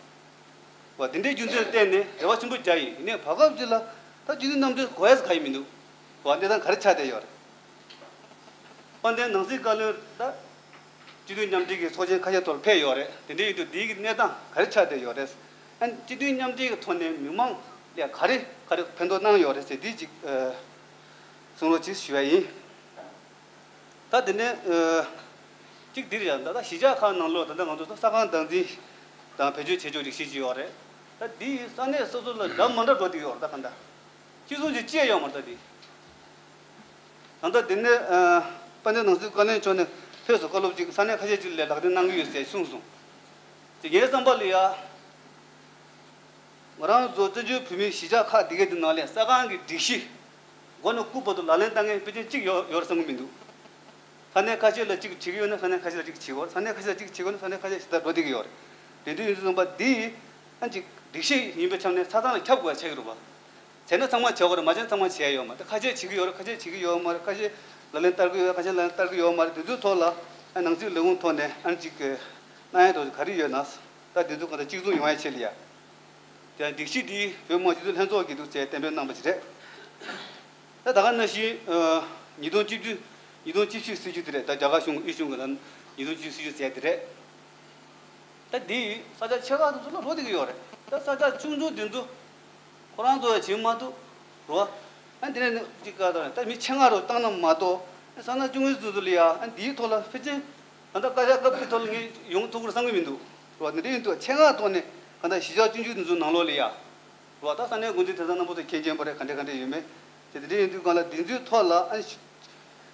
བ་དེ་འདྲའི་རྒྱུ་མཚན་བརྟེན་ནས་རེ་བ་ཆེན་པོ་བརྒྱབ་ཡིན། ཡིན་ནའི་བར་སྐབས་ཅིག་ལ་ད་སྤྱི་མཐུན་མཉམ་འབྲེལ་དགོས་ཡས་ག་ཡིན་མི་འདུག་བ་གནས་སྟངས་ག་རེ་ཆགས་བསྡད་ཡོད་རེད། དཔལ་ལྡན་ནང་སྲིད་བཀའ་བློན་ད་སྤྱི་མཐུན་མཉམ་འབྲེལ་གྱི་ཚོགས་ཆེན་ཁ་ཤས་ཐོག་ལ་ཕེབས་ཡོད་རེད། དེ་འདྲའི་ཡིན་དུས་འདིའི་གི་གནས་སྟངས་ག་རེ་ཆགས་བསྡད་ཡོད་རེད། ཨ་ནི་སྤྱི་མཐུན་མཉམ་འབྲེལ་གྱི་ཐོག་ནས་མི་མང་ལ་ག་རེ་ག་རེ་ཕན་ཐོགས་གནང་ཡོད་རེད་ཟེར་འདི་གཅིག་ཨ་གསུང་རོགས་གྱིས་ཞུ་བ་ཡིན། ད་དེ་ནས་ཨ་གཅིག་འདིར་ཡང་ད་ལྟ་གཞིས་ཆགས་ཁག་ནང་ལོགས་ད་ལྟ་ང་ཚོ་ས་ཁང་བདག་འཛིན་དང་བེད་སྤྱོད་བྱེད་ཕྱོགས་རིགས་ཤིག་ཅིག་ཡོད་རེད། ད་འདི་ས་གནས་སོ་སོ་ལ་འདྲ་མ་འདྲ་འགྲོ་བསྡད་ཡོད་རེད། ད་གང་ལྟར་སྤྱི་ཚོགས་ཀྱི་བཅས་ཡོད་མ་རེད། ད་འདི་ད་ལྟ་འདི་ནས་ཨ་དཔལ་ལྡན་ནང་སྲིད་བཀའ་བློན་མཆོག་ནས་ཕེབས་སུ་བཀའ་སློབ་ཅིག་ས་གནས་ཁ་ཤས་ཅིག་ལ་ལག་སྟེང་གནང་གི་ཡོད་ཟེར་གསུངས་སོང་། དེ་ངའི་བསམ་པ་ལ་ཡ། ང་རང་ཚོ་བཙན་བྱོལ་བོད་མིའི་གཞིས་ཆགས་ཁག་འདི་གའི་འདི་ནང་ལ་ས་ཁང་གི་སྒྲིག་གཞི་མགོ་ནས་རྐུབ་བར་དུ་ལག་ལེན་བསྟར་མཁན་ཕལ་ཆེར་གཅིག་ཡོད་ཡོད་རེད་བསམ་གྱི་མི་འདུག་ས་གནས་ཁ་ཤས་ལ་གཅིག་བྱེད་ཀྱི་ཡོད་ན་ས་གནས་ཁ་ཤས་ལ་གཅིག་བྱེད་ཀྱི་ཡོད་རེད། ས་གནས་ཁ་ཤས་ལ་གཅིག་བྱེད་ཀྱི་ཡོད་ན་ས་གནས་ཁ་ཤས་ཞེ་དྲག་འགྲོ་བསྡད་ཀྱི་ཡོད་རེད། དེ་དུས་ཡིན་དུས་ཙམ་པ་འདི་ཨ་ཅིག་སྒྲིག་གཞི་ཡིན་པའི་ཆ་ནས་ཆ་ཚང་ལ་ཁྱབ་དགོས་ཆགས་ཀྱི་རེད་པ། བྱས་ན་ཚང་མ་བྱེད་དགོས་རེད། མ་བྱས་ན་ཚང་མ་བྱས་ཡོད་མ་རེད། ཁ་ཤས་བྱེད་ཀྱི་ཡོད་རེད། ཁ་ཤས་བྱེད་ཀྱི་ཡོད་མ་རེད། ཁ་ཤས་ ལག་ལེན་བསྟར་གྱི་ཡོད། ཁ་ཤས་ལག་ལེན་བསྟར་གྱི་ཡོད་མ་རེད། དེ་ཚོའི་ཐོག་ལ་ཨ་ནང་སྲིད་ལས་ཁུངས་ཐོག་ནས་ཨ་ནི་ཅིག་གི་གནང་ཡ་ཐོག་ག་རེ་ཡོད་ན། ད་དེ་ཚོ་གང་ལྟར་གཅིག་མཚུངས་ཡོང་ཡ་ཆེད་ལ་ཡ། དེ་ཡང་སྒྲིག་གཞི་འདི་བོད་མི་མང་སྤྱི་འཐུས་ལྷན་ཚོགས་ཀྱིས་འདུག་ཅེས་གཏན་འབེབས་གནང་བ་ཅིག་རེད། ད་ད་ག་ནང་བཞིན་ཨ་ཉིས་སྟོང་བཅུ་བཅུ་ཉིས་སྟོང་བཅུ་བཞི་སྲིད་བྱུས་དེ་རེད། ད་རྒྱ་གར་གཞུང་གི་དབུས་གཞུང་གི་ལམ་ཉིས་སྟོང་བཅུ་བཞི་སྲིད་བྱུས་ཟེར་དེ་རེད། ད་འདི་ས་ཆ་ཆེ་ཁག་དེ་ཚོ་ལ་རོགས་བསྡད་ཀྱི་ཡོད་རེད། ད་ས་ཆ་ཆུང་ཆུང་དེ་ཚོ་ཁོ་རང་ཚོ་ཡང་བྱེད་མ་ཐུབ་རོགས། ཨ་འདི་ནས་ཅིག་ག་ད་ད་མི་ཆེད་མངགས་རོགས་བཏང་ན་མ་གཏོགས། ཨ་ས་ཆ་ཆུང་ངུ་དེ་ཚོ་ལ་ཡ་ཨ་འདིའི་ཐོག་ལ་ཕལ་ཆེར་ད་ལྟ་བཀའ་ཤག་སྐབས་དེ་ཐོག་ལ་ངས་ཡོང་ཐུབ་ཀྱི་རེད་བསམ་གྱི་མི་འདུག་རོགས། འདི་འདྲ་ཡིན་དུས་ཆེད་མངགས་ཐོག་ནས་ག་ད་གཞིས་ཆགས་ཆུང་ཆུང་དེ་ཚོ་ནང་ལོགས་ལ་ཡ། རོགས། ད་ས་གནས་འགོ་འཛིན་དེང་སང་རྣམ་པ་ཚོ་མཁྱེན་མཁྱེན་པ་རེད། ག་འདྲ་ག་འདྲ་ཡོད་མེད། དེ་དེ་འདྲ་ཡིན་དུས་སྒང་ལ་འདི་ཚོའི་ཐོག་ལ་ཨ་ནི་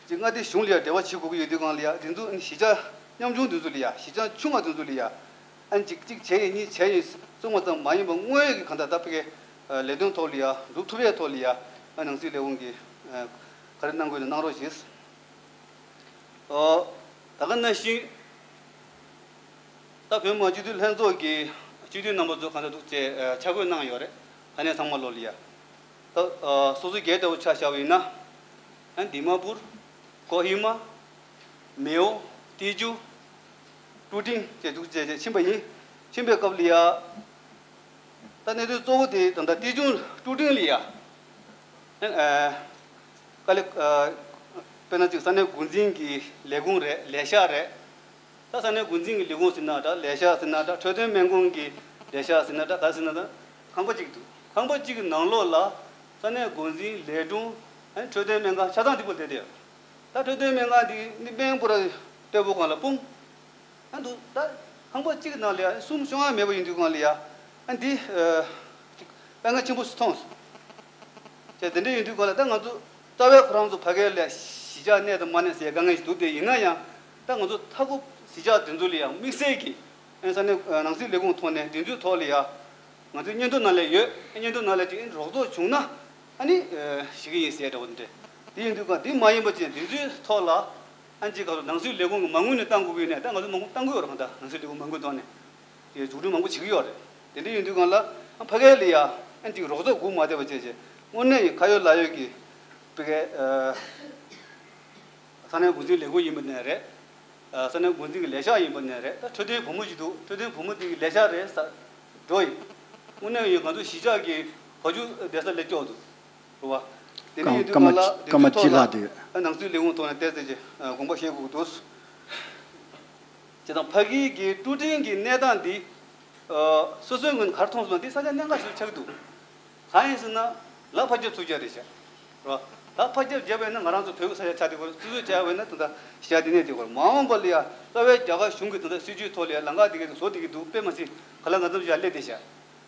ཅིག་མངའ་སྡེ་གཞུང་ལ་ཡང་འབྲེལ་བ་བྱེད་དགོས་ཀྱི་ཡོད་དུས་སྒང་ལ་ཡང་། འདི་ཚོ་ཨ་ནི་གཞིས་ཆགས་ཉམ་ཆུང་འདི་ཚོ་ལ་ཡང་། གཞིས་ཆགས་ཆུང་བ་འདི་ཚོ་ལ་ཡང་ཨ་ནི་ཅིག་གཅིག་བྱས་ཡིན་གཉིས་བྱས་ཡིན་གསུངས་པ་ཙམ་མ་ཡིན་པར་དངོས་ཡོད་ཀྱི་གང་ལྟར་ད་ཕ་གིའི་ལས་དོན་ཐོག་ལ་ཡང་འགྲུབ་ཐུབ་ཡས་ཐོག་ལ་ཡང་ཨ་ནང་སྲིད་ལས་ཁུངས་ཀྱིས་ག་རེ་གནང་དགོས་ན་གནང་རོགས་ཞེས། ཨོ། ད་ག་ནང་བཞིན་ད་བོད་མི་མང་སྤྱི་འཐུས་ལྷན་ཚོགས་ཀྱི་སྤྱི་འཐུས་རྣམ་པ་ཚོ་གང་འདྲ་འདུག་ཅེས་ཨ་ཆ་བགོས་གནང་ཡོད་རེད། ས་གནས་ཚང་མ་ལོ་ལ་ཡ། ད་ཨ་སོ་སོའི་སྒེར་ལྟ་བུ་ཆ་བཞག་པ་ཡིན་ན། ཨ་དི་མ་པུར། ཀོ་ཧི་མ། མེའོ། ཏེ་ཇུ། ཀྲུ་ཀྲིང་བཅས་འདུག་ཅེས་བཅས་ཕྱིན་པ་ཡིན། ཕྱིན་པའི་སྐབས་ལ་ཡ། ད་གནད་དོན་གཙོ་བོ་དེ་ད་ལྟ་ཏེ་ཇུ་ཀྲུ་ཀྲིང་ལ་ཡ། ཨ་དཀའ་ལས་ཨ་དཔེར་ན་ཅིག་ས་གནས་འགོ་འཛིན་གྱི་ལས་ཁུངས་རེད། ལས་ཤག་རེད། ད་ས་གནས་འགོ་འཛིན་གྱི་ལས་ཁུངས་ཟེར་ན་འདྲ། ལས་ཤག་ཟེར་ན་འདྲ། འཕྲོད་བསྟེན་སྨན་ཁང་གི་ལས་ཤག་ཟེར་ན་འདྲ། ག་ཟེར་ན་འདྲ། ཁང་པ་གཅིག་འདུག་ཁང་པ་གཅིག་གི་ནང་ལོགས་ལ་ས་གནས་འགོ་འཛིན། ལས་དྲུང་། ཨ་ནི་འཕྲོད་བསྟེན་སྨན་ཁང་ཆ་ཚང་དེ་པོ་བསྡད་དེ། ད་འཕྲོད་བསྟེན་སྨན་ཁང་དེ་ནི་སྨན་པོ་ར་ལྟ་བུ་སྒང་ལ་སྤུངས། ཨ་འདུག་ད་ཁང་པ་གཅིག་གི་ནང་ལ་ཡ་གསུམ་བཅོ་ལྔ་མེད་པ་ཡིན་དུས་སྒང་ལ་ཡ། ཨ་འདི་ཨ་ཅིག་དཀའ་ངལ་ཆེན་པོ་ཞིག་མཐོང་སོང་། དེ་དེ་འདྲ་ཡིན་དུས་སྒང་ལ་ད་ང་ཚོ་རྩ་བའི་ཁོ་རང་ཚོ་ཕ་གིར་ལ་གཞིས་ཆགས་གནས་དང་མ་གནས་ཟེར་དཀའ་ངལ་ཞིག་འདུག་དེ་ཡིན་ན་ཡང་ད་ང་ཚོ་མཐའ་འཁོབ་གཞིས་ཆགས་དེ་ཚོ་ལ་ཡང་དམིགས་བསལ་གྱི་ཨ་ས་གནས་ཨ་ནང་སྲིད་ལས་ཁུངས་ཐོག་ནས་དེ་ཚོའི་ཐོག་ལ་ཡ། ང་ཚོའི་སྙན་ཐོ་ནང་ལ་ཡོད། སྙན་ཐོ་ནང་ལ་ཅིག་རོགས་ཚོགས་བྱུང་ན་ཨ་ནི་ཨ་ཞུ་གི་ཡིན་ཟེར་འདྲ་བོ་དེ་འདྲ། དེ་ཡིན་དུས་ཀ་དེ་མ་ཡིན་པ་ཅིག་དེ་ཚོའི་ཐོག་ལ་ཨ་ཅིག་ག་རུ་ནང་སྲིད་ལས་ཁུངས་ཀྱི་མ་དངུལ་ནས་བཏང་དགོས་ཀྱི་ཡོད་ན། ད་ང་ཚོ་མ་དངུལ་བཏང་གི་ཡོད་རེད། གང་ལྟར་ནང་སྲིད་ལས་ཁུངས་མ་དངུལ་བཏང་ནས་དེ་འཛུགས་སྐྲུན་མང་པོ་བྱེད་ཀྱི་ཡོད་རེད། དེ་འདྲ་ཡིན་དུས་གང་ལ་ཨ་ཕ་གི་ལ་ཡ་ཨ་ཅིག་རོགས་ཚོགས་སྒུག་མ་བསྡད་པ་བྱས་བྱས་དངོས་གནས་ཡིན་ཁ་ཡོད་ལག་ཡོད་ཀྱི་ཕ་གི་ཨ་ས་གནས་འགོ་འཛིན་ལས་ཁུངས་ཡིན་པ་ནས་རེད། ཨ་ས་གནས་འགོ་འཛིན་གྱི་ལས་ཤག་ཡིན་པ་ནས་རེད། ད་འཕྲོད་བསྟེན་བུ་མོ་ཞིག་འདུག་འཕྲོད་བསྟེན་བུ་མོ་དེ་གི་ལས་ཤག་རེད་ཟེར་འགྲོ་ཡིན། དངོས་གནས་ཡིན་ང་ཚོ་གཞིས་ཆགས་ཀྱི་བ་ཕྱུགས་བསྡད་ས་ལས་སྐྱོ་འདུག་རེད་བ། དེ་འདྲ་ཡིན་དུས་སྐར་མ་གང་ལ་སྐར་མ་དེ་ཚོའི་ཐོག་ལ་གཅིག་ལྷག་དེ་ཡོད། ཨ་ནང་སྲིད་ལས་ཁུངས་ཐོག་ནས་བལྟས་ཚེ་ཅིག་ཨ་དགོངས་པ་བཞེས་དགོས་ཀྱི་འདུག་བྱས་ཙང་ཕ་གི་གི་ཀྲུ་ཀྲིང་གི་གནས་སྟངས་འདི་ཨ་སོ་སོའི་ངོས་ནས་ག་རེ་མཐོང་སོང་ན་འདི་ས་ཆ་གནད་འགག་ཞིག་ཆགས་ཀྱི་འདུག་གང་ཡིན་ཟེར་ན་ལ་ཕར་རྒྱབ་ཚུར་རྒྱབ་རེད་ཤག་རོ། ད་ཕར་རྒྱབ་རྒྱབ་པས་ན་ང་རང་ཚོ་བོད་ཀྱི་ས་ཆ་ཆགས་དེ་སྐོར། སོ་སོས་བྱས་པས་ན་ད་ལྟ་གཞིས་ཆགས་དེ་གནས་དེ་སྐོར། མ་འོངས་པ་ལ་ཡ་རྩ་བའི་རྒྱ་གར་གཞུང་གི་ད་ལྟ་སྲིད་ཇུས་ཐོག་ལ་ཡ་ལམ་ཁ་དེ་གའི་བཟོ་བསྡད་ཀྱི་འདུག་དཔེ་མ་སྲིད་ག་ལ་ང་ཚོ་ཡར་སླེབས་བསྡད་ཤག་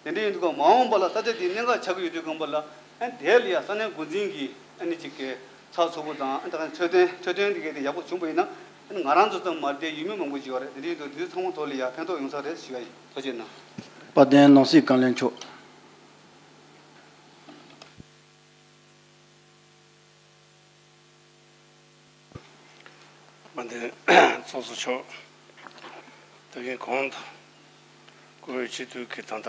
དེ་འདྲ་ཡིན་དུས་ཀ་མ་འོངས་པ་ལ་ས་ཆ་དེ་གནད་འགག་ཆགས་ཀྱི་ཡོད་དུས་སྒང་པ་ལ་ཨ་དེ་ལ་ཡ་ས་གནས་འགོ་འཛིན་གྱི་ཨ་ནི་ཅིག་གི་ཚགས་ཚུད་པོ་དང་ཨ་ད་ག་འཕྲོད་བསྟེན་འཕྲོད་བསྟེན་དེ་གའི་དེ་ཡག་པོ་བྱུང་པ་ཡིན་ན་ཨ་ནི་ང་རང་ཚོ་ཙམ་མ་རེད་དེ་ཡུལ་མི་མང་པོ་ཅིག་ཡོད་རེད། དེ་འདྲ་ཡིན་དུས་དེ་ཚོ་ཚང་མ་ཐོག་ལ་ཡ་ཕན་ཐོགས་ཡོང་ས་རེད་ཞུ་ཡ་ཡིན། ཐུགས་རྗེ་གནང་། དཔལ་ལྡན་ནང་སྲིད་བཀའ་བློན་མཆོག་དཔལ་ལྡན་ཚོགས་གཙོ་མཆོག་ད་གིན་གོང་དུ་བཀུར་འོས་སྤྱི་འཐུས་ཀྱི་ད་ལྟ་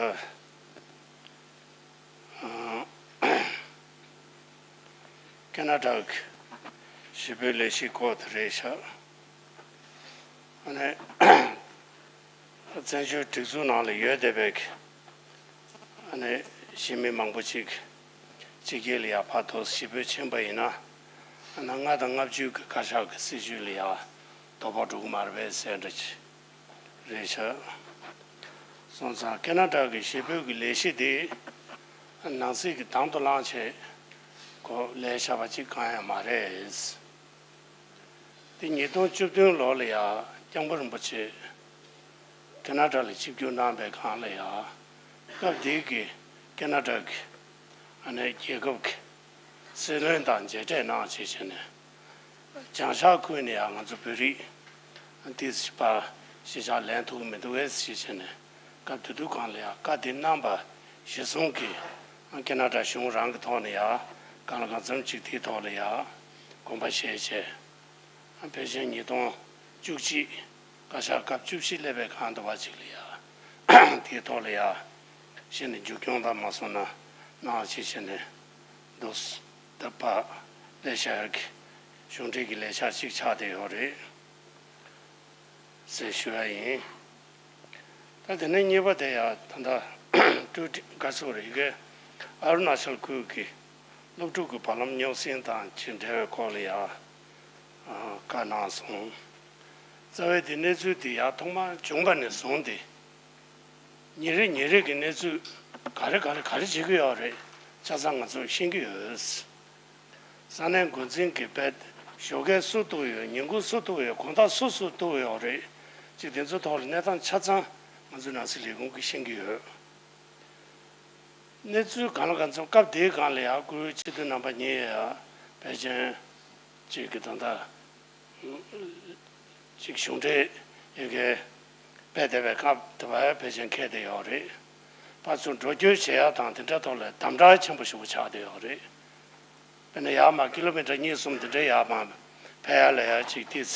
ཨ་ཁེ་ན་ཌ་གི་གཞིས་སྤོའི་ལས་གཞིའི་སྐོར་དེ་རེད་ཤག་ཨ་ནི་བཙན་བྱོལ་སྒྲིག་འཛུགས་ནང་ལ་ཡོད་བསྡད་པའི་ཨ་ནི་གཞིས་མི་མང་པོ་ཅིག་ཕྱི་རྒྱལ་ལ་ཡར་ཕར་ཐོག་གཞིས་སྤོས་ཕྱིན་པ་ཡིན་ན་ཨ་ནི་ལྔ་དང་ལྔ་བཅུ་གི་བཀའ་ཤག་གི་སྲིད་བྱུས་ལ་ཡར་དོ་ཕོག་འགྲོ་གི་མ་རེད་པས་ཟེར་འདྲ་ཅིག་རེད་ཤག་སོང་ཙང་ཁེ་ན་ཌ་གི་གཞིས་སྤོས་ཀྱི་ལས་གཞི་དེ་ནང་སྲིད་ཀྱི་དང་དུ་བླངས་བྱས་ཁོ་ལས་བྱ་བ་གཅིག་གང་ཡང་མ་རེད། དེ་ཉིས་སྟོང་བཅུ་བདུན་ལོ་ལ་ཡ་སྐྱབས་མགོན་རིན་པོ་ཆེ་ཁེ་ན་ཌ་ལ་ཆིབས་བསྒྱུར་གནང་པའི་སྒང་ལ་ཡ་སྐབས་དེ་གི་ཁེ་ན་ཌ་གི་ཨ་ནི་རྒྱལ་ཁབ་ཀྱི་སྲིད་བློན་དང་མཇལ་འཕྲད་གནང་བྱས་བྱས་ནས་བྱང་ཤར་ཁུལ་ནས་ཡ་ང་ཚོ་བོད་རིགས་དེ་ཕར་གཞིས་ཆགས་ལེན་ཐུབ་ཀྱི་མི་འདུག་གས་ཞེས་བྱས་ནས་སྐབས་དེ་དུས་སྒང་ལ་ཡ་བཀའ་དེ་གནང་པ་གཞིར་བཟུང་གིས་ཁེ་ན་ཌ་གཞུང་རང་གི་ཐོག་ནས་ཡ་གང་ལ་གང་འཚམ་ཅིག་དེའི་ཐོག་ལ་ཡ་དགོངས་པ་བཞེས་བྱས། ཕལ་ཆེར་ཉིས་སྟོང་བཅུ་གཅིག་བཀའ་ཤག་སྐབས་བཅུ་བཞི་སླེབས་པའི་སྒང་དུ་བ་ཅིག་ལ་ཡ་དེའི་ཐོག་ལ་ཡ་གཞི་ནས་མཇུག་སྐྱོང་དང་མ་སོང་ན་གནང་བྱས་བྱས་ནས་འདུག་ད་ཕར་ལས་བྱ་ཡག་གི་ གཞུང་འབྲེལ་གྱི་ལས་འཆར་གཅིག་ཆགས་བསྡད་ཡོད་རེད་ཟེར་ཞུ་ཡ་ཡིན། ད་དེ་ནས་གཉིས་པ་དེ་ཡང་ད་ལྟ་ཀྲུའུ་ཀྲི་ག་ཚོད་རེད་གི། ཨ་རུ་ན་ཅལ་ཁུལ་གྱི་སློབ་ཕྲུག་གི་བར་ལམ་རྙོག་ཟིང་དང་ཅིག་འབྲེལ་བའི་སྐོར་ལ་ཡང་བཀའ་གནང་སོང་། རྩ་བའི་དེ་གནས་ཚུལ་དེ་ཡང་ཐོག་མར་བྱུང་པ་ནས་བཟུང་སྟེ། ཉིན་རེ་ཉིན་རེ་གི་གནས་ཚུལ་ག་རེ་ག་རེ་ག་རེ་བྱེད་ཀྱི་ཡོད་རེད། ཆ་ཚང་ང་ཚོས་ཤེས་ཀྱི་ཡོད། ས་གནས་འགོ་འཛིན་གྱི་དཔེ་ཞོགས་ཀས་སུ་གཏུགས་ཡོད། ཉིན་གུང་སུ་གཏུགས་ཡོད། དགོང་དག་སུ་སུ་གཏུགས་ཡོད་རེད། ཅིག་དེ་ཚོའི་ཐོག་ལ་གནས་སྟངས་ཆ་ཚང་ང་ཚོའི་ནང་སྲིད་ལས་ཁུངས་ཀྱིས་ཤེས་ཀྱི་ཡོད། གནས་ཚུལ་གང་ལ་གང་འཚམ་སྐབས་དེའི་སྒང་ལ་ཡང་སྐུའི་སྤྱི་འཐུས་རྣམ་པ་གཉིས་ཡང་ཕལ་ཆེར་ཅིག་གི་ད་ལྟ་ཅིག་གཞུང་འབྲེལ་ཡོད་མཁན་ཕེབས་བསྡད་པའི་སྐབས་དེ་བར་ཕལ་ཆེར་འཁེལ་བསྡད་ཡོད་རེད། ཕར་ཚུར་འགྲོ་སྐྱོད་བྱེད་ཡག་དང་དེ་འདྲ་ཐོག་ལ་དམ་དྲག་ཆེན་པོ་ཞེ་པོ་ཆགས་བསྡད་ཡོད་རེད། དཔེར་ན་ཡར་མར་ཀི་ལོ་མི་ཊར་གཉིས་གསུམ་དེ་འདྲའི་ཡར་མར་ཕེབས་ཡག་ལ་ཡང་ཅིག་ཏོག་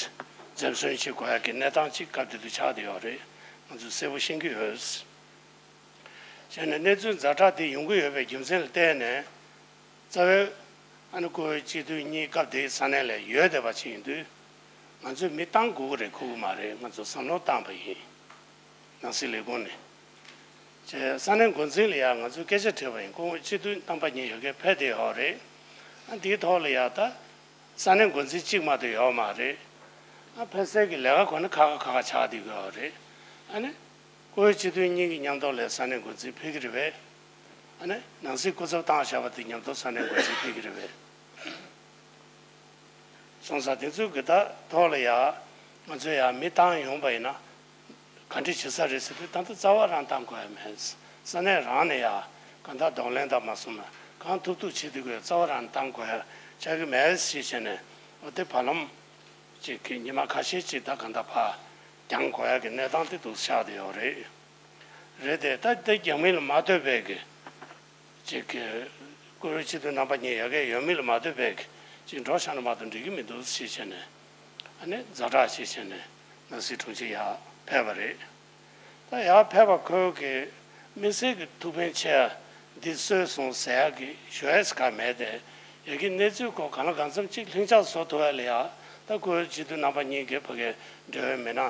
ཙམ་འཛེམ་ཟོན་བྱེད་དགོས་ཡག་གི་གནས་སྟངས་ཅིག་སྐབས་དེ་དུས་ཆགས་བསྡད་ཡོད་རེད། ང་ཚོས་གསལ་པོ་ཤེས་ཀྱི་ཡོད། བྱས་ནས་གནས་ཚུལ་ཛ་དྲག་དེ་ཡོང་གི་ཡོད་པའི་རྒྱུ་མཚན་ལ་བརྟེན་ནས། རྩ་བའི་ཨ་ནི་སྐུ་བོའི་སྤྱི་འཐུས་གཉིས་སྐབས་དེའི་ས་གནས་ལ་ཡོད་བསྡད་པ་ཅིག་ཡིན་དུས། ང་ཚོས་མི་བཏང་དགོས་ཀྱི་རེད་དགོས་ཀྱི་མ་རེད། ང་ཚོས་བསམ་བློ་བཏང་པ་ཡིན། ནང་སྲིད་ལས་ཁུངས་ནས། བྱས་ས་གནས་འགོ་འཛིན་ལ་ཡང་ང་ཚོས་སྐད་ཆ་དྲིས་པ་ཡིན། སྐུ་ངོ་སྤྱི་འཐུས་རྣམ་པ་གཉིས་ཡོད་མཁན་ཕེབས་བསྡད་ཡོད་རེད། ཨ་འདིའི་ཐོག་ལ་ཡང་ད་ས་གནས་འགོ་འཛིན་གཅིག་མ་གཏོགས་ཡོད་མ་རེད། ཨ་ཕེབས་སའི་གི་ལས་ཀ་གོ་ན་ཁག་ཁག་ཁག་ཁག་ཆགས་བསྡད་ཀྱི་ཡོད་རེད། ཨ་ནི། སྐུ་བོའི་སྤྱི་འཐུས་གཉིས་ཀྱི་མཉམ་དུ་ལ་ས་གནས་འགོ་འཛིན་ཕེབས་ཀྱི་རེད་པས། ཨ་ནི་ནང་སྲིད་སྐུ་ཚབ་བཏང་བཞག་པ་དེ་མཉམ་དུ་ས་གནས་འགོ་འཛིན་ཕེབས་ཀྱི་རེད་པས། སོང་ཙང་དེ་ཚོའི་གི་ད་ཐོག་ལ་ཡ། ང་ཚོས་ཡ་མི་བཏང་ཡོང་པ་ཡིན་ན། ག་འདྲ་བྱེད་ས་རེད་ཟེར་དུས་ད་ལྟ་རྩ་བ་རང་བཏང་དགོས་ཡ་མེད། ས་གནས་རང་ནས་ཡ་གང་ལྟར་གདོང་ལེན་དང་མ་སོང་ན་གང་ཐུབ་ཐུབ་བྱེད་དུས་དགོས། རྩ་བ་རང་བཏང་དགོས་ཡ་ཆགས་ཀྱི་མེད་ཞེས་བྱས་ནས། འོ་དེ་བར་ལམ་ཅིག་གི་ཉི་མ་ཁ་ཤས་ཅིག་ད་གང་ལྟར་ཕར་འགྱངས་དགོས་ཡ་གི་གནས་སྟངས་དེ་འདུག་ཆགས་བསྡད་ཡོད་རེད། རེད་དེ་ད་དེ་འགྱངས་མིན་ལ་མ་ལྟོས་པའི་གི་ཅིག་གི་སྐུ་བོའི་སྤྱི་འཐུས་རྣམ་པ་གཉིས་ཡ་གི་ཡོད་མིན་ལ་མ་ལྟོས་པའི་གི་ཅིག་འགྲོ་བཞག་ན་མ་གཏོགས་འགྲིག་གི་མི་འདུག་ཞེས་བྱས་ནས། ཨ་ནི་ཛ་དྲག་ཞེས་བྱས་ནས་ནང་སྲིད་དྲུང་ཆེ་ཡར་ཕེབས་པ་རེད། ད་ཡར་ཕེབས་པ་ཁོའི་གི་དམིགས་བསལ་གྱི་ཐུགས་ཕན་ཆེ་ཡ་འདི་གསོས་སོང་ཟེར་ཡ་གི་ཞུ་ཡས་ག་མེད་དེ། ཡ་གི་གནས་ཚུལ་སྐོར་གང་ལ་གང་འཚམ་ཅིག་ལྷིང་འཇགས་བཟོ་ཐུབ་ཡ་ལ་ཡ། ད་སྐུ་བོའི་སྤྱི་འཐུས་རྣམ་པ་གཉིས་ཀྱི་ཕ་གིའི་འབྲེལ་བའི་མི་སྣ།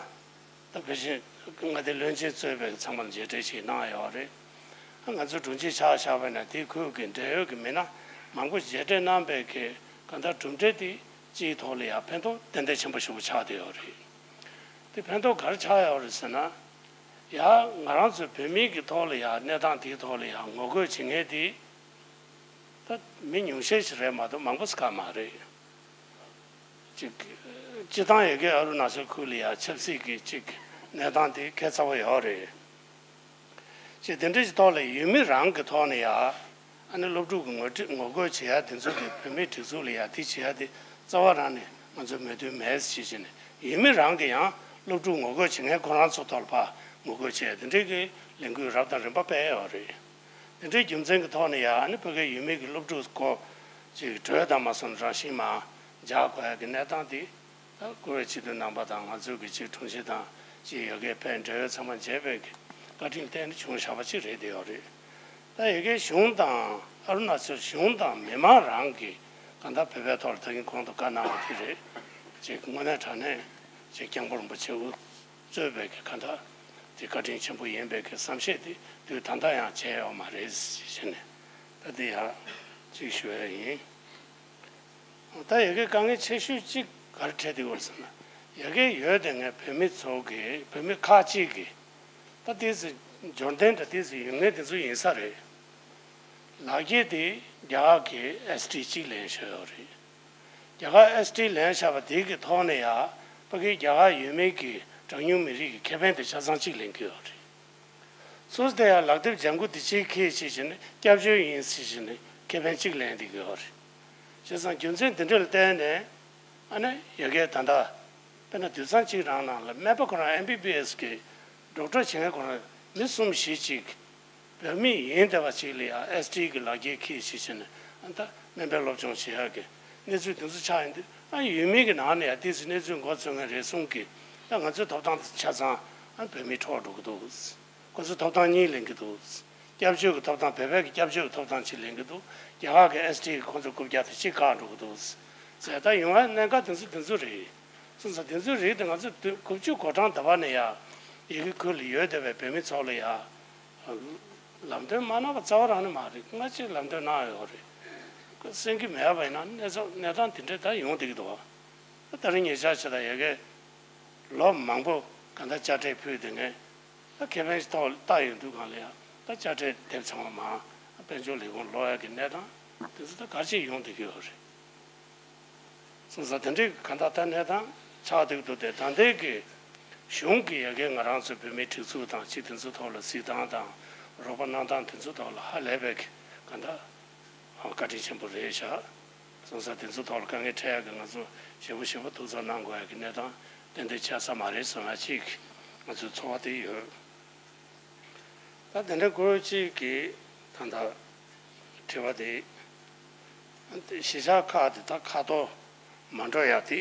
ད་ཕལ་ཆེར་མངའ་སྡེ་བློན་ཆེན་གཙོས་པའི་ཚང་མ་ལ་མཇལ་འཕྲད་ཞིག་གནང་ཡོད་རེད། ང་ཚོ་དྲུང་ཆེ་ཆགས་བཞག་པ་ཡིན་ན་དེའི་ཁུལ་གྱི་འབྲེལ་ཡོད་ཀྱི་མི་སྣ་མང་པོ་མཇལ་འཕྲད་གནང་པའི་གི་གང་ལྟར་གྲུབ་འབྲས་དེ་སྤྱིའི་ཐོག་ལ་ཡང་ཕན་ཐོགས་ཏན་ཏན་ཆེན་པོ་ཞེ་པོ་ཆགས་བསྡད་ཡོད་རེད། དེ་ཕན་ཐོགས་ག་རེ་ཆགས་ཡོད་རེད་ཟེར་ན། ཡང་ང་རང་ཚོའི་བོད་མིའི་གི་ཐོག་ལ་ཡང་གནས་སྟངས་དེའི་ཐོག་ལ་ཡང་ངོ་རྒོལ་བྱེད་མཁན་དེ། ད་མི་ཉུང་ཤས་ཤིག་རེད་མ་གཏོགས་མང་པོ་ཞིག་ག་མ་རེད། ཅིག་སྤྱི་བཏང་ཡ་གི་ཨ་རུ་ན་ཅལ་ཁུལ་ལ་ཡ་ཆབ་སྲིད་ཀྱི་ཅིག་གནས་སྟངས་དེ་ཁྱད་མཚར་པོ་ཡོད་རེད། ཅིག་དེ་འདྲ་ཞིག་ཐོག་ལ་ཡུལ་མི་རང་གི་ཐོག་ནས་ཡ། ཨ་ནི་སློབ་ཕྲུག་གི་ངོ་སྤྲོད་ངོ་རྒོལ་བྱེད་ཡ་དེ་ཚོ་དེ་བོད་མིའི་སྒྲིག་འཛུགས་ལ་ཡ་དེ་བྱེད་ཡ་དེ་རྩ་བ་རང་ནས་ང་ཚོའི་མོས་མཐུན་མེད་ཅེས་བྱས་ནས་ཡུལ་མི་རང་གི་ཡང་སློབ་ཕྲུག་ངོ་རྒོལ་བྱེད་མཁན་ཁོ་རང་ཚོ་ཐོག་ལ་ཕར་ངོ་རྒོལ་བྱེད་ཡ་དེ་འདྲའི་གི་ལས་འགུལ་རབ་དང་རིམ་པ་སྤེལ་ཡོད་རེད། དེ་འདྲའི་རྒྱུ་མཚན་གྱི་ཐོག་ནས་ཡང་ཨ་ནི་ཕ་གིའི་ཡུལ་མི་གི་སློབ་ཕྲུག་སྐོར་ཅིག་གྲོས་དང་མ་སོང་རང་བཞིན་མ་འཇགས་དགོས་ཡ་གི་གནས་སྟངས་དེ། ད་སྐུ་བའི་སྤྱི་འཐུས་རྣམ་པ་དང་ང་ཚོའི་གི་ཅིག་དྲུང་ཆེ་དང་ཅིག་ཡ་གི་ཕན་འབྲེལ་ཡོད་ཚང་མ་མཇལ་བའི་གི་བཀའ་དྲིན་བརྟེན་ནས་བྱུང་བཞག་པ་ཅིག་རེད་བསྡད་ཡོད་རེད། ད་ཡ་གི་གཞུང་དང་ཨ་རུ་ན་ཅལ་གཞུང་དང་མི་མང་རང་གི་གང་ལྟར་བོད་པའི་ཐོག་ལ་ད་གིན་གོང་དུ་བཀའ་གནང་བ་དེ་རེད། ཅིག་དངོས་གནས་དྲང་གནས་ཅིག་སྐྱབས་མགོན་རིན་པོ་ཆེ་དབུ་གཙོས་པའི་གི་གང་ལྟར་དེ་བཀའ་དྲིན་ཆེན་པོ་ཡིན་པའི་གི་བསམ་ཤེས་དེ་དུས་ད་ལྟ་ཡང་བྱས་ཡོད་མ་རེད་ཟེར་ནས་ད་དེ་ཡང་ཅིག་ཞུ་ཡ་ཡིན། ད་ཡ་གི་དཀའ་ངལ་ཆེ་ཤོས་གཅིག་ག་རེ་འཕྲད་དེ་ཡོད་ཟེར་ན། ཡ་གི་ཡོད་དེ་ངས་བོད་མི་ཚོ་གི་བོད་མི་ཁག་ཅིག་གི་ད་དེ་ཚོ་འབྱོར་ལྡན་འདྲ་དེ་ཚོ་ཡོད་ངེས་དེ་ཚོ་ཡིན་ས་རེད། ལག་འཁྱེར་དེ་རྒྱ་གར་གྱི་ཨེས་ཊི་གཅིག་ལེན་བཞག་ཡོད་རེད། རྒྱ་གར་ཨེས་ཊི་ལེན་བཞག་པ་དེ་གི་ཐོག་ནས་ཡ་ཕ་གི་རྒྱ་གར་ཡུལ་མི་གི་གྲངས་ཉུང་མི་རིགས་ཀྱི་ཁེ་ཕན་དེ་ཆ་ཚང་གཅིག་ལེན་གྱི་ཡོད་རེད། སོ་སོ་དེ་ཡང་ལག་དེབ་ལྗང་ཁུ་དེ་གཅིག་ཁྱེར་བྱས་བྱས་ནས་སྐྱབས་བཅོལ་ཡིན་ཟེར་བྱས་ནས་ཁེ་ཕན་གཅིག་ལེན་བསྡད་ཀྱི་ཡོད་རེད། བྱས་ཙང་རྒྱུ་མཚན་དེ་འདྲ་ལ་བརྟེན་ནས་ཨ་ནི་ཡ་གིའི་ད་ལྟ་དཔེར་ན་དུད་ཚང་གཅིག་རང་ནང་ལ་སྨན་པ་ཁོ་རང་ཨེམ་བི་བི་ཨེས་གི་ཌོག་ཊར་བྱེད་མཁན་ཁོ་རང་མི་གསུམ་བཞི་གཅིག་བོད་མི་ཡིན་བསྡད་པ་གཅིག་ལ་ཡང་ཨེས་ཊི་གི་ལག་འཁྱེར་ཁྱེར་བྱས་བྱས་ནས་ཨ་ད་སྨན་པའི་སློབ་སྦྱོང་བྱེད་ཡག་གི་གནས་ཚུལ་དེ་ཚོ་ཆགས་ཡོང་དུས་ཨ་ཡུལ་མི་གི་ནང་ནས་ཡང་ཏོག་ཙམ་གནས་ཚུལ་མགོ་ཚོས་མཁན་རེ་ཟུང་གིས་ད་ང་ཚོའི་ཐོབ་ཐང་ཆ་ཚང་ཨ་བོད་མིས་འཕྲོག་འགྲོ་གི་འདུག་ཁོ་ཚོས་ཐོབ་ཐང་གཉིས་ལེན་གྱི་འདུག་སྐྱབས་བཅོལ་གྱི་ཐོབ་ཐང་བོད་པའི་གི་སྐྱབས་བཅོལ་གྱི་ཐོབ་ཐང་གཅིག་ལེན་གྱི་འདུག་རྒྱ་གར་གྱི་ཨེས་ཊི་གི་ཁོ་ཚོ་རྐུབ་བཀྱག་དེ་གཅིག་བཀག་འགྲོ་གི་འདུག་ཟེར། ད་ཡོང་བའི་གནད་འགག་དེ་ཚོ་དེ་ཚོ་རེད། སོང་ཙང་དེ་ཚོའི་རིགས་དེ་ང་ཚོས་དུས་དགུ་བཅུ་གོ་གྲངས་འདི་བ་ནས་ཡ་ཡི་གེ་ཁུལ་ལ་ཡོད་བསྡད་པའི་བོད་མི་ཚོ་ལ་ཡ་ལམ་སྟོན་མ་གནང་བ་རྩ་བ་རང་ནས་མ་རེད། སྔ་ཕྱིར་ལམ་སྟོན་གནང་ཡོད་རེད། ཁོ་གསན་གྱི་མེད་པ་ཡིན་ན་གནས་ཚུལ་གནས་སྟངས་དེ་འདྲས་ད་ཡོང་བསྡད་ཀྱི་འདུག་བ། ད་རིང་ཉེ་ཆར་ཆེ་ད་ཡ་གི་ལོ་མང་པོ་ག་འདྲ་དཔྱ་ཁྲལ་ཕུལ་བསྡད་མཁན་ད་ཁེ་ཕན་ཞིག་ཐོག་ལ་བལྟ་ཡོང་དུས་སྒང་ལ་ཡ་ད་དཔྱ་ཁྲལ་དེབ་ཚང་མ་མ་དཔལ་འབྱོར་ལས་ཁུངས་སློག་ཡ་གི་གནས་སྟངས་དེ་ཚོ་ད་ག་རེ་བྱས་ཡོང་བསྡད་ཀྱི་ཡོད་རེད། སོང་ཙང་དེ་འདྲའི་གང་ལྟར་ད་གནས་སྟངས་ཆགས་བསྡད་འདུག་སྟེ། ད་ལྟའི་གི་གཞུང་གི་ཡ་གི་ང་རང་ཚོའི་བོད་མིའི་སྒྲིག་འཛུགས་དང་ཅིག་དེ་ཚོའི་ཐོག་ལ་གཟིགས་སྟངས་དང་རོགས་པ་གནང་སྟངས་དེ་ཚོའི་ཐོག་ལ་ཧ་ལས་པའི་གི་གང་ལྟར་བཀའ་དྲིན་ཆེན་པོ་རེད་ཤག་སོང་ཙང་དེ་ཚོའི་ཐོག་ལ་དཀའ་ངལ་འཕྲད་ཡ་གི་ང་ཚོ་ཞེ་པོ་ཞེ་པོ་ཐུགས་ཚོར་གནང་དགོས་ཡ་གི་གནས་སྟངས་ཏན་ཏན་ཆགས་ས་མ་རེད་བསམ་ཡ་ཅིག་ང་ཚོའི་ཚོར་བ་དེ་ཡོད། ད་དེ་འདྲ་སྐོར་གཅིག་གི་ད་ལྟ་དྲི་བ་དེ། གཞིས་ཆགས་ཁག་དེ་ད་ཁ་ཐོར་མ་འགྲོ་ཡག་དེ་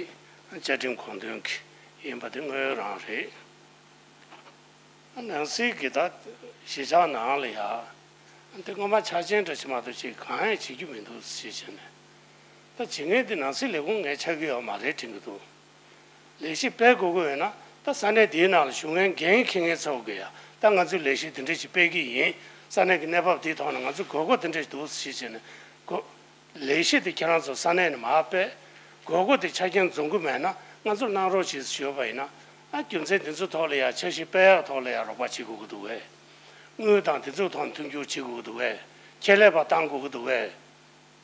བཅའ་ཁྲིམས་དགོངས་དོན་གྱི་ཡིན་པ་དེ་དངོས་ཡོད་རང་རེད། ནང་སྲིད་ཀྱི་ད་གཞིས་ཆགས་ནང་ལ་ཡ་དེ་སྔོན་མ་འཆར་ཅན་འདྲ་ཞིག་མ་གཏོགས་ཅིག་གང་ཡང་བྱེད་རྒྱུ་མི་འདུག་ཞེས་བྱས་ནས། ད་བྱེད་མཁན་དེ་ནང་སྲིད་ལས་ཁུངས་ངས་ཆགས་ཀྱི་ཡོད་མ་རེད་དྲན་གྱི་འདུག་ལས་གཞི་སྤེལ་དགོས་ཀྱི་ཡོད་ན་ད་ས་གནས་དེའི་ནང་ལ་བཞུགས་མཁན་འགན་འཁྱེར་མཁན་ཚོ་གིས་ཡ་ད་ང་ཚོས་ལས་གཞི་དེ་འདྲ་ཞིག་སྤེལ་གྱི་ཡིན། ས་གནས་ཀྱི་གནས་བབ་དེའི་ཐོག་ནས་ང་ཚོ་དགོས་མཁོ་དེ་འདྲ་ཞིག་འདུག་ཞེས་བྱས་ནས་དགོས། ལས་གཞི་དེ་ཁྱེད་རང་ཚོ་ས་གནས་ནས་མར་སྤེལ། དགོས་མཁོ་དེ་ཆ་རྐྱེན་འཛོམས་ཀྱི་མེད་ན་ང་ཚོར་གནང་རོགས་བྱེད་ཞུས་པ་ཡིན་ན། ཨ་རྒྱུ་མཚན་དེ་ཚོའི་ཐོག་ལ་ཡ་འཆར་གཞི་སྤེལ་ཡག་ཐོག་ལ་ཡ་རོགས་པ་བྱེད་དགོས་ཀྱི་འདུག་གས། དངུལ་དང་དེ་ཚོའི་ཐོག་ནས་མཐུན་འགྱུར་བྱེད་དགོས་ཀྱི་འདུག་གས། ཆེད་ལས་པ་བཏང་དགོས་ཀྱི་འདུག་གས།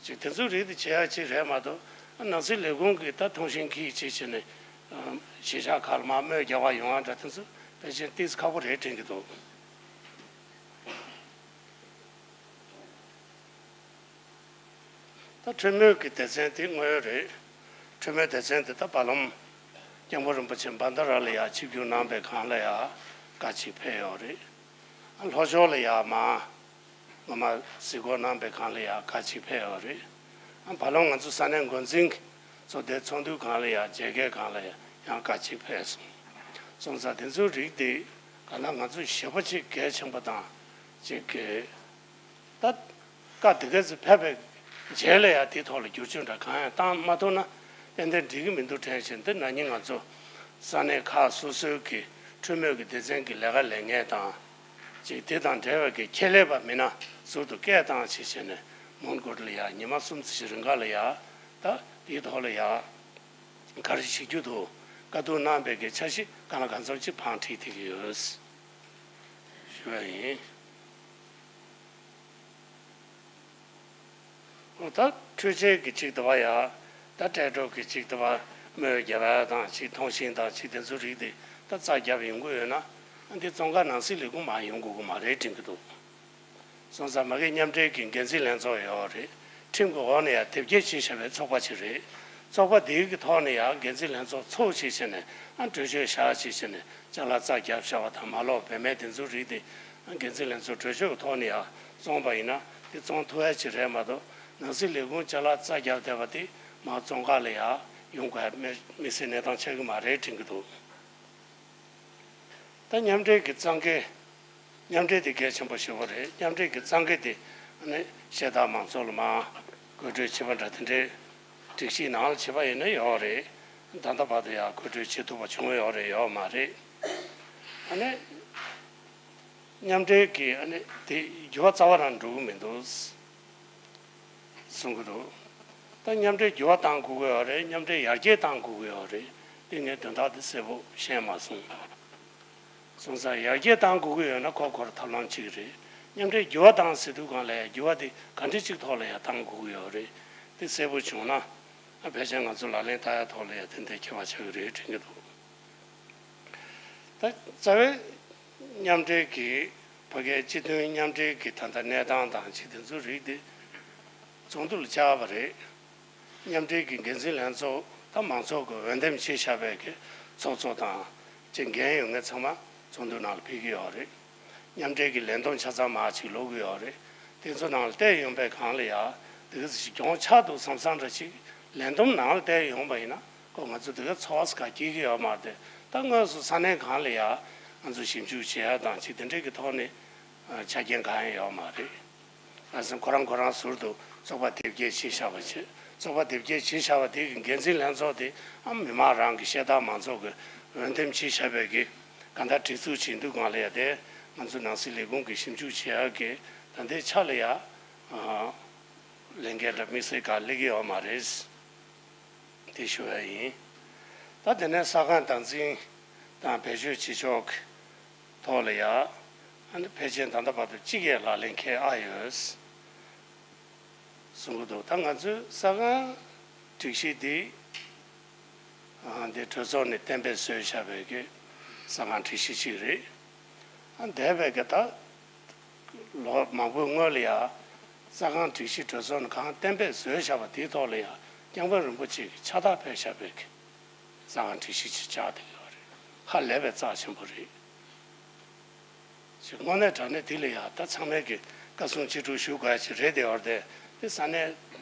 ཅིག་དེ་ཚོའི་རིགས་དེ་བྱེད་ཡག་ཅིག་རེད་མ་གཏོགས། ནང་སྲིད་ལས་ཁུངས་ཀྱིས་ད་ཐོངས་མཆན་འཁྱེར་བྱས་བྱས་ནས་གཞིས་ཆགས་ཁག་ལ་མར་དམོད་རྒྱག་པ་ཡོང་ཡག་འདྲ་དེ་ཚོ་ཕལ་ཆེར་ཏོག་ཙམ་ཁག་པོ་རེད་དྲན་གྱི་འདུག་ད་འཕྲུལ་མོ་གི་སྡེ་ཚན་དེ་དངོས་ཡོད་རེད། འཕྲུལ་མོའི་སྡེ་ཚན་དེ་ད་བར་ལམ་སྐྱབས་མགོན་རིན་པོ་ཆེ་བྷན་དྷ་ར་ལ་ཡ་ཆིབས་བསྒྱུར་གནང་པའི་སྒང་ལ་ཡ་བཀའ་གཅིག་ཕེབས་ཡོད་རེད། ལྷོ་ཕྱོགས་ལ་ཡ་མར་སྔོན་མ་གཟིགས་སྐོར་གནང་པའི་སྒང་ལ་ཡ་བཀའ་གཅིག་ཕེབས་ཡོད་རེད། བར་ལམ་ང་ཚོ་ས་གནས་འགོ་འཛིན་ཚོ་དེ་ཚོགས་འདུའི་སྒང་ལ་ཡ་མཇལ་ཁའི་སྒང་ལ་ཡ་ཡང་བཀའ་གཅིག་ཕེབས་སོང་། སོང་ཙང་དེ་ཚོའི་རིགས་དེ་ག་ན་ང་ཚོ་ཞེ་པོ་ཅིག་གལ་ཆེན་པོ་དང་ཅིག་གི་ད་བཀའ་དེ་ག་ཚོད་ཕེབས་པའི་རྗེས་ལ་ཡང་དེའི་ཐོག་ལ་བསྒྱུར་བཅོས་འདྲ་གང་ཡང་བཏང་མ་ཐུབ་ན་ཏན་ཏན་འགྲིག་གི་མི་འདུག་དྲན་བཞིན། འདི་ན་ནིང་ང་ཚོ་ས་གནས་ཁག་སོ་སོའི་གི་འཕྲུལ་མོ་གི་སྡེ་ཚན་གྱི་ལས་ཀ་ལས་མཁན་དང་ཅིག་དེ་དང་འབྲེལ་བའི་གི་ཆེད་ལས་པ་མི་སྣ་ཟུར་དུ་སྐད་བཏང་བྱས་བྱས་ནས་མོན་གྷོ་ལ་ཡ་ཉི་མ་གསུམ་ཙམ་ཞིག་རིང་ག་ལ་ཡ་ད་དེའི་ཐོག་ལ་ཡ་ག་རེ་བྱེད་རྒྱུ་འདུག་བཀའ་བསྡུར་གནང་པའི་གི་འཆར་གཞི་གང་ལ་གང་འཚམ་ཅིག་བང་སྒྲིག་བསྡད་ཀྱི་ཡོད་ཞུ་བ་ཡིན། འོ་ད་འཕྲུལ་ཆས་ཀྱི་ཅིག་འདི་བ་ཡ། ད་ཊེ་ཊོ་གི་ཅིག་འདི་བ་དམོད་རྒྱབ་ཡ་དང་ཅིག་ཐོངས་མཆན་དང་ཅིག་དེ་ཚོ་རིགས་དེ་ད་རྩ་རྒྱབ་ཡོང་གི་ཡོད་ན། འདི་བཙོན་ཁང་ནང་སྲིད་ལས་ཁུངས་མར་ཡོང་དགོས་ཀྱི་མ་རེད་དྲན་གྱི་འདུག་སོང་ཙང་མ་གི་མཉམ་འབྲེལ་གྱི་འགན་འཛིན་ལྷན་ཚོགས་ཡོད་རེད། ཁྲིམས་ཀྱི་འོག་ནས་ཡ་དེབ་སྐྱེལ་བྱས་བཞག་པའི་ཚོགས་པ་ཅིག་རེད། ཚོགས་པ་འདིའི་གི་ཐོག་ནས་ཡ་འགན་འཛིན་ལྷན་ཚོགས་ཚུགས་བྱས་བྱས་ནས་ཨ་གྲོས་ཆོད་བཞག་བྱས་བྱས་ནས་ཅ་ལག་རྩ་རྒྱབ་བཞག་པ་དང་མ་ལོག་བེད་མེད་དེ་ཚོའི་རིགས་དེ། འགན་འཛིན་ལྷན་ཚོགས་གྲོས་ཆོད་ཀྱི་ཐོག་ནས་ཡང་བཙོང་པ་ཡིན་ན་དེ་བཙོང་ཐུབ་ཡ་ཅིག་རེད་མ་གཏོགས། ནང་སྲིད་ལས་ཁུངས་ཅ་ལག་རྩ་རྒྱབ་བསྡད་པ་དེ་མར་བཙོང་ཁང་ལ་ཡང་ཡོང་དགོས་ཡ་དམིགས་བསལ་གནས་སྟངས་ཆགས་ཀྱི་མ་རེད་དྲན་གྱི་འདུག་ད་མཉམ་འབྲེལ་གྱི་གཙང་སྦྲ། མཉམ་འབྲེལ་དེ་གལ་ཆེན་པོ་ཞེ་པོ་རེད། མཉམ་འབྲེལ་གྱི་གཙང་སྦྲ་དེ་ནི་གཞན་དག་མང་ཚོགས་ལ་མར་དགོད་བྲོ་བྱེད་པ་འདྲ་དེ་འདྲའི་སྒྲིག་གཞི་ནང་ལ་བྱེད་པ་ཡིན་ན་ཡོད་རེད། ད་ལྟ་བར་དུ་ཡང་དགོད་བྲོ་བྱེད་ཐུབ་པ་བྱུང་ཡོད་རེད་ཡོད་མ་རེད། ཨ་ནི། མཉམ་འབྲེལ་གྱི་ཨ་ནི་དེ་འགྱུར་བ་རྩ་བ་རང་འགྲོ་གི་མི་འདུག་གསུང་གི་འདུག་ད་མཉམ་འབྲེལ་འགྱུར་བ་གཏང་དགོས་ཀྱི་ཡོད་རེད། མཉམ་འབྲེལ་ཡར་རྒྱས་གཏང་དགོས་ཀྱི་ཡོད་རེད། དེ་ངས་དོན་དག་དེ་གསལ་པོ་ཤེས་མ་སོང་། སོང་ཙང་ཡར་རྒྱས་གཏང་དགོས་ཀྱི་ཡོད་ན་ཁོ་ཁོར་ཐབས་ལམ་གཅིག་རེད། མཉམ་འབྲེལ་འགྱུར་བ་གཏང་ཟེར་དུས་སྒང་ལ་ཡང་འགྱུར་བ་དེ་ག་འདྲ་གཅིག་ཐོག་ལ་ཡང་གཏང་དགོས་ཀྱི་ཡོད་རེད། དེ་གསལ་པོ་བྱུང་ན་ཨ་ཕལ་ཆེར་ང་ཚོ་ལག་ལེན་བསྟར་ཡ་ཐོག་ལ་ཡང་ཏན་ཏན་ཁྱད་པར་ཆགས་ཀྱི་རེད་དྲན་གྱི་འདུག་ད་རྩ་བའི་མཉམ་འབྲེལ་གྱི་ཕ་གིའི་སྤྱི་མཐུན་མཉམ་འབྲེལ་གྱི་ད་ལྟ་གནས་སྟངས་དང་ཅིག་དེ་ཚོའི་རིགས་དེ་ཚོགས་འདུ་ལ་བཅར་བ་རེད། མཉམ་འབྲེལ་གྱི་འགན་འཛིན་ལྷན་ཚོགས་དང་མང་ཚོགས་ཀྱི་འོས་འདེམས་བྱས་བཞག་པའི་གི་ཚོགས་གཙོ་དང་ཅིག་འགན་ཡོད་མཁན་ཚང་མ་ཚོགས་འདུའི་ནང་ལ་ཕེབས་ཀྱི་ཡོད་རེད། མཉམ་འབྲེལ་གྱི་ལས་བསྡོམས་ཆ་ཚང་མར་ཅིག་ལོག་གི་ཡོད་རེད། དེ་ཚོ་ནང་ལ་བལྟས་ཡོང་པའི་སྒང་ལ་ཡ་དེ་ག་ཅིག་གྱོང་ཆག་འདུག་བསམ་བསམ་འདྲ་ཅིག་ལས་བསྡོམས་ནང་ལ་བལྟས་ཡོང་པ་ཡིན་ན། ཁོ་ང་ཚོ་དེ་ག་ཚོགས་ག་སྐྱེལ་གྱི་ཡོད་མ་རེད། ད་དངོས་སུ་ས་གནས་སྒང་ལ་ཡ་ང་ཚོ་ཞིབ་འཇུག་བྱེད་ཡ་དང་ཅིག་དེ་འདྲས་ཀྱི་ཐོག་ནས་ཆ་རྐྱེན་གང་ཡང་ཡོད་མ་རེད། ཨ་ཟེར་ཁོ་རང་ཁོ་རང་ཟུར་དུ་ཚོགས་པ་དེབ་སྐྱེལ་བྱས་བཞག་པ་བྱས། རྩོད་པ་དེབ་སྐྱེལ་བྱས་བཞག་པ་དེ་གི་འགན་འཛིན་ལྷན་ཚོགས་དེ་ཨ་མི་མང་རང་གི་ཤེས་ཐག་མང་ཚོགས་ཀྱི་འོས་འདེམས་བྱས་བཞག་པའི་གི་གང་ལྟར་སྒྲིག་འཛུགས་བྱེད་དུས་སྒང་ལ་ཡ་དེ་ང་ཚོ་ནང་སྲིད་ལས་ཁུངས་ཀྱིས་ཞིབ་འཇུག་བྱེད་ཡག་གི་ད་ལྟའི་ཆ་ལ་ཡ་ལས་འགན་འདྲ་དམིགས་བསལ་གང་སླེབས་ཀྱི་ཡོད་མ་རེད། དེ་ཞུ་ཡ་ཡིན། ད་དེ་ནས་ས་ཁང་བདག་འཛིན་དང་བེད་སྤྱོད་བྱེད་ཕྱོགས་ཀྱི་ཐོག་ལ་ཡ། ཨ་ནི་ཕལ་ཆེར་ད་ལྟ་བར་དུ་གཅིག་ཡས་ལག་ལེན་འཁེལ་ཨ་ཡོད་གསུང་གི་འདུག་ད་ང་ཚོའི་ས་ཁང་སྒྲིག་གཞི་འདི་ཨ་འདི་གྲོས་ཚོགས་ནས་གཏན་འབེབས་བཟོས་བཞག་པའི་གི་ས་ཁང་སྒྲིག་གཞི་ཅིག་རེད། ཨ་འདས་པའི་གི་ད་ལོ་མང་པོའི་སྔོན་ལ་ཡ། ས་ཁང་སྒྲིག་གཞི་གྲོས་ཚོགས་ནས་གང་གཏན་འབེབས་བཟོས་བཞག་པ་དེའི་ཐོག་ལ་ཡ་སྐྱབས་མགོན་རིན་པོ་ཆེ་གིས་ཕྱག་རྟགས་ཕུལ་བཞག་པའི་གི་ས་ཁང་སྒྲིག་གཞི་ཅིག་ཆགས་བསྡད་ཡོད་རེད། ཧ་ལས་པའི་རྩ་ཆེན་པོ་རེད། ཅིག་དངོས་གནས་དྲང་གནས་དེ་ལ་ཡ་ད་ཚང་མས་གི་བཀའ་གསུང་ཅི་སྒྲུབ་ཞུ་དགོས་ཡ་ཅིག་རེད་བསྡད་ཡོད་རེད་དེ། དེ་ས་གནས་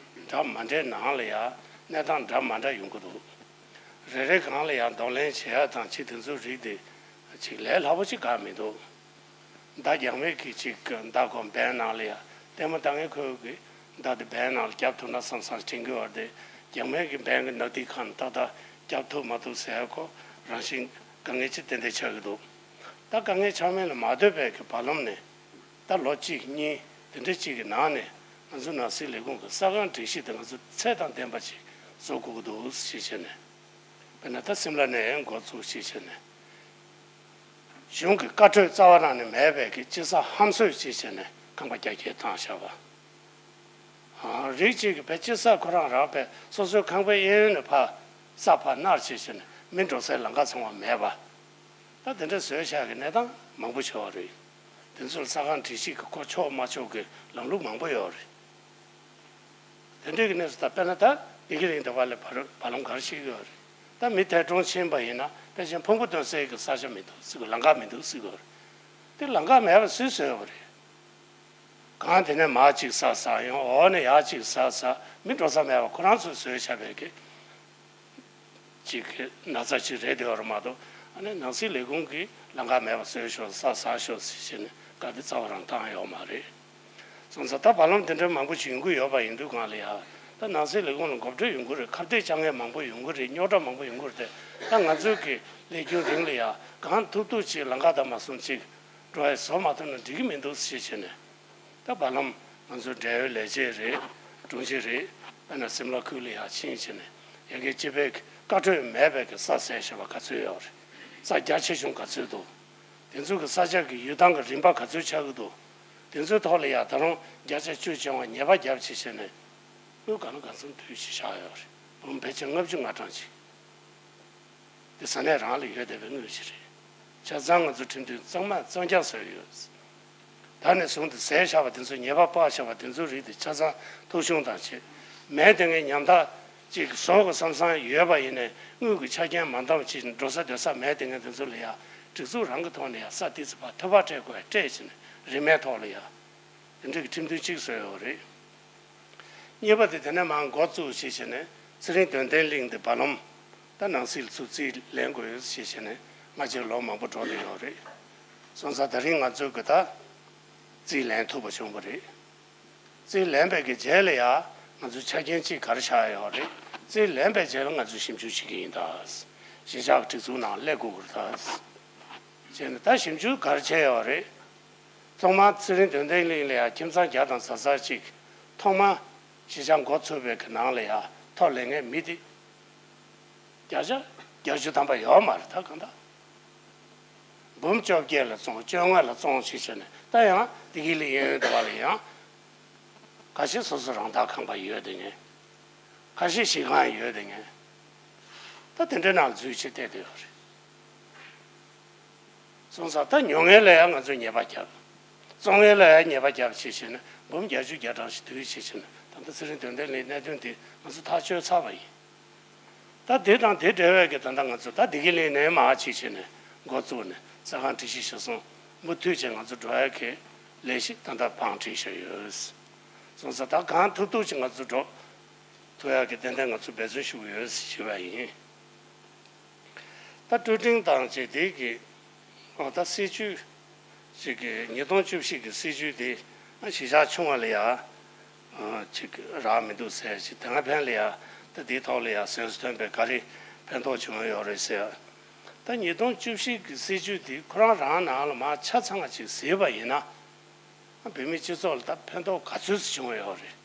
འདྲ་མ་འདྲའི་ནང་ལ་ཡ་གནས་སྟངས་འདྲ་མ་འདྲ་ཡོང་གི་འདུག་རེ་རེ་གང་ལ་ཡང་གདོང་ལེན་བྱེད་ཡ་དང་ཅིག་དེ་ཚོའི་རིགས་དེ་ཅིག་ལས་སླ་པོ་ཅིག་གང་མི་འདུག་མདའ་རྒྱང་མའི་གི་ཅིག་མདའ་ཁོ་འབེན་ནང་ལ་ཡ་ལྟད་མོ་ལྟ་མཁན་ཁོའི་གི་མདའ་དེ་འབེན་ནང་ལ་རྒྱབ་ཐུབ་ན་བསམ་བསམ་དྲན་གི་ཡོད་རེད་དེ། རྒྱང་མའི་གི་འབེན་གི་ནག་ཐིག་ཁ་ནས་ཏག་ཏག་རྒྱབ་ཐུབ་མ་ཐུབ་ཟེར་ཡ་ཁོ་རང་བཞིན་དཀའ་ངལ་ཅིག་ཏན་ཏན་ཆགས་ཀྱི་འདུག་ད་དཀའ་ངལ་ཆགས་མིན་ལ་མ་ལྟོས་པའི་གི་བར་ལམ་ནས་ད་ལོ་གཅིག་གཉིས་དེ་འདྲ་གཅིག་གི་ནང་ནས་ང་ཚོ་ནང་སྲིད་ལས་ཁུངས་ཀྱི་ས་ཁང་སྒྲིག་གཞི་དེ་ང་ཚོ་ཚད་དང་ལྡན་པ་ཅིག་བཟོ་དགོས་ཀྱི་འདུག་ཞེས་བྱས་ནས། དཔེར་ན་ད་སིམ་ལ་ནས་འགོ་བཙུགས་ཞེས་བྱས་ནས། གཞུང་གི་བཀའ་འཁྲོལ་རྩ་བ་རང་ནས་མེད་པའི་གི་སྤྱི་ས་ཧམ་བཟོས་ཞེས་བྱས་ནས་ཁང་པ་རྒྱ་སྐྱེད་བཏང་བཞག་པ། ཨ་རིགས་གཅིག་གི་བའི་སྤྱི་ས་ཁོ་རང་རག་པའི་སོ་སོའི་ཁང་པའི་གཡས་གཡོན་ནས་ཕར་ས་ཕར་ནར་ཞེས་བྱས་ནས་མི་འགྲོ་སའི་ལམ་ཁ་ཚང་བ་མེད་པ། ད་དེ་འདྲ་བཟོས་བཞག་གི་གནས་སྟངས་མང་པོ་ཞིག་ཡོད་རེད། དེ་ཚོར་ས་ཁང་སྒྲིག་གཞི་གི་ཁོ་ཆོག་མ་ཆོག་གི་ལམ་ལུགས་མང་པོ་ཡོད་རེད། དེ་འདྲའི་གི་གནས་སུ་ད་དཔེར་ན་ད་བདེ་སྐྱིད་གླིང་དེ་བ་ལས་བར་བར་ལམ་ག་རེ་ཞིག་ཡོད་རེད། ད་མི་ཐད་གྲོང་ཕྱིན་པ་ཡིན་ན་ཕལ་ཆེར་ཕུང་པོ་སྟོན་སའི་གི་ས་ཆ་མི་འདུག་ཟེར་གི་ལམ་ཁ་མི་འདུག་ཟེར་གི་ཡོད་རེད། དེ་ལམ་ཁ་མེད་པ་སུས་བཟོས་པ་རེད། གང་དེ་ནས་མར་གཅིག་ཟག་ཟག་ཡང་འོག་ནས་ཡར་གཅིག་ཟག་ཟག་མི་འགྲོ་ས་མེད་པ་ཁོ་རང་ཚོས་བཟོས་བཞག་པའི་གི་ཅིག་གི་ན་ཚ་ཅིག་རེད་དེ་བར་མ་གཏོགས་ཨ་ནི་ནང་སྲིད་ལས་ཁུངས་ཀྱིས་ལམ་ཁ་མེད་པ་བཟོས་ཤོག་ས་ཟག་ཤོག་ཟེར་བྱས་ནས་བཀའ་དེ་རྩ་བ་རང་བཏང་ཡོད་མ་རེད། སོང་ཙང་ད་བར་ལམ་དེ་འདྲ་མང་པོ་ཞིག་ཡོང་གི་ཡོད་པ་ཡིན་དུས་སྒང་ལ་ཡ་ད་ནང་སྲིད་ལས་ཁུངས་ལ་མགོ་འཁྲོལ་ཡོང་གི་རེད། ཁ་གཏད་བཅག་མཁན་མང་པོ་ཡོང་གི་རེད། རྙོག་དྲ་མང་པོ་ཡོང་གི་རེད་དེ། ད་ང་ཚོའི་གི་ལས་རྒྱུན་རིང་ལ་ཡ་གང་ཐུབ་ཐུབ་ཅིག་ལམ་ཁ་དང་མ་སོང་ཅིག་འགྲོ་ཡ་བཟོ་མ་ཐུབ་ན་འགྲིག་གི་མི་འདུག་ཟེར་བྱས་ནས། ད་བར་ལམ་ང་ཚོ་འབྲེལ་ཡོད་ལས་བྱེད་རེད། དྲུང་ཆེ་རེད། དཔེར་ན་སིམ་ལ་ཁུལ་ལ་ཡར་ཕྱིན་བྱས་ནས་ཡ་གི་སྤྱི་པའི་བཀའ་འཁྲོལ་མེད་པའི་གི་ས་ཟད་བཞག་པ་ག་ཚོད་ཡོད་རེད། ས་རྒྱ་ཆེ་ཆུང་ག་ཚོད་འདུག་དེ་ཚོ་གི་ས་ཆ་གི་ཡུལ་ཐང་གི་རིམ་པ་ག་ཚོད་ཆགས་ཀྱི་འདུག་དེ་ཚོའི་ཐོག་ལ་ཡ་ད་རུང་བརྒྱ་ཆ་བཅུ་བྱུང་བ་ཉེས་པ་བརྒྱབ་བྱས་བྱས་ནས་དངུལ་གང་ལ་གང་འཚམ་བསྡུས་ཤིག་བཞག་ཡོད་རེད། འབུམ་ཕལ་ཆེར་ལྔ་བཅུ་ང་གྲངས་ཅིག་དེ་ས་གནས་རང་ལ་ཡོད་བསྡད་པའི་དངོས་གཞི་རེད། ཆ་ཚང་ང་ཚོ་ཁྲིམས་མཐུན་གཙང་མ་གཙང་རྐྱང་བཟོས་ཡོད། ད་ནས་བཟུང་སྟེ་ཟས་བཞག་པ་དེ་ཚོ་ཉེས་པ་དཔག་བཞག་པ་དེ་ཚོའི་རིགས་དེ་ཆ་ཚང་ཐོ་གཞུང་དང་བཅས་མེད་དེ་ངས་ཉམ་ཐག་ཅིག་བཟོ་དགོས་བསམ་བསམ་ཡོད་པ་ཡིན་ནའི་དངུལ་གྱི་ཆ་རྐྱེན་མ་འདང་བ་ཅིག་འགྲོ་ས་སྡོད་ས་མེད་དེ་ངས་དེ་ཚོ་ལ་ཡ་སྒྲིག་འཛུགས་རང་གི་ཐོག་ནས་ཡ་ས་དེ་ཚོ་ཕར་ཐོལ་པ་སྤྲད་དགོས་སྤྲད་བྱས་ནས་རིན་མེད་ཐོག་ལ་ཡ། དེ་འདྲ་གི་ཁྲིམས་མཐུན་གཅིག་བཟོས་ཡོད་རེད། གཉིས་པ་དེ་དེ་ནས་མར་འགོ་བཙུགས་ཞེས་བྱས་ནས་ཚེ་རིང་དོན་ལྡན་གླིང་དེ་བར་ལམ་ད་ནང་སྲིད་ཚུར་རྩིས་ལེན་དགོས་ཡོད་ཞེས་བྱས་ནས་སྔ་ཕྱིར་ལོ་མང་པོ་འགྲོ་བསྡད་ཡོད་རེད། སོང་ཙང་ད་རིང་ང་ཚོས་གི་ད་རྩིས་ལེན་ཐུབ་པ་བྱུང་བ་རེད། རྩིས་ལེན་པའི་གི་རྗེས་ལ་ཡ་ང་ཚོས་ཆ་རྐྱེན་གཅིག་ག་རེ་བཞག་ཡོད་རེད། རྩིས་ལེན་པའི་རྗེས་ལ་ང་ཚོས་ཞིབ་འཇུག་བྱེད་ཀྱི་ཡིན་ད། གཞིས་ཆགས་སྒྲིག་འཛུགས་ནང་སླེབས་དགོས་ཀྱི་རེད་ད། བྱས་ནས་ད་ཞིབ་འཇུག་ག་རེ་བྱས་ཡོད་རེད། ཐོག་མར་ཚེ་རིང་དོན་ལྡན་གླིང་ལ་ཡང་ཁྱིམ་ཚང་བརྒྱ་དང་ཟ་ཟ་གཅིག་ཐོག་མར་གཞིས་ཆགས་འགོ་ཚུགས་པའི་གི་ནང་ལ་ཡང་ཐོ་ལེན་མཁན་མི་དེ་བརྒྱ་ཆ་བརྒྱད་ཅུ་ཐམ་པ་ཡོད་མ་རེད་ད་གང་ལྟར། འབུམ་བཅོ་བརྒྱད་ལ་བཙོང་བཅོ་ལྔ་ལ་བཙོང་ཞེས་བྱས་ནས་ད་ཡང་བདེ་སྐྱིད་གླིང་གཡས་གཡོན་དུ་བ་ལ་ཡང་ཁ་ཤས་སོ་སོ་རང་བདག་ཁང་པ་ཡོད་དེ་ངས་ཁ་ཤས་གཞིས་ཁང་ཡོད་དེ་ངས་ད་དེ་འདྲའི་ནང་ལ་འཛུལ་བྱས་བསྡད་དེ་ཡོད་རེད། སོང་ཙང་ད་ཉོ་མཁན་ལ་ཡང་ང་ཚོས་ཉེས་པ་བརྒྱབ། བཙོང་མཁན་ལ་ཡང་ཉེས་པ་བརྒྱབ་ཞེས་བྱས་ནས་འབུམ་བརྒྱད་ཅུ་གྱ་གྲངས་ཤིག་བསྡུས་ཞེས་བྱས་ནས་ད་ལྟ་ཚེ་རིང་དོན་ལྡན་གླིང་གནད་དོན་དེ་ང་ཚོ་ཐག་གཅོད་ཚར་བ་ཡིན། ད་དེ་དང་དེ་འབྲེལ་བའི་གི་ད་ལྟ་ང་ཚོ་ད་བདེ་སྐྱིད་གླིང་ནས་མར་ཅིག་བྱས་ནས་འགོ་བཙུགས་ནས་ས་ཁང་སྒྲིག་གཞི་གཞིར་བཟུང་མུ་མཐུད་བྱས་ང་ཚོ་འགྲོ་ཡ་གི་ལས་གཞི་ད་ལྟ་བང་སྒྲིག་བྱས་ཡོད། སོང་ཙང་ད་གང་ཐུབ་ཐུབ་ཅིག་ང་ཚོ་འགྲོ་ཐུབ་ཡ་གི་ཏན་ཏན་ང་ཚོ་འབད་བརྩོན་ཞུ་གི་ཡོད་ཞུ་བ་ཡིན། ད་ཀྲུའུ་ཀྲིང་དང་བཅས་དེ་གི་ཨོ་ད་སྲིད་ཇུས་ཅིག་གི་ཉིས་སྟོང་བཅུ་བཞི་གི་སྲིད་ཇུས་དེ་ཨ་གཞིས་ཆགས་ཆུང་བ་ལ་ཡ་ ཅིག་རག་མི་འདུག་ཟེར་ཞིག་དེ་སྔ་ཕན་ལ་ཡ་ད་འདིའི་ཐོག་ལ་ཡ་གཟེངས་སུ་ཐོན་པའི་ག་རེ་ཕན་ཐོགས་བྱུང་ཡོད་རེད་ཟེར། ད་ཉིས་སྟོང་བཅུ་བཞི་གི་སྲིད་བྱུས་འདི་ཁོ་རང་རང་ནང་ལ་མར་ཆ་ཚང་བ་ཅིག་གཟིགས་པ་ཡིན་ན། བོད་མིའི་སྤྱི་ཚོགས་ལ་ད་ཕན་ཐོགས་ག་ཚོད་ཅིག་བྱུང་ཡོད་རེད།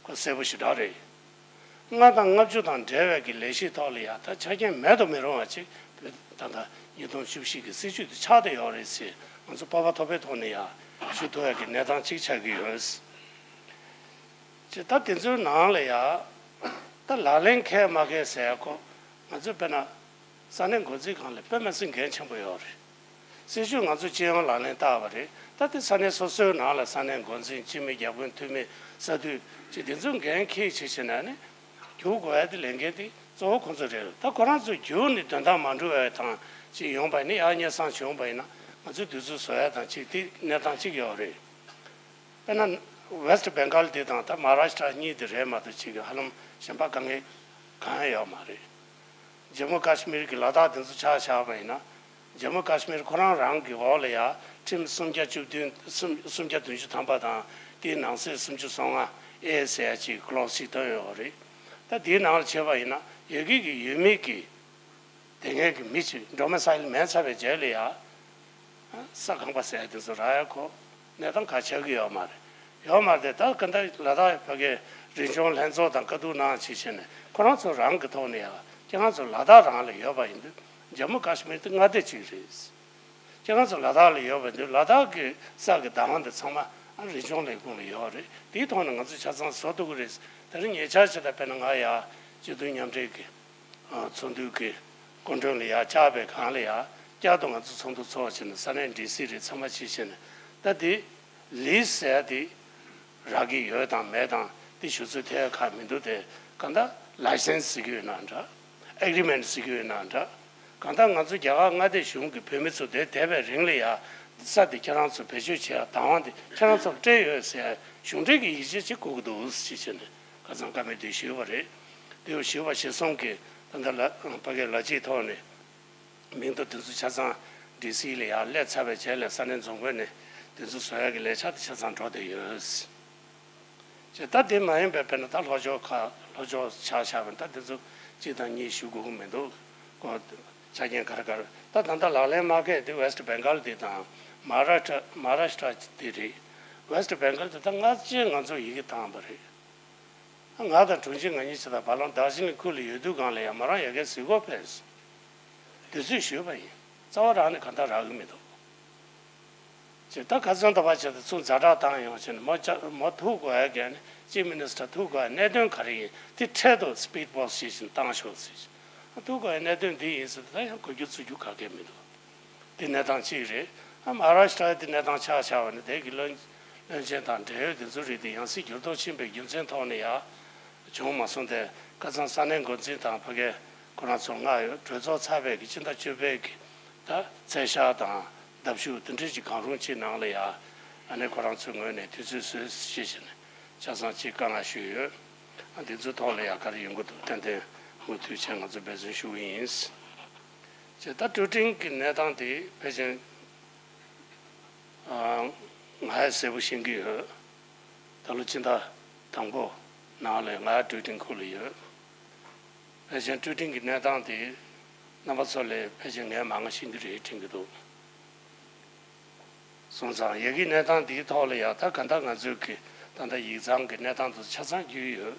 ཁོ་གསལ་པོ་ཞེ་དྲག་རེད། ལྔ་དང་ལྔ་བཅུ་དང་འབྲེལ་བའི་གི་ལས་གཞིའི་ཐོག་ལ་ཡ་ད་ཆ་རྐྱེན་མེད་དུ་མི་རུང་བ་ཅིག་ད་ལྟ་ཉིས་སྟོང་བཅུ་བཞི་གི་སྲིད་བྱུས་དེ་ཆགས་བསྡད་ཡོད་རེད་ཟེར་ང་ཚོ་སྤོབས་པ་མཐོ་པོའི་ཐོག་ནས་ཡ་ཞུ་ཐུབ་ཡ་གི་གནས་སྟངས་ཅིག་ཆགས་ཀྱི་ཡོད། ཅེས་ད་དེ་ཚོའི་ནང་ལ་ཡ་ད་ལག་ལེན་འཁེལ་མ་འཁེལ་ཟེར་ཡ་ཁོ་ང་ཚོས་དཔེར་ན་ས་གནས་འགོ་འཛིན་ཁང་ལ་དཔེ་མ་སྲིད་འགན་ཆེན་པོ་ཡོད་རེད། སྲིད་བྱུས་ང་ཚོ་སྤྱི་ཡོངས་ལག་ལེན་བསྟར་བ་རེད། ད་དེ་ས་གནས་སོ་སོའི་ནང་ལ་ས་གནས་འགོ་འཛིན་སྤྱི་མི་བརྒྱ་དཔོན་འཐུས་མི་ས་འཐུས་ཅིག་དེ་ཚོ་འགན་འཁྱེར་བྱེད་བྱེད་ན་ནི་སྒྱུར་དགོས་ཡ་དེ་ལས་འགན་དེ་གཙོ་བོ་ཁོང་ཚོ་རེད། ད་ཁོ་རང་ཚོ་བསྒྱུར་ནས་དོན་དག་མ་འགྲུབ་པ་དང་ཅིག་ཡོང་པ་ནི་ཡག་སྙན་སེང་བྱུང་བ་ཡིན་ན་ང་ཚོས་དུས་ཚོད་བཟོ་ཡ་དང་ཅིག་དེ་གནས་སྟངས་ཅིག་ཡོད་རེད། དཔེར་ན་West Bengal དེ་དང་ད་Maharashtra གཉིས་དེ་རེད་མ་གཏོགས་ཅིག་གི་ཧ་ལམ་གཞན་པ་དཀའ་ངལ་གང་ཡང་ཡོད་མ་རེད། ཇམ་མུ་ཀ་ཤི་མིར་གྱི་ལ་དྭགས་དེ་ཚོ་ཆ་བཞག་པ་ཡིན་ན། ཇམ་མུ་ཀ་ཤི་མིར་ཁོ་རང་རང་གི་འོག་ལ་ཡ་ཁྲིམས་སུམ་བརྒྱ་བཅུ་བདུན་སུམ་སུམ་བརྒྱ་བདུན་ཅུ་ཐམ་པ་དང་དེའི་ནང་གསེས་སུམ་ཅུ་སོ་ལྔ་ཨེ་ཟེར་ཡ་ཅིག་ཀློ་སི་ཞིག་བཏོན་ཡོད་རེད། ད་དེའི་ནང་ལ་བྱས་པ་ཡིན་ན་ཡ་གི་གི་ཡུལ་མི་གི་དེ་སྔའི་གི་མི་ཅིག་ཌོ་མི་སའིལ་མེད་ཚར་བའི་རྗེས་ལ་ཡ། ས་ཁང་པ་ཟེར་ཡ་དེ་ཚོ་རག་ཡ་ཁོ་གནས་སྟངས་ག་ཆགས་ཀྱི་ཡོད་མ་རེད། ཡོད་མ་རེད། ད་ག་འདྲ་ལ་དྭགས་ཕ་གིའི་རིག་གཞུང་ལྷན་ཚོགས་དང་བཀའ་བསྡུར་གནང་བྱས་བྱས་ནས་ཁོ་རང་ཚོ་རང་གི་ཐོག་ནས་ཡ་ཁྱེད་རང་ཚོ་ལ་དྭགས་རང་ལ་ཡོད་པ་ཡིན་དུས་ཇམ་མུ་ཀ་ཤི་མིར་དེ་མངའ་སྡེ་གཅིག་རེད། ཁྱེད་རང་ཚོ་ལ་དྭགས་ལ་ཡོད་པ་ཡིན་དུས་ལ་དྭགས་ཀྱི་ས་གི་བདག་དབང་དེ་ཚང་མ་རིག་གཞུང་ལས་ཁུངས་ལ་ཡོད་རེད། དེའི་ཐོག་ནས་ང་ཚོ་ཆ་ཚང་བཟོ་ཐུབ་ཀྱི་རེད། དེ་རིང་ཉེ་ཆར་ཆེ་ད་དཔེར་ན་ང་ཡ་སྤྱི་མཐུན་མཉམ་འབྲེལ་གྱི་ཚོགས་འདུ་གི་སྐུ་མགྲོན་ལ་ཡ་བཅར་བའི་སྒང་ལ་ཡ་བསྐྱར་དུ་ང་ཚོ་ཚོགས་འདུ་ཚོགས་བྱས་ནས་ས་གནས་ཌི་སི་རེད་ཚང་མ་ཕྱིན་བྱས་ནས་ད་དེ་ལིས་ཟེར་ཡ་དེ་རག་གི་ཡོད་དང་མེད་དང་དེ་ཞུ་ཚོད་ཐེ་ཁག་མི་འདུག་དེ་གང་ལྟར་ལའི་སེན་སི་ཟེར་གྱི་ཡོད་ན་འདྲ། ཨེག་རི་མེན་ཊི་ཟེར་གྱི་ཡོད་ན་འདྲ། གང་ལྟར་ང་ཚོ་རྒྱ་གར་མངའ་སྡེ་གཞུང་གི་བོད་མི་ཚོ་དེ་བསྡད་པའི་རིང་ལ་ཡ་ས་དེ་ཁྱེད་རང་ཚོ་བེད་སྤྱོད་བྱེད་ཡ་བདག་དབང་དེ་ཁྱེད་རང་ཚོར་སྤྲད་ཡོད་ཟེར་ཡ་གཞུང་འབྲེལ་གྱི་ཡིག་ཆ་ཅིག་དགོས་ཀྱི་འདུག་ཟེར་བྱས་ནས། ཁ་སང་བཀའ་མོལ་དེ་ཞུས་པ་རེད། དེ་ཞུས་པ་གཞིར་བཟུང་གིས་ད་ལྟ་ལ་ཕ་གིའི་ལ་སྤྱིའི་ཐོག་ནས་མིང་ཐོ་དེ་ཚོ་ཆ་ཚང་ཌི་སི་ལ་ཡར་སླེབས་ཚར་བའི་རྗེས་ལ་ས་གནས་རྫོང་ཁོངས་ནས་དེ་ཚོ་བཟོ་ཡག་གི་ལས་འཆར་དེ་ཆ་ཚང་འགྲོ་བསྡད་ཡོད། བྱས་ད་དེ་མ་ཡིན་པའི་དཔེར་ན་ད་ལྷོ་ཕྱོགས་ཁག་ལྷོ་ཕྱོགས་ཆ་བཞག་པ་ད་དེ་ཚོ་གཅིག་དང་གཉིས་ཞུ་དགོས་ཀྱི་མི་འདུག་གོ། ཆ་རྐྱེན་ག་རེ་ག་རེ་ད་ད་ལྟ་ལག་ལེན་མ་འཁེལ་དེ་West Bengal དེ་དང་Maharashtra Maharashtra དེ་རེད། West Bengal དེ་ད་སྔ་རྗེས་ང་ཚོ་ཡི་གེ་བཏང་བ་རེད། ང་དང་དྲུང་ཆེ་ང་གཉིས་ཆ་དང་བར་ལམ་དར་ཇི་ལིང་ཁུལ་ལ་ཡོད་དུས་སྒང་ལ་ཡང་མོ་རང་ཡ་གིར་གཟིགས་སྐོར་ཕེབས། དུས་ཚོད་ཞུས་པ་ཡིན། རྩ་བ་རང་ནས་གང་ལྟར་རག་གི་མི་འདུག་ཅེས་ད་ཁ་སང་ད་བར་བྱས་ཏེ་ཚུར་ཛ་དྲག་བཏང་ཡོང་བྱས་ནས་མོ་ཅག་མོ་ཐུག་དགོས་ཡ་གན་ཅིབ་མི་ནི་སི་ཊར་ཐུག་དགོས་ཡ་གནད་དོན་ག་རེ་ཡིན་དེ་འཕྲལ་དུ་སི་པིཌ་པོ་སི་ཊི་ཞིག་བཏང་ཤོག་ཟེར། ཐུག་དགོས་ཡ་གནད་དོན་འདི་ཡིན་ཟེར་ད་ཡང་གོ་རྒྱུ་ཚོར་རྒྱུ་ག་གེ་མི་འདུག་དེ་གནས་སྟངས་གཅིག་རེད། ཨ་མ་ཧཱ་རཱ་ཤི་ཏྲ་དེ་གནས་སྟངས་ཆགས་ཆགས་པ་ནི་དེ་གི་བློན་བློན་ཆེན་དང་འབྲེལ་ཡོད་དེ་ཚོ་རིགས་དེ་ཡང་སྲིད་འགྱུར་ལྡོག་ཕྱིན་པའི་རྒྱུ་མཚན་ཐོག་ནས་ཡང་བྱུང་མ་སོང་སྟེ་ཁ་སང་ས་གནས་འགོ་འཛིན་དང་ཕ་གི་ཁོ་རང་ཚོ་མངགས་ཡོད། གྲོས་ཚོགས་ཚར་བའི་གི་ཕྱི་ཟླ་བཅུ་པའི་གི་ད་ཚེས་ཤར་དང་ལྡབ་ཞུགས་དེ་འདྲས་ཀྱི་གང་རུང་གཅིག་ནང་ལ་ཡང་ཨ་ནི་ཁོ་རང་ཚོའི་ངོས་ནས་དུས་ཚོད་བཟོས་ཞེས་བྱས་ནས་ཆ་ཚང་གཅིག་བཀའ་མངགས་ཞུས་ཡོད། ཨ་དེ་ཚོའི་ཐོག་ལ་ཡང་ག་རེ་ཡོང་གི་འདུག་ཏན་ཏན་མུ་མཐུད་བྱས་ང་ཚོ་འབད་བརྩོན་ཞུ་གི་ཡིན། བྱས་ད་ཀྲུའུ་ཀྲིང་གི་གནས་སྟངས་དེ་ཕལ་ཆེར་ང་ཡང་གསལ་པོ་ཤེས་ཀྱི་ཡོད། ད་ལོ་སྤྱི་ཟླ་དང་པོ་ནང་ལ་ང་ཀྲུའུ་ཀྲིང་ཁུལ་ལ་ཡོད། ཕལ་ཆེར་ཀྲུའུ་ཀྲིང་གི་གནས་སྟངས་དེ་རྣམ་པ་ཚོ་ལས་ཕལ་ཆེར་ངས་མང་ང་ཤེས་ཀྱི་རེད་དྲན་གྱི་འདུག་སོང་ཙང་ཡ་གི་གནས་སྟངས་འདིའི་ཐོག་ལ་ཡང་ད་ག་འདྲ་ང་ཚོས་ཀྱི་ད་ལྟ་ཡིག་ཚང་གི་གནས་སྟངས་དེ་ཆ་ཚང་རྒྱུས་ཡོད།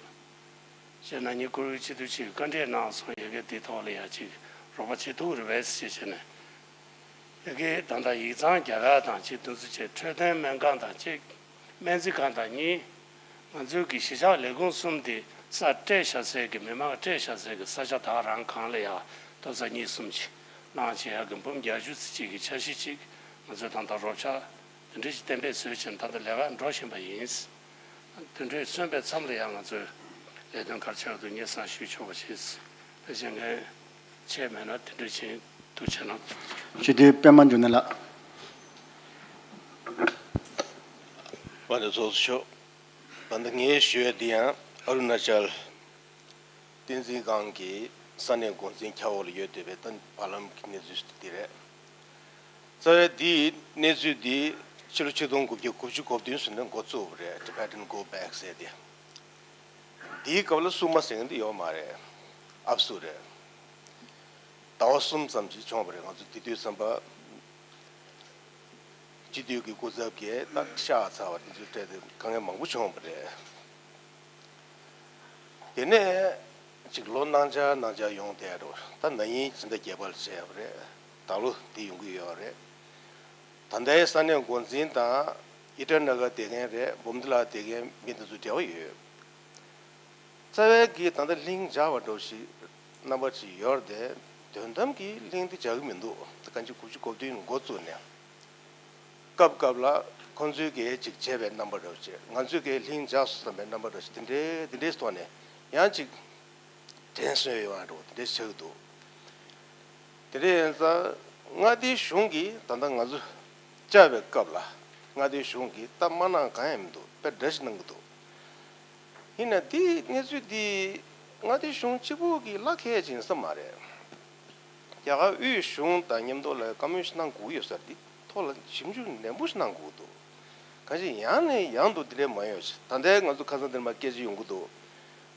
ཅེས་ན་ནི་བཀུར་འོས་སྤྱི་འཐུས་ཅིག་བཀའ་འདྲི་གནང་སོང་། ཡ་གི་འདིའི་ཐོག་ལ་ཡང་ཅིག་རོགས་པ་བྱེད་ཐུབ་རེད་པས་ཞེས་བྱས་ནས། ཡ་གི་ད་ལྟ་ཡིག་ཚང་རྒྱ་གར་དང་ཅིག་དུས་ཚོད་ཅིག་འཕྲོད་བསྟེན་སྨན་ཁང་དང་ཅིག་སྨན་རྩིས་ཁང་དང་གཉིས། ང་ཚོའི་གི་གཞིས་ཆགས་ལས་ཁུངས་གསུམ་དེ་ས་སྤྲད་བཞག་སའི་གི་མི་མང་སྤྲད་བཞག་སའི་གི་ས་ཆ་དག་རང་གང་ལ་ཡང་ཐོབ་ས་གཉིས་གསུམ་ཅིག་གནང་བྱེད་ཡག་གི་འབུམ་བརྒྱད་ཅུ་ཙམ་ཅིག་གི་འཆར་གཞི་ཅིག་ང་ཚོས་ད་ལྟ་རོགས་ཆ་དེ་འདྲ་ཞིག་གཏན་འབེབས་བཟོས་བྱས་ད་ལྟ་ལས་ཀ་འགྲོ་བཞིན་པ་ཡིན། དེ་འདྲ་སོན་པའི་མཚམས་ལ་ཡང་ང་ཚོས་ལས་དོན་ག་རེ་བྱ་དགོས་འདུག་སྙན་སེང་ཞུས་ཆོག་པ་བྱས། ཕལ་ཆེར་ངས་ཆད་མེད་ན་དེ་འདྲ་བྱས་འདུག་བྱས་ན། སྤྱི་འཐུས་པད་མ་འབྱུང་གནས་ལགས། དཔལ་ལྡན་ཚོགས་གཙོ་མཆོག་ད་ལྟ་ངས་ཞུ་ཡ་འདི་ཡང་ཨ་རུ་ན་ཅལ་བསྟན་འཛིན་སྒང་གི་ས་གནས་འགོ་འཛིན་ཁྱབ་འོག་ལ་ཡོད་བསྡད་པའི་ད་བར་ལམ་གྱི་གནས་ཚུལ་འདི་རེད། རྩ་བའི་འདིའི་གནས་ཚུལ་འདི་ ཕྱི་ལོ་ཆིག་སྟོང་དགུ་བརྒྱ་དགུ་བཅུ་གོ་བདུན་ཙམ་ནས་འགོ་བཙུགས་པ་རེད། Tibetan Go Back ཟེར་ཏེ། འདིའི་སྐབས་ལ་བསུ་མ་ཟེར་མཁན་འདི་ཡོད་མ་རེད། ཨབ་སུ་རེད། ཟླ་བ་གསུམ་ཙམ་ཞིག་བྱུང་བ་རེད། ང་ཚོ་དེ་དུས་ཙམ་པ་སྤྱི་འཐུས་ཀྱི་སྐུ་ཚབ་ཀྱིས་ད་ཤག་ཚར་བ་དེ་ཚོའི་གྲས་དེ་དཀའ་ངལ་མང་པོ་བྱུང་བ་རེད། དེ་ནས་ཅིག་ལོ་གནང་འཆར་གནང་འཆར་ཡོང་བསྡད་འགྲོ། ད་ན་ནིང་ཕྱི་ཟླ་བརྒྱད་པ་ལ་བྱས་པ་རེད། ད་ལོ་དེ་ཡོང་གི་ཡོད་རེད། ད་ལྟའི་ས་གནས་འགོ་འཛིན་དང་ཨི་ཊ་ན་གར་བསྡད་མཁན་རེད། འབུམ་སྡེ་ལ་བསྡད་མཁན་མི་དེ་ཚོ་འབྲེལ་བ་ཡོད། རྩ་བའི་གི་ད་ལྟ་ལྷིང་འཇགས་པ་འདྲ་ཞིག་རྣམ་པ་ཅིག་ཡོད་རེད་དེ། དོན་དམ་གྱི་ལྷིང་དེ་འཇགས་ཀྱི་མི་འདུག་ད་གང་ཅི་དགུ་བཅུ་གོ་བདུན་འགོ་བཙུགས་ནས། སྐབས་སྐབས་ལ་ཁོང་ཚོས་གིས་ཅིག་བྱས་པའི་རྣམ་པ་འདྲ་བོ་ཅིག་ང་ཚོས་གིས་ལྷིང་འཇགས་སོང་བསམ་པའི་རྣམ་པ་འདྲ་བོ་ཅིག་དེ་འདྲའི་དེ་འདྲའི་ཐོག་ནས་ཡང་ཅིག་དྲན་གསོས་ཡོང་ཡ་འདྲ་བོ་དེ་འདྲའི་ཆགས་ཀྱི་འདུག་དེ་འདྲ་ཡིན་ཙང་མངའ་སྡེའི་གཞུང་གིས་ད་ལྟ་ང་ཚོ་བཅར་བའི་སྐབས་ལ་མངའ་སྡེའི་གཞུང་གིས་ད་མ་གནང་གང་ཡང་མི་འདུག་དཔེ་འདྲ་ཞིག་གནང་གི་འདུག་ཡིན་ན་འདི་གནས་ཚུལ་འདི་མངའ་སྡེའི་གཞུང་གཅིག་པུ་གི་ལ་ཁེལ་ཅིག་ཡིན་ས་མ་རེད། རྒྱ་གར་དབུས་གཞུང་དང་མཉམ་དུ་ལ་བཀའ་མོལ་ཞིག་གནང་དགོས་ཀྱི་ཡོད་ས་རེད། འདི་ཐོག་ལ་ཞིབ་འཇུག་ནན་པོ་ཞིག་གནང་དགོས་ཀྱི་འདུག་གང་ཅི་ཡང་ནས་ཡང་དུ་འདི་འདྲའི་མ་ཡོང་ཞིག་ད་ལྟའི་ང་ཚོ་ཁ་སང་འདིར་མ་སྐད་ཆ་ཡོང་གི་འདུག་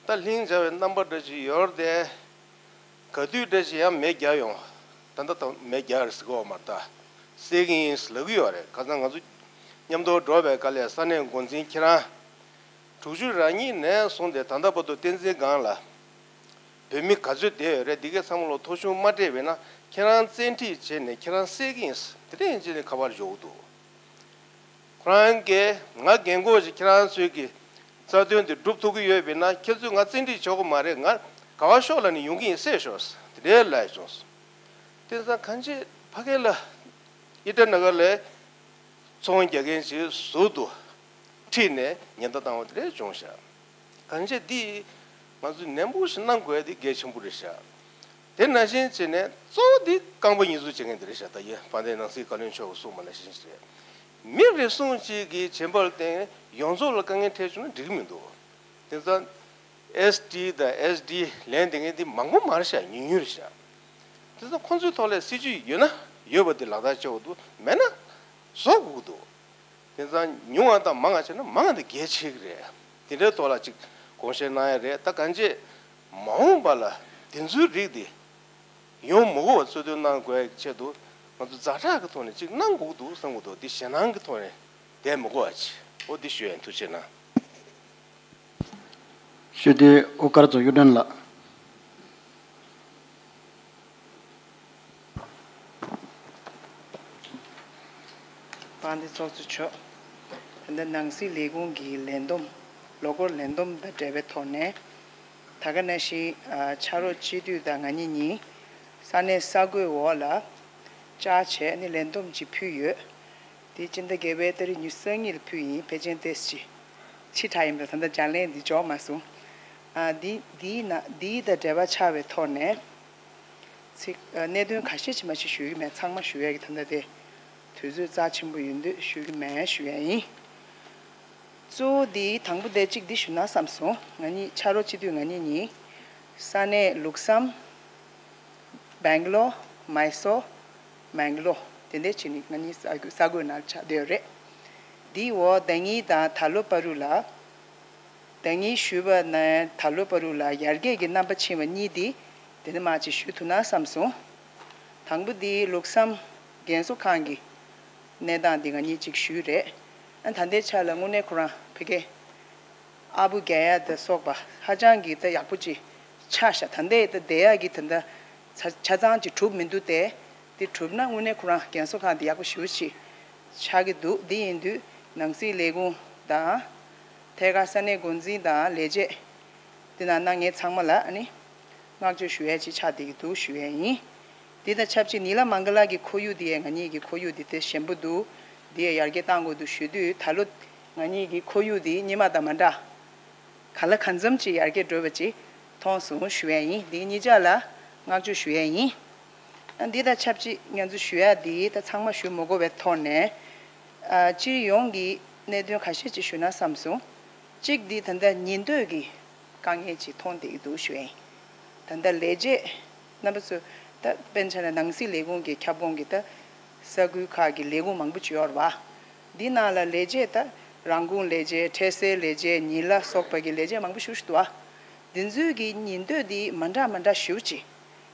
ད་ལྷིང་འཇགས་པའི་རྣམ་པ་འདྲ་ཞིག་ཡོད་རེད་དེ། ག་དུས་འདྲ་ཞིག་ཡང་མེ་རྒྱག་ཡོང་། ད་ལྟ་ད་མེ་རྒྱག་རེད་ཟེར་གི་ཡོད་མ་རེད། ད་སེལ་གི་ཡིན་ལབ་གི་ཡོད་རེད། ཁ་སང་ང་ཚོ་མཉམ་དུ་འགྲོ་བའི་སྐབས་ལ་ས་གནས་འགོ་འཛིན་ཁྱེད་རང་དྲུག་ཅུ་རེ་གཉིས་ནས་བཟུང་སྟེ་ད་ལྟ་བར་དུ་བསྟན་འཛིན་སྒང་ལ་བོད་མི་ག་ཚོད་བསྡད་ཡོད་རེད། འདི་གའི་ཚང་མ་ལ་ཐོ་གཞུང་མ་སྤྲད་པས་ན་ཁྱེད་རང་བཙན་ཁྲིད་བྱས་ནས་ཁྱེད་རང་སེལ་གི་ཡིན། དེ་འདྲ་ཡིན་ཅེས་ནས་ཁ་པར་འཇོག་གི་འདུག་ཁོ་རང་གིས་ང་རྒན་གོག་ཅིག་ཁྱེད་རང་ཚོའི་གི་རྩ་དོན་དེ་སྒྲུབ་ཐུབ་ཀྱི་ཡོད་པས་ན་ཁྱེད་ཚོས་ང་བཙན་ཁྲིད་བྱེད་དགོས་མ་རེད། ང་ག་བ་ཤོག་ལ་ནི་ཡོང་གི་ཡིན་ཟེར་ཤོག་དེ་འདྲའི་ལབ་བྱུང་། དེ་ཙང་གང་ཅི་ཕ་གི་ལ་ཨི་ཊ་ན་གར་ལ་ཚོང་རྒྱག་མཁན་ཞིག་ཟུར་དུ་ཁྲིད་ནས་ཉེན་བརྡ་བཏང་བ་དེ་འདྲ་བྱུང་ཤག་གང་ཅི་འདི་ང་ཚོས་ནན་པོ་ཞིག་གནང་དགོས་ཡ་དེ་གལ་ཆེན་པོ་རེད་ཤག་དེ་ནང་བཞིན་བྱས་ནས་གཙོ་བོ་འདི་རྐང་པ་ཉིས་བཟོ་བྱེད་མཁན་དེ་རེད་ཤག་ད་ཡིན་དཔལ་ལྡན་ནང་སྲིད་བཀའ་བློན་མཆོག་གིས་གསུངས་པ་ནང་བཞིན་རེད། མི་རེ་ཟུང་གཅིག་གིས་བྱེད་པར་བརྟེན་ཡོངས་རྫོགས་ལ་དཀའ་ངལ་འཕྲད་བྱུང་ན་འགྲིག་གི་མི་འདུག་དེ་ཙང་ཨེས་ཊི་དང་ཨེས་ཌི་ལན་འདེབས་མཁན་འདི་མང་པོ་མ་རེད་ཤག་ཉུང་ཉུང་རེད་ཤག་དེ་ཙང་ཁོང་ཚོའི་ཐོག་ལ་སྲིད་ཇུས་ཡོད་ན་ཡོད་པ་འདི་ལག་བསྟར་བྱེད་དགོས་འདུག་མེད་ན་བཟོ་དགོས་ཀྱི་འདུག་དེ་ཙང་ཉུང་བ་དང་མང་བ་བྱས་ན་མང་བ་དེ་གལ་ཆེ་གི་རེད། དེ་འདྲའི་ཐོག་ལ་ཅིག་དགོངས་བཞེས་གནང་ཡ་རེད། ད་གང་ཅི་མ་འོངས་པ་ལ་དེ་ཚོའི་རིགས་དེ་ཡོང་མི་དགོས་པ་རྩོད་དོན་གནང་དགོས་ཡ་གི་ཆེད་དུ་ང་ཚོ་ཛ་དྲག་གི་ཐོག་ནས་ཅིག་གནང་དགོས་ཀྱི་འདུག་བསམ་གྱི་འདུག་འདི་ཞེད་སྣང་གི་ཐོག་ནས་བསྡད་མི་དགོས་པ་ཅིག་འོ་འདི་ཞུ་ཡ་ཡིན། ཐུགས་རྗེ་གནང་། ཞུ་དེ་ཨོ་དཀར་རྫོང་གཡུ་སྒྲོན་ལགས། དཔལ་ལྡན་ཚོགས་གཙོ་མཆོག་ད་ལྟ་ནང་སྲིད་ལས་ཁུངས་ཀྱི་ལས་བསྡོམས་ལོ་འཁོར་ལས་བསྡོམས་དང་འབྲེལ་བའི་ཐོག་ནས་ད་ག་ནང་བཞིན་ཕྱག་རོགས་སྤྱི་འཐུས་དང་ང་གཉིས་གཉིས་ས་གནས་གསར་འགོད་འོག་ལ་བཅར་བྱས་ནས་ལས་བསྡོམས་ཅིག་ཕུལ་ཡོད། དེ་སྤྱི་ཟླ་བརྒྱད་པའི་ཏ་རིག་ཉི་ཤུ་རྩ་གཉིས་ལ་ཕུལ་ཡིན། ཕལ་ཆེར་ཏོག་ཙམ་ཕྱི་དྲགས་ཡིན་པ་ད་ལྟ་ལྗགས་ལན་འདི་འབྱོར་མ་སོང་། ཨ་འདི་འདིའི་ནང་འདིའི་དང་འབྲེལ་བ་ཆགས་པའི་ཐོག་ནས་ཚིག་ཨ་གནད་དོན་ཁ་ཤས་ཅིག་མ་ཅིག་ཞུ་གི་མེད། ཚང་མ་ཞུ་ཡས་ཀྱི་ད་ལྟ་དེ་དུས་ཚོད་རྩ་ཆེན་པོ་ཡིན་དུས་ཞུ་གི་མེད་ཞུ་ཡས་ཡིན། གཙོ་བོ་འདི་དང་པོ་དེ་གཅིག་འདི་ཞུ་ན་བསམ་སོང་། ང་གཉིས་ཕྱག་རོགས་སྤྱི་འཐུས་ང་གཉིས་གཉིས་ས་གནས་ལུགས་བསམ། སྦེང་ལོར། མའི་སོར། མེང་ལོར། དེ་འདྲའི་ཆེད་ནས་ང་གཉིས་ས་ས་གོའི་ནང་ཆགས་བསྡད་ཡོད་རེད། འདིའི་འོག་ཟླ་ཉིན་དང་ད་ལོ་བར་དུ་ལ། ཟླ་ཉིན་ཞུས་པ་ནས་ད་ལོ་བར་དུ་ལ་ཡར་རྒྱས་ཀྱི་རྣམ་པ་ཕྱིན་པ་གཉིས་འདི་དེ་ནས་མར་ཅིག་ཞུ་ཐུབ་ན་བསམ་སོང་། དང་པོ་འདི་ལུགས་བསམ་རྒན་གསོ་ཁང་གི་གནས་སྟངས་འདི་ང་གཉིས་ཅིག་ཞུས་རེད། ཨ་ད་ལྟའི་ཆ་ལ་དངོས་གནས་ཁོ་རང་ཕ་གི་ཨར་པོ་རྒྱག་ཡ་དང་སོགས་པ་ཧ་ཅང་གི་ད་ཡག་པོ་ཅིག་ཆགས་ཤག་ད་ལྟའི་ད་བསྡད་ཡ་གི་ད་ལྟ་ཆ་ཆ་ཚང་ཅིག་གྲུབ་མི་འདུག་སྟེ། དེ་གྲུབ་ན་དངོས་གནས་ཁོ་རང་རྒན་གསོ་ཁང་དེ་ཡག་པོ་ཞེ་པོ་ཅིག་ཆགས་ཀྱི་འདུག་དེ་ཡིན་དུས་ནང་སྲིད་ལས་ཁུངས་དང་། ཐད་ཀར་ས་གནས་འགོ་འཛིན་དང་ལས་བྱེད། དེ་ནང་ན་ངས་ཚང་མ་ལ་ཨ་ནི་བསྔགས་བརྗོད་ཞུ་ཡས་ཅིག་ཆགས་བསྡད་ཀྱི་འདུག་ཞུ་ཡས་ཡིན། དེ་དང་ཆབས་ཅིག་ནི་ལ་མང་ག་ལ་གི་ཁོར་ཡུག་དེ་ཡས་ང་གཉིས་ཀྱི་ཁོར་ཡུག་དེ་དེ་ཞན་པོ་འདུག་དེ་ཡས་ཡར་རྒྱས་གཏང་དགོས་འདུག་ཞུ་དུས་ད་ལོ་ང་གཉིས་ཀྱི་ཁོར་ཡུག་དེ་སྔོན་མ་དང་མ་འདྲ། ག་ལ་གང་འཚམ་ཅིག་ཡར་རྒྱས་འགྲོ་བ་ཅིག་མཐོང་སོང་ཞུ་ཡས་ཡིན། དེ་གཉིས་ཆ་ལ་བསྔགས་བརྗོད་ཞུ་ཡས་ཡིན། ཨ་འདི་དང་ཆབས་ཅིག་ང་ཚོ་ཞུ་ཡ་འདི་ད་ཚང་མ་ཞུ་མི་དགོས་པའི་ཐོག་ནས། ཨ་སྤྱིར་ཡོངས་ཀྱི་གནད་དོན་ཁ་ཤས་ཅིག་ཞུ་ན་བསམ་སོང་། གཅིག་འདི་ད་ལྟ་ཉེན་རྟོག་གི་དཀའ་ངལ་ཅིག་མཐོང་བསྡད་ཀྱི་འདུག་ཞུ་ཡ་ཡིན། ད་ལྟ་ལས་བྱེད་རྣམ་པ་ཚོ་ད་དཔེར་ན་ཆ་ན་ནང་སྲིད་ལས་ཁུངས་ཀྱི་ཁྱབ་ཁོངས་ཀྱི་ད་ས་ཁུལ་ཁག་གི་ལས་ཁུངས་མང་པོ་ཅིག་ཡོད་རེད་བ། འདི་ནང་ལ་ལས་བྱེད་ད་རང་དགོངས་ལས་བྱེད། འཕྲལ་སེལ་ལས་བྱེད། ཉིན་གླ་སོགས་པ་གི་ལས་བྱེད་མང་པོ་ཞེ་པོ་ཞིག་འདུག་ཨ། འདི་ཚོའི་གི་ཉིན་སྟོན་འདི་མ་འདྲ་མ་འདྲ་ཞེ་པོ་ཅིག་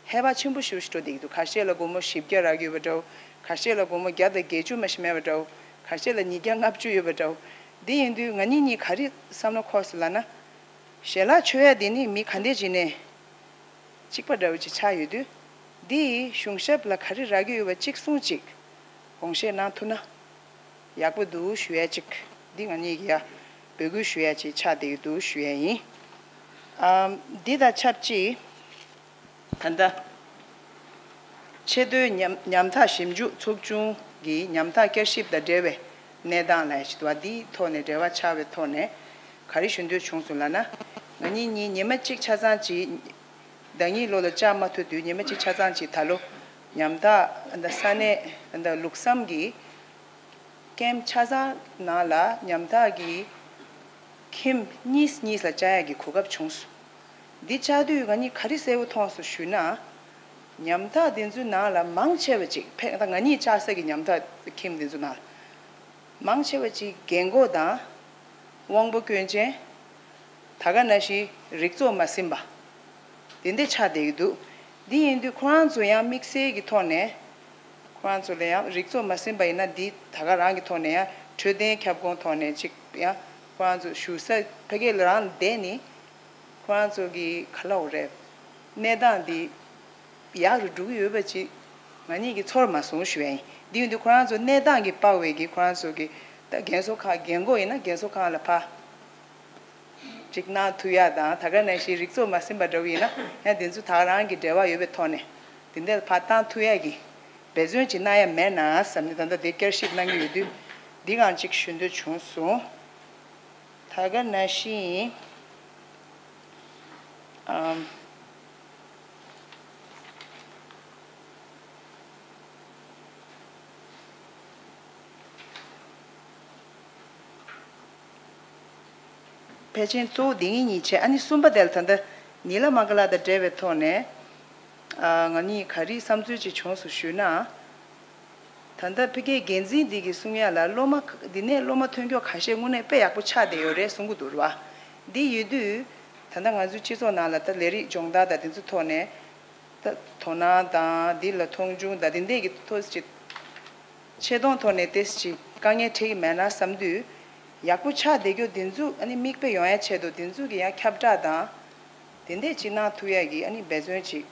ཧེ་བག་ཆེན་པོ་ཞེ་པོ་ཞིག་འགྲོ་བསྡད་ཀྱི་འདུག་ཁ་ཤས་ལ་སྒོར་མོ་བཞི་བརྒྱ་རག་གི་ཡོད་པ་འདྲ་བོ། ཁ་ཤས་ལ་སྒོར་མོ་བརྒྱ་དང་བརྒྱད་ཅུ་མ་ཞིག་མེད་པ་འདྲ་བོ། ཁ་ཤས་ལ་ཉིས་བརྒྱ་ལྔ་བཅུ་ཡོད་པ་འདྲ་བོ། འདི་ཡིན་དུས་ང་གཉིས་གཉིས་ག་རེ་བསམ་བློ་འཁོར་སོང་ལབ་ན། ཞལ་ལག་མཆོད་ཡ་འདི་ནི་མི་ག་འདྲས་ཅིག་ནས་གཅིག་པ་འདྲ་བོ་ཅིག་ཆགས་ཡོད་དུས། འདི་གཞུང་ཞབས་ལ་ག་རེ་རག་གི་ཡོད་པ་གཅིག་གསུང་གཅིག་དགོངས་བཞེས་གནང་ཐུབ་ན་ཡག་པོ་འདུག་ཞུ་ཡ་གཅིག་འདི་ང་གཉིས་ཀྱི་ཡ་འབོད་སྐུལ་ཞུ་ཡ་ཅིག་ཆགས་བསྡད་ཀྱི་འདུག་ཞུ་ཡ་ཡིན། ཨམ། འདི་དང་ཆབས་ཅིག་ད་ལྟ་ཆེས་མཐོའི་ཉམ་ཉམ་ཐག་ཞིབ་འཇུག་ཚོགས་ཆུང་གི་ཉམ་ཐག་བསྐྱར་ཞིབ་དང་འབྲེལ་བའི་གནས་སྟངས་ལ་ཞིག་འདུག་པ། འདིའི་ཐོག་ནས་འབྲེལ་བ་ཆགས་པའི་ཐོག་ནས་ག་རེ་ཞུ་འདོད་བྱུང་སོང་ལབ་ན། ང་གཉིས་གཉིས་ཉི་མ་གཅིག་ཆ་ཚང་གཅིག་ཟླ་ཉིན་ལོ་ལ་བཅར་མ་ཐུབ་དུས་ཉི་མ་གཅིག་ཆ་ཚང་གཅིག་ད་ལོ་ཉམ་ཐག་ད་ས་གནས་ད་ལུགས་བསམ་གྱི་ཀེམ་ཆ་ཚང་ནང་ལ་ཉམ་ཐག་གི་ཁྱིམ་གཉིས་གཉིས་ལ་བཅར་ཡག་གི་གོ་སྐབས་བྱུང་སོང་། འདི་བཅར་དུས་ང་གཉིས་ག་རེ་གསལ་པོ་མཐོང་སོང་ཞུས་ན། ཉམ་ཐག་འདི་ཚོའི་ནང་ལ་མང་ཆེ་བ་ཅིག་ཕེ་ད་ང་གཉིས་བཅར་ས་གི་ཉམ་ཐག་ཁྱིམ་འདི་ཚོའི་ནང་ལ་མང་ཆེ་བ་ཅིག་རྒན་གོག་དང་། དབང་པོ་སྐྱོན་ཅན། ད་ག་ནང་བཞིན་རིག་ཚོགས་མ་ཟིན་པ། དེ་འདྲ་ཆགས་བསྡད་ཀྱི་འདུག་འདི་ཡིན་དུས་ཁོ་རང་ཚོ་ཡང་དམིགས་བསལ་གྱི་ཐོག་ནས། ཁོ་རང་ཚོ་ལ་ཡང་རིག་ཚོགས་མ་ཟིན་པ་ཡིན་ན་འདི་ད་ག་རང་གི་ཐོག་ནས་ཡང་འཕྲོད་བསྟེན་ཁྱབ་ཁོངས་ཐོག་ནས་ཅིག་ཡང་ཁོ་རང་ཚོ་བཞུགས་ས་ཕ་གི་ལ་རང་བསྡད་ནས། ཁོ་རང་ཚོ་གི་ག་ལབ་དགོས་རེད། གནས་སྟངས་འདི་ཡག་རུ་འགྲོ་གི་ཡོད་པ་ཅིག་ང་གཉིས་ཀྱིས་ཚོར་མ་སོང་ཞུ་ཡ་ཡིན། འདི་ཡིན་དུས་ཁོ་རང་ཚོ་གནས་སྟངས་ཀྱིས་དཔག་པའི་གི་ཁོ་རང་ཚོ་གི་ད་རྒན་གསོ་ཁང་རྒན་གོག་ཡིན་ན་རྒན་གསོ་ཁང་ལ་ཕར་ཅིག་གནང་ཐུབ་ཡ་དང་། ད་ག་ནང་བཞིན་རིག་ཚོགས་མ་ཟིན་པ་འདྲ་བོ་ཡིན་ན་ཡང་དེ་ཚོ་ད་ག་རང་གི་འབྲེལ་བ་ཡོད་པའི་ཐོག་ནས་དེ་འདྲ་ཕར་བཏང་ཐུབ་ཡ་གི་འབད་བརྩོན་ཅིག་གནང་ཡ་མེད་ན་བསམ་ནས་ད་ལྟ་དེ་བསྐྱར་ཞིབ་གནང་གི་ཡོད་དུས། འདི་གང་ཅིག་ཞུ་འདོད་བྱུང་སོང་། ད་ག་ནང་བཞིན། ཨམ། ཕལ་ཆེར་གཙོ་བོ་འདི་ངེད་གཉིས་བྱས། ཨ་ནི་གསུམ་པ་དེ་ལ་ད་ལྟ་ནི་ལ་མ་ག་ལ་དང་འབྲེལ་བའི་ཐོག་ནས། ཨ། ང་གཉིས་ག་རེ་བསམ་ཚུལ་ཅིག་བྱུང་སོང་ཞུས་ན། ད་ལྟ་ཕ་གིའི་འགན་འཛིན་འདི་གིས་གསུང་ཡ་ལ་སློབ་མ་འདི་ནས་སློབ་མ་ཐོན་སྐྱོད་ཁ་ཤས་དངོས་གནས་དཔེ་ཡག་པོ་ཆགས་བསྡད་ཡོད་རེད་གསུང་གི་འདུག་རེད་བ། འདི་ཡོད་དུས་ད་ལྟ་ང་ཚོའི་སྤྱི་ཚོགས་ནང་ལ་ད་ལས་རིགས་སྦྱོང་བརྡར་དང་དེ་ཚོའི་ཐོག་ནས་ད་དོ་སྣང་དང་འདི་ལ་མཐོང་ཆུང་དང་འདི་འདྲས་ཀྱི་ཐོག་ཅིག་ཆེ་མཐོང་ཐོག་ནས་ཏོག་ཙམ་ཅིག་དཀའ་ངལ་འཕྲད་ཀྱི་མེད་ན་བསམ་དུས། ཡག་པོ་ཆགས་བསྡད་རྒྱུ་འདི་ཚོ་ཨ་ནི་མིག་དཔེ་ཡོང་ཡ་ཆེད་དུ་འདི་ཚོ་གི་ཡང་ཁྱབ་བསྒྲགས་དང་། དེ་འདྲས་ཅིག་གནང་ཐུབ་ཡ་གི་ཨ་ནི་འབད་བརྩོན་ཅིག་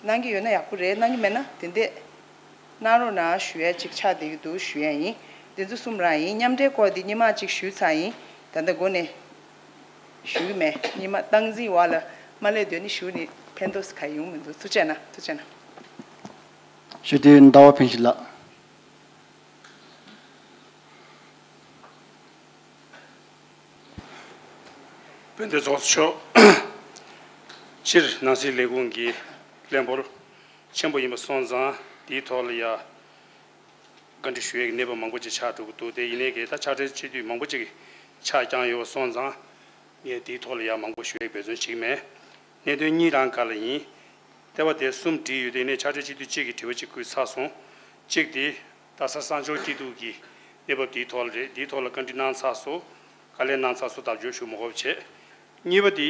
གནང་གི་ཡོད་ན་ཡག་པོ་རེད། གནང་གི་མེད་ན་དེ་འདྲས་གནང་རོགས་གནང་ཞུ་ཡ་ཅིག་ཆགས་བསྡད་ཀྱི་འདུག་ཞུ་ཡ་ཡིན། འདི་ཚོ་གསུམ་རང་ཡིན། མཉམ་འབྲེལ་སྐོར་འདི་སྔོན་མ་ཅིག་ཞུས་ཚར་ཡིན། ད་ལྟ་འགོ་ནས་ཞུ་གི་མེད། སྔོན་མ་སྟངས་འཛིན་འོག་ལ་མ་སླེབས་དུས་ནི་ཞུ་ནི་ཕན་ཐོགས་ག་ཡོང་མི་འདུག་ཐུགས་རྗེ་གནང་། ཐུགས་རྗེ་གནང་། ཞུ་དེ་ཟླ་བ་ཕུན་ཞིག་ལགས། དཔལ་ལྡན་ཚོགས་གཙོ་མཆོག་སྤྱིར་ནང་སྲིད་ལས་ཁུངས་ཀྱི་བློན་འབོར་ཆེན་པོ་ཡིན་པ་སོང་ཙང་དེའི་ཐོག་ལ་ཡ་བཀའ་འདྲི་ཞུ་ཡས་ཀྱི་གནས་བབ་མང་པོ་ཅིག་ཆགས་འགྲོ་གི་འདུག་དེ་ཡིན་ནའི་གི་ད་ཕྱག་སྦྲེལ་སྤྱི་འཐུས་མང་པོ་ཅིག་ཆགས་བསྐྱངས་ཡོད་པ་སོང་ཙང་ངས་དེའི་ཐོག་ལ་ཡ་མང་པོ་ཞུ་ཡས་འབད་བརྩོན་བྱེད་ཀྱི་མེད། གནད་དོན་གཉིས་རང་སྒང་ལ་ཡིན། ལྟེ་བ་དེ་གསུམ་བསྒྲིགས་ཡོད་དེ་ནས་ཕྱག་སྦྲེལ་སྤྱི་འཐུས་གཅིག་གིས་དྲི་བ་གཅིག་བསྐུལ་ཚར་སོང་། གཅིག་དེ་རྡ་ས་གསར་འབྱོར་སྐྱིད་སྡུག་གི་གནས་བབ་དེའི་ཐོག་ལ་རེད། དེའི་ཐོག་ལ་བཀའ་འདྲི་གནང་ཚར་སོང་། བཀའ་ལན་གནང་ཚར་སོང་། བརྡ་བརྒྱུད་ཞུ་མ་དགོས་པ་བྱས། གཉིས་པ་དེ་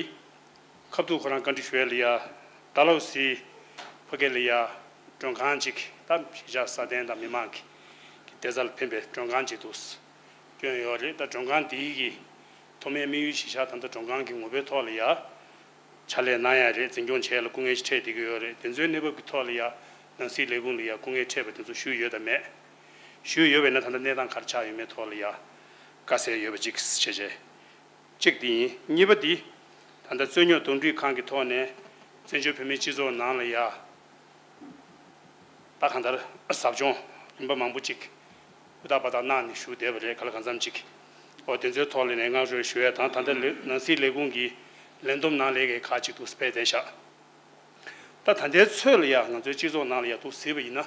ཁ་ཐུག་ཁོ་རང་བཀའ་འདྲི་ཞུ་ཡ་ལ་ཡ་ཌལ་ཧོ་སི་ཕ་གི་ལ་ཡ་མགྲོན་ཁང་གཅིག་ད་གཞིས་ཆགས་སྲ་བརྟན་དང་མི་མང་གི་གི་བདེ་རྩ་ལ་ཕན་པའི་མགྲོན་ཁང་གཅིག་འདུག་སྐྱོན་ཡོད་རེད། ད་མགྲོན་ཁང་དེའི་གི་ཐོག་མའི་དམིགས་ཡུལ་གཞིས་ཆགས་ད་ལྟ་མགྲོན་ཁང་གི་ངོ་བོའི་ཐོག་ལ་ཡ། ཕྱག་ལས་གནང་ཡ་རེད། འཛིན་སྐྱོང་བྱས་ལ་སྐུ་ངལ་ཅིག་འཕྲད་བསྡད་ཀྱི་ཡོད་རེད། དེ་ཚོའི་གནས་བབ་ཀྱི་ཐོག་ལ་ཡ་ནང་སྲིད་ལས་ཁུངས་ལ་ཡ་སྐུ་ངལ་འཕྲད་པ་དེ་ཚོ་ཞུས་ཡོད་དམ་མེད། ཞུས་ཡོད་པས་ན་ད་ལྟ་གནས་སྟངས་ག་རེ་ཆགས་ཡོད་མེད་ཐོག་ལ་ཡ་དཀའ་སེལ་ཡོད་པ་ཅིག་བྱས་བྱས། གཅིག་དེ་ཡིན། གཉིས་པ་དེ་ད་ལྟ་རྩོད་རྙོག་འདུམ་འགྲིག་ཁང་གི་ཐོག་ནས་བཙན་བྱོལ་བོད་མིའི་སྤྱི་ཚོགས་ནང་ལ་ཡ། ད་གང་ལྟར་ཟབ་སྦྱོང་རིམ་པ་མང་པོ་ཅིག་ཧུར་ཐག་འབད་ཐག་གནང་ནས་བཞུགས་བསྡད་པ་རེད། ག་ལ་གང་འཚམ་ཅིག་འོ་དེ་ཚོའི་ཐོག་ལ་ནས་བསྔགས་བརྗོད་ཞུ་ཡས་དང་། ད་ལྟ་ལས་ནང་སྲིད་ལས་ཁུངས་ཀྱི་ལས་བསྡོམས་ནང་ལས་ཀའི་ཁག་ཅིག་ཏུ་སྤེལ་བསྡད་བཞག་ད་ད་ལྟའི་ཚོད་ལ་ཡ་ང་ཚོའི་སྤྱི་ཚོགས་ནང་ལ་ཡ་འདུག་གཟིགས་པ་ཡིན་ན།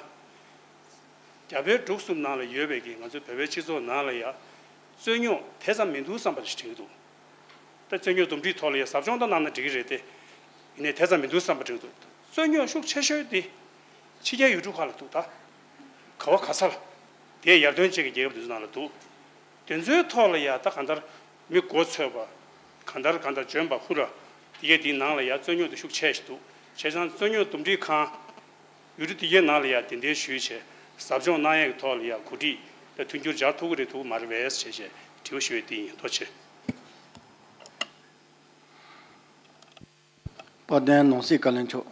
རྒྱ་བལ་འབྲུག་གསུམ་ནང་ལ་ཡོད་པའི་གི་ང་ཚོའི་བོད་པའི་སྤྱི་ཚོགས་ནང་ལ་ཡ་རྩོད་རྙོག་དེ་ཙམ་མི་འདུག་བསམ་པ་ཞིག་དྲན་གྱི་འདུག་ད་རྩོད་རྙོག་འདུམ་འགྲིག་ཐོག་ལ་ཡ་ཟབ་སྦྱོང་ད་གནང་ན་འགྲིག་གི་རེད་དེ། ཡིན་ནའི་དེ་ཙམ་མི་འདུག་བསམ་པ་དྲན་གྱི་འདུག་རྩོད་རྙོག་ཤུགས་ཆེ་ཤོས་དེ་ཕྱི་རྒྱལ་ཡུལ་གྲུ་ཁག་ལ་འདུག་ད་ག་བ་ག་ས་ལ། དེ་ཡར་ཐོན་ཅན་གྱི་རྒྱལ་ཁབ་དེ་ཚོ་ནང་ལ་འདུག་དེ་ཚོའི་ཐོག་ལ་ཡ་ད་གང་ལྟར་མི་མགོ་ཚོས་པ། གང་ལྟར་གང་ལྟར་འཇོན་པ་ཧུ་ར། དེ་གའི་དེའི་ནང་ལ་ཡ་རྩོད་རྙོག་དེ་ཤུགས་ཆེ་ཞིག་འདུག་བྱས་ཙང་རྩོད་རྙོག་འདུམ་འགྲིག་ཁང་ཡུལ་གྲུ་དེ་གའི་ནང་ལ་ཡ་གདན་འདྲེན་ཞུས་བྱས་ཟབ་སྦྱོང་གནང་ཡས་ཀྱི་ཐོག་ལ་ཡ་གོ་སྒྲིག་དང་མཐུན་འགྱུར་སྦྱར་ཐུབ་ཀྱི་རེད་ཐུབ་ཀྱི་མ་རེད་པས་བྱས་བྱས་དྲི་བ་ཞུ་ཡས་དེ་ཡིན། ཐུགས་རྗེ་ཆེ། དཔལ་ལྡན་ནང་སྲིད་བཀའ་བློན་མཆོག་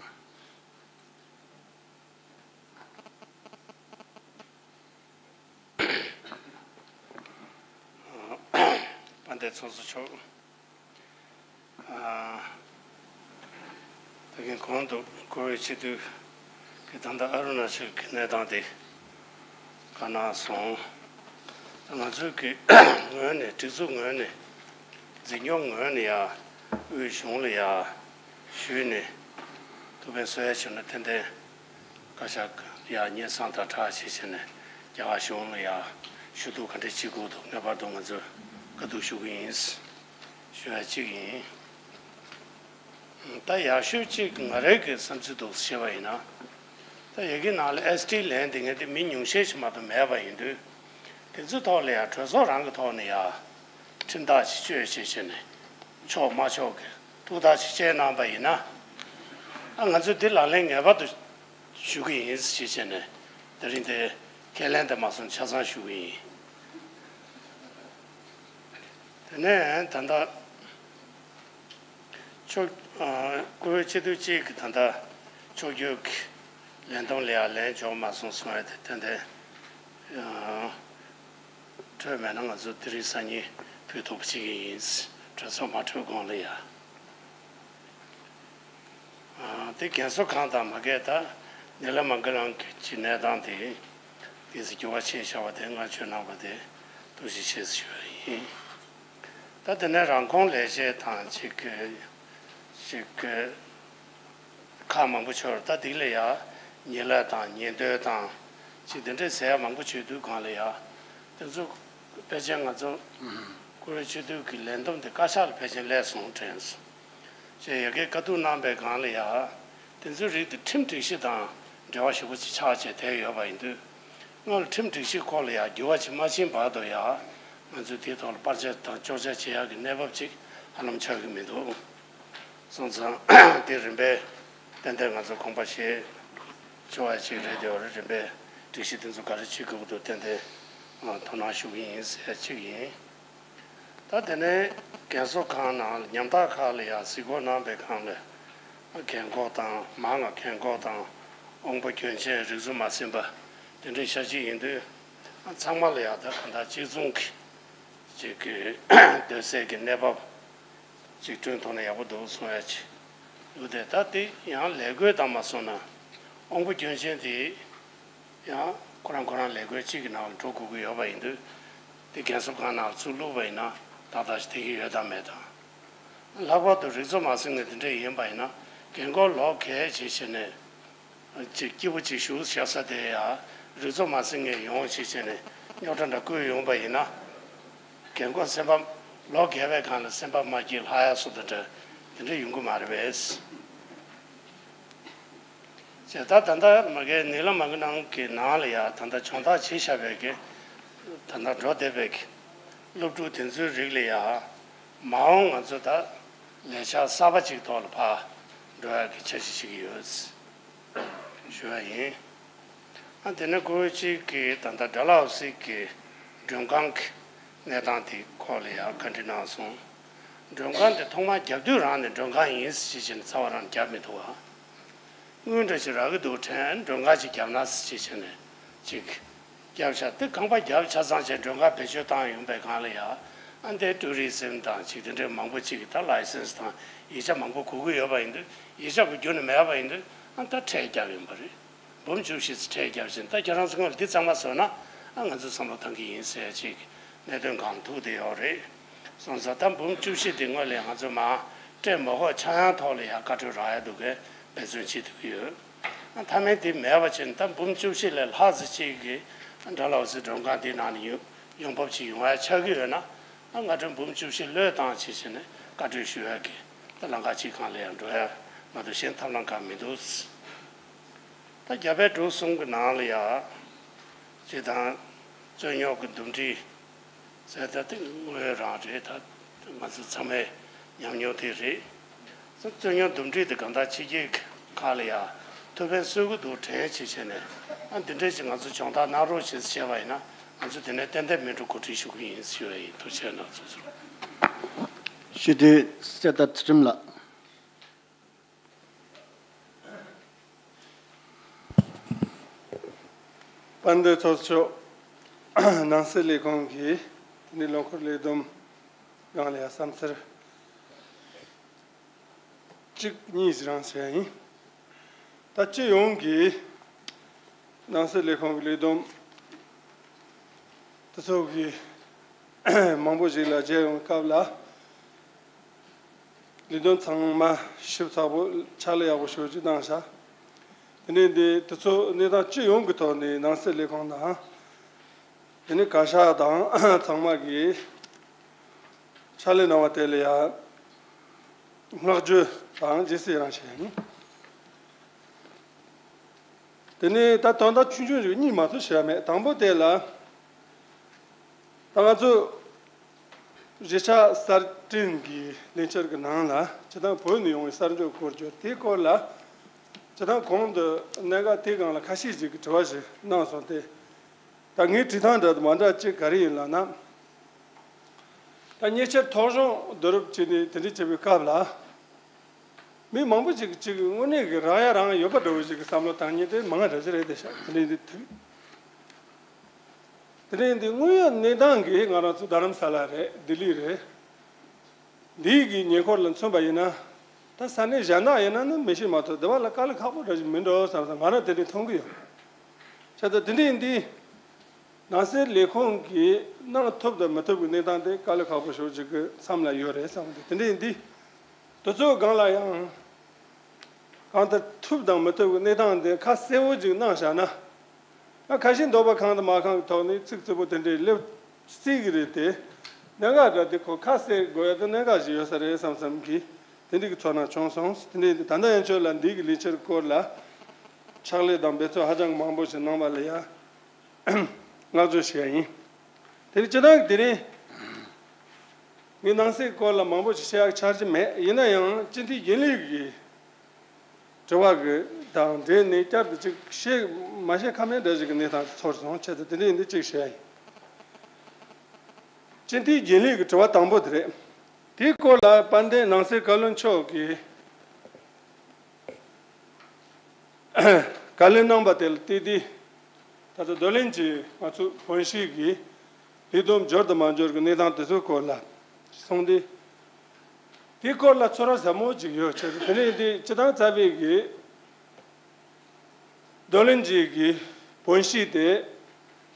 དཔལ་ལྡན་ཚོགས་གཙོ་མཆོག་ད་གིན་གོང་དུ་བཀུར་འོས་སྤྱི་འཐུས་ཀྱིས་ད་ལྟ་ཨ་རུ་ན་ཅལ་གྱི་གནས་སྟངས་དེ་བཀའ་གནང་སོང་། ད་ང་ཚོའི་གི་ངོས་ནས་སྒྲིག་འཛུགས་ངོས་ནས་འཛིན་སྐྱོང་ངོས་ནས་ཡ་དབུས་གཞུང་ལ་ཡ་ཞུས་ནས་ཐུགས་ཕན་གསོས་ཡ་བྱུང་ན་ཏན་ཏན་བཀའ་ཤག་ཡ་སྙན་སེང་དང་སྦྲགས་བྱས་བྱས་ནས་རྒྱ་གར་གཞུང་ལ་ཡ་ཞུ་གཏུག་ག་འདྲས་བྱེད་དགོས་འདུག་ངེས་པར་དུ་ང་ཚོས་བཀའ་བསྡུར་ཞུ་གི་ཡིན་ཞུ་ཡ་གཅིག་ཡིན། ད་ཡག་ཤོས་གཅིག་ང་རའི་གི་བསམ་ཚུལ་འདུག་ཟེར་བ་ཡིན་ན། ད་ཡ་གི་ནང་ལ་ཨེས་ཊི་ལན་དེ་ངས་དེ་མི་ཉུང་ཤས་ཤིག་མ་གཏོགས་མེད་པ་ཡིན་དུས། དེ་ཚོའི་ཐོག་ལ་ཡང་གྲོས་ཚོགས་རང་གི་ཐོག་ནས་ཡང་ཁྲིམས་ཐག་ཅིག་གཅོད་བྱས་བྱས་ནས་ཆོག་མ་ཆོག་གི་ཐུགས་ཐག་ཅིག་བཅད་གནང་པ་ཡིན་ན། ཨ་ང་ཚོས་འདི་ལག་ལེན་ངེས་པར་དུ་ཞུ་གི་ཡིན་ཞེས་བྱས་ནས་དེ་རིང་དེ་ཁས་ལེན་དེ་མ་སོང་ཆ་ཚང་ཞུ་གི་ཡིན། དེ་ནས་ད་ལྟ་ཕྱོགས་ཨ་བཀུར་འོས་སྤྱི་འཐུས་གཅིག་གིས་ད་ལྟ་ཕྱོགས་བསྐྱོད་ཀྱི་ལས་བསྡོམས་ལ་ཡང་ལན་འབྱོར་མ་སོང་གསུང་ཡ་དེ་ཏན་ཏན་ཨ་འཕྲོད་མེད་ན་ང་ཚོ་དེ་རིང་སང་ཉིན་ཕུལ་ཐུབ་པ་བྱེད་ཀྱི་ཡིན། གྲོས་ཚོགས་མ་གྲོལ་གོང་ལ་ཡ། དེ་རྒན་གསོ་ཁང་དང་མ་གས་ད་ནི་ལ་མང་གི་རང་གི་གནས་སྟངས་དེ་དེ་ཚོ་འགྱུར་བ་ཕྱིན་བཞག་པ་དེ་ང་ཆོས་གནང་བ་དེ་ཐུགས་རྗེ་ཆེ་ཞུ་བ་ཡིན། ད་དེ་ནས་རང་ཁོངས་ལས་བྱེད་དང་ཅིག་ཅིག་ཁག་མང་པོ་ཆོར་ད་དེ་ལ་ཡ་ཉེ་ལ་དང་ཉེ་འདོད་དང་ཅིག་དེ་འདྲས་ཟེར་ཡ་མང་པོ་བྱེད་དུས་གང་ལ་ཡ་དེ་ཚོ་ཕལ་ཆེར་ང་ཚོ་བཀུར་འོས་སྤྱི་འཐུས་ཀྱི་ལས་བསྡོམས་དེ་བཀའ་ཤག་ལ་ཕལ་ཆེར་སླེབས་སོང་དྲན་སོང་། ཅེས་ཡ་གིས་བཀའ་བསྡུར་གནང་པའི་སྒང་ལ་ཡ། དེ་ཚོའི་རིགས་དེ་ཁྲིམས་སྒྲིག་གཞི་དང་འབྲེལ་བ་ཞེ་པོ་ཅིག་ཆགས་བྱས་བསྡད་ཡོད་པ་ཡིན་དུས། སྔོན་ལ་ཁྲིམས་སྒྲིག་གཞིའི་སྐོར་ལ་ཡ་འགྱུར་བ་ཅིག་མ་ཕྱིན་བར་དུ་ཡ། ང་ཚོས་དེའི་ཐོག་ལ་བར་ཆད་དང་གཅོག་ཆ་བྱེད་ཡག་གི་གནས་བབ་ཅིག་ཧ་ལམ་ཆགས་ཀྱི་མི་འདུག་སོང་ཙང་དེ་རིམ་པས་ཏན་ཏན་ང་ཚོ་དགོངས་པ་བཞེས་ཆོག་ཡ་ཅིག་རེད། དེ་བར་རིམ་པས་སྒྲིག་གཞི་དེ་ཚོ་ག་རེ་བྱེད་དགོས་ཀྱི་འདུག་ཏན་ཏན་དོ་སྣང་ཞུ་གི་ཡིན་ཟེར་ཡ་གཅིག་ཡིན། ད་དེ་ནས་རྒན་གསོ་ཁང་ནང་ལ་ཉམ་ཐག་ཁག་ལ་ཡང་གཟིགས་སྐོར་གནང་པའི་སྒང་ལ་རྒན་འཁོགས་དང་མང་ང་རྒན་འཁོགས་དང་དབང་པོ་སྐྱོན་ཅན་རིགས་གཟུགས་མ་ཟིན་པ་དེ་འདྲའི་ཤ་ཅིག་ཡིན་དུས་ཚང་མ་ལ་ཡང་ད་གང་ལྟར་གཅིག་མཚུངས་ཀྱི་ཅིག་གི་སྡོད་སའི་གི་གནས་བབ་ཅིག་བསྐྲུན་ཐུབ་ན་ཡག་པོ་འདུག་གསུང་ཡ་ཅིག་འདུག་སྟེ། ད་དེ་ཡང་ལས་བགོས་བཏང་མ་སོང་ན་དབང་པོ་སྐྱོན་ཅན་དེ། ཡང་ཁོ་རང་ཁོ་རང་ལས་བགོས་གཅིག་གི་ནང་ལ་འགྲོ་དགོས་ཀྱི་ཡོད་པ་ཡིན་དུས། དེ་རྒན་གསོ་ཁང་ནང་ལ་ཚུར་བླུགས་པ་ཡིན་ན་ཏག་ཏག་ཞིག་བསྡད་ཀྱི་ཡོད་དམ་མེད་དང་། ལྷག་པར་དུ་རིགས་གཟུགས་མ་ཟིན་མཁན་དེ་འདྲ་ཡིན་པ་ཡིན་ན་རྒན་འཁོགས་ལོག་གས་བྱས་བྱས་ནས། ཅིག་སྐྱིད་པོ་ཅིག་བཞུགས་བཞག་ས་དེ་ཡང་རིགས་གཟུགས་མ་ཟིན་མཁན་ཡོང་བྱས་བྱས་ནས་རྙོག་དྲ་འདྲ་བསྐུལ་ཡོང་པ་ཡིན་ན། རྒན་འཁོགས་སེམས་པ་ལོག་གས་པའི་སྒང་ལ་སེམས་པ་མ་སྐྱིད་ལྷག་ཡ་བཟོ་འདྲ་འདྲ་དེ་འདྲ་ཡོང་གི་མ་རེད་པས། བྱས་ད་ད་ལྟ་མ་གའི་ནི་ལ་མ་གི་ནང་གི་ནང་ལ་ཡ་ད་ལྟ་སྦྱོང་བརྡར་བྱེད་བཞག་པའི་གི་ད་ལྟ་འགྲོ་བསྡད་པའི་གི་སློབ་ཕྲུག་དེ་ཚོའི་རིགས་ལ་ཡ་མ་འོངས་ང་ཚོ་ད་ལས་འཆར་གསར་པ་ཅིག་ཐོག་ལ་ཕར་འགྲོ་ཡ་གི་འཆར་གཞི་བྱེད་ཀྱི་ཡོད་ཞུ་བ་ཡིན། ཨ་དེ་ནས་ཀོ་ཝེ་ཅིག་གི་ད་ལྟ་ཌལ་ཧོ་སི་གི་མགྲོན་ཁང་གི་གནས་སྟངས་དེ་སྐོར་ལ་ཡ་བཀའ་འདྲི་གནང་སོང་། མགྲོན་ཁང་དེ་ཐོག་མར་རྒྱབ་དུས་རང་ནས་མགྲོན་ཁང་ཡིན་ཞེས་བྱས་ནས་རྩ་བ་རང་རྒྱབ་མི་འདུག་བ། དངུལ་འདྲ་ཞིག་རག་གི་འདུག་དྲན་མགྲོན་ཁང་ཅིག་བརྒྱབ་ན་ཟེར་བྱས་བྱས་ནས་ཅིག་བརྒྱབ་ཤག་དེ་ཁང་པ་བརྒྱབ་ཆ་ཚང་བྱས་མགྲོན་ཁང་བེད་སྤྱོད་བཏང་ཡོང་པའི་སྒང་ལ་ཡ། ཨ་འདའི་ཊུ་རི་ཟིམ་དང་ཅིག་དེ་འདྲའི་མང་པོ་ཅིག་གིས་ད་ལའི་སེན་སི་དང་ཡིག་ཆ་མང་པོ་དགོས་ཀྱི་ཡོད་པ་ཡིན་དུས་ཡིག་ཆ་གི་རྒྱུ་ནི་མེད་པ་ཡིན་དུས་ཨ་ད་ཁྲལ་བརྒྱབ་ཡོང་པ་རེད། འབུམ་བཅུ་བཞི་ཙམ་ཁྲལ་བརྒྱབ་བཞིན་ད་ཁྱེད་རང་ཚོ་སྔོན་ལ་འདི་གཙང་མ་བཟོས་ན་ཨ་ང་ཚོས་བསམ་བློ་བཏང་གི་ཡིན་ཟེར་ཅིག་གནད་དོན་སྒང་ཐུག་བསྡད་ཡོད་རེད། སོང་ཙང་ད་འབུམ་བཅུ་བཞི་འདི་སྔོན་ལ་ང་ཚོས་མར་སྤྲད་མ་དགོས་ཆག་ཡང་ཐོག་ལ་ཡང་བཀའ་འཁྲོལ་རག་ཡ་འདུག་གས་འབད་བརྩོན་བྱེད་ཐུབ་ཀྱི་ཡོད། མཐའ་མའི་འདི་མེད་པ་བྱས་ནས་ད་འབུམ་བཅུ་བཞི་ལས་ལྷག་ཙམ་ཅིག་གིས་ཌལ་ཧོ་སི་མགྲོན་ཁང་འདི་ནང་ནས་ཡོང་ཡོང་འབབ་ཅིག་ཡོང་ཡ་ཆགས་ཀྱི་ཡོད་ན་ང་ཚོས་འབུམ་བཅུ་བཞི་བློས་བཏང་བྱས་བྱས་ནས་བཀའ་འཁྲོལ་ཞུ་ཡ་གི་ད་ལམ་ཁ་ཅིག་སྒང་ལ་ཡང་འགྲོ་ཡ་མ་གཏོགས་གཞན་ཐབས་ལམ་གང་མི་འདུག་ད་རྒྱ་བལ་འབྲུག་གསུམ་གྱི་ནང་ལ་ཡ་ཅིག་དང་། རྩོད་རྙོག་གི་འདུམ་འགྲིག་ཟེར་ད་དེ་དངོས་རང་རེད། ད་ང་ཚོ་ཚང་མས་ཉམས་མྱོང་དེ་རེད། རྩོད་རྙོག་འདུམ་འགྲིག་དེ་གང་ལྟར་ཕྱི་རྒྱལ་ཁག་ལ་ཡང་ཐུགས་ཕན་གསོས་ཀྱི་འདུག་དྲན་བྱས་བྱས་ནས། ཨ་འདི་འདྲས་ཅིག་ང་ཚོ་སྦྱོང་བརྡར་གནང་རོགས་ཞེས་བཤད་པ་ཡིན་ན། ང་ཚོ་དེ་ནས་ཏན་ཏན་མི་འགྲོ་གོ་སྒྲིག་ཞུ་གི་ཡིན་ཞུ་བ་ཡིན། ཐུགས་རྗེ་གནང་། ཚོགས་གཙོ། སྤྱི་འཐུས་གསེར་རྟ་ཚུལ་ཁྲིམས་ལགས། དཔལ་ལྡན་ཚོགས་གཙོ་མཆོག་ནང་སྲིད་ལས་ཁུངས་ཀྱི་དེ་ནས་ལོ་འཁོར་ལས་བསྡོམས་སྒང་ལ་ཡང་བསམ་ཚུལ་གཅིག་གཉིས་ཤིག་རང་བཤད་ཡིན། ད་སྤྱི་ཡོངས་ཀྱི་ནང་སྲིད་ལས་ཁུངས་ཀྱི་ལས་བསྡོམས་དེ་ཚོ་གི་མང་པོ་ཞིག་ལ་མཇལ་ཡོང་སྐབས་ལ། ལས་དོན་ཚང་མ་ཞིབ་ཚགས་པོ་ཕྱག་ལས་ཡག་པོ་ཞེ་པོ་ཅིག་གནང་ཤག་དེ་ནས་འདི་དེ་ཚོ་གནས་སྟངས་སྤྱི་ཡོངས་ཀྱི་ཐོག་ནས་ནང་སྲིད་ལས་ཁུངས་ནང་དེ་ནས་བཀའ་ཤག་དང་ཚང་མ་གིས་ཕྱག་ལས་གནང་བ་དེ་ལ་ཡང་བསྔགས་བརྗོད་དང་རྗེས་སུ་ཡི་རང་བྱས་ཡིན། དེ་ནས་ད་དོན་དག་ཆུང་ཆུང་ཞིག་གཉིས་མ་གཏོགས་བཤད་མེད། དང་པོ་དེ་ལ་ད་ང་ཚོ་གཞིས་ཆགས་གསར་སྐྲུན་གྱི་ལས་འཆར་གྱི་ནང་ལ་སྤྱི་བཏང་བོད་ནས་ཡོང་བའི་གསར་འགྱུར་སྐོར་བརྗོད་དེའི་སྐོར་ལ་སྤྱི་བཏང་གོང་དུ་གནད་འགག་དེའི་སྒང་ལ་ཁ་ཤས་ཤིག་གིས་དྲི་བ་ཞིག་གནང་སོང་སྟེ། ད་ངའི་དྲི་སྟངས་འདྲ་དང་མ་འདྲ་གཅིག་ག་རེ་ཡིན་ལབ་ན། ད་ཉེ་ཆར་ཐོ་གཞུང་བསྡུ་རུབ་བྱས་ནས་དེ་འདྲ་བྱེད་པའི་སྐབས་ལ། མི་མང་པོ་ཅིག་གིས་ཅིག་དངོས་གནས་ཀྱི་རག་ཡ་རང་ཡོད་པ་འདྲ་བོ་ཞིག་གི་བསམ་བློ་བཏང་མཁན་དེ་མང་བ་འདྲ་ཅིག་རེད་དེ་ཤག་དེ་འདྲ་ཡིན་དུས་དེ་འདྲ་ཡིན་དུས་དངོས་ཡོད་གནས་སྟངས་ཀྱིས་ང་རང་ཚོ་རྡ་རམ་ས་ལ་རེད། ལྡི་ལི་རེད། འདིའི་གི་ཉེ་འཁོར་ལ་མཚོན་པ་ཡིན་ན། ད་ས་གནས་གཞན་དག་ཡིན་ན་ནི་མི་ཤེས་མ་གཏོགས་འདི་བ་ལ་དཀའ་ལས་ཁག་པོ་འདྲ་ཞིག་མིན་འགྲོ་བསམ་བསམ་ང་རང་དེ་འདྲ་མཐོང་གི་ཡོད། བྱས་ཙང་དེ་འདྲ་ཡིན་དུས། ནང་སྲིད་ལས་ཁུངས་ཀྱིས་གནང་ཐུབ་དང་མི་ཐུབ་ཀྱི་གནས་སྟངས་དེ་དཀའ་ལས་ཁག་པོ་ཞེ་པོ་ཅིག་གི་མཚམས་ལ་ཡོད་རེད་བསམ་གི་འདུག་དེ་འདྲ་ཡིན་དུས། དེ་ཚོའི་སྒང་ལ་ཡང་། གང་ལྟར་ཐུབ་དང་མི་ཐུབ་ཀྱི་གནས་སྟངས་དེ་ཁ་གསལ་བོ་ཅིག་གནང་བཞག་ན། ང་ཁ་ཞེ་འདོད་པ་གང་དང་མ་གང་གི་ཐོག་ནས་ཚིག་རྩུབ་པོ་དེ་འདྲའི་སླེབས་སྲིད་ཀྱི་རེད་དེ། གནད་འགག་འདྲ་དེ་ཁོ་ཁ་གསལ་དགོས་ཡ་དེ་གནད་འགག་ཞིག་ཡོད་ས་རེད་བསམ་བསམ་གི་དེ་འདྲའི་གི་ཚོར་སྣང་བྱུང་སོང་། དེ་འདྲའི་ད་ལྟ་ཡན་ཆོད་ལ་འདི་གི་ལས་འཆར་སྐོར་ལ་ཕྱག་ལས་དང་འབད་བརྩོན་ཧ་ཅང་གི་མང་པོ་ཞིག་གནང་བ་ལ་ཡ་བསྔགས་བརྗོད་ཞུ་ཡ་ཡིན། དེ་ནི་སྤྱི་བཏང་གི་དེ་རིང་ངས་ནང་སྲིད་སྐོར་ལ་མང་པོ་ཞིག་བཤད་ཡག་འཆར་གཞི་མེད། ཡིན་ན་ཡང་སྤྱི་འཐུས་རྒྱུན་ལས་ཀྱི་དྲི་བ་གི་དང་འབྲེལ་ནས་བསྐྱར་དུ་ཅིག་བཤད་མ་བཤད་ཁ་མེད་འདྲ་ཞིག་གི་གནས་སྟངས་ཚོར་སོང་། བྱས་ཙང་དེ་འདྲ་ཡིན་དུས་ཅིག་བཤད་ཡིན། སྤྱི་འཐུས་རྒྱུན་ལས་ཀྱི་དྲི་བ་དང་པོ་དེ་རེད། དེའི་སྐོར་ལ་དཔལ་ལྡན་ནང་སྲིད་བཀའ་བློན་མཆོག་གིས་བཀའ་ལན་གནང་པ་དེ་ལ་བལྟས་ཏེ། ད་ལྟ་རྡོར་གླིང་གི་ང་ཚོ་བོན་གཞིས་ཀྱི་ལས་བསྡོམས་འབྱོར་དང་མ་འབྱོར་གྱི་གནས་སྟངས་དེ་ཚོའི་སྐོར་ལ་གསུངས་ཏེ། དེའི་སྐོར་ལ་ཚོར་བ་ཟབ་མོ་ཅིག་ཡོད། བྱས་ཙང་དེ་ནས་འདི་སྤྱི་བཏང་རྩ་བའི་གི་རྡོར་གླིང་གི་བོན་གཞིས་དེ་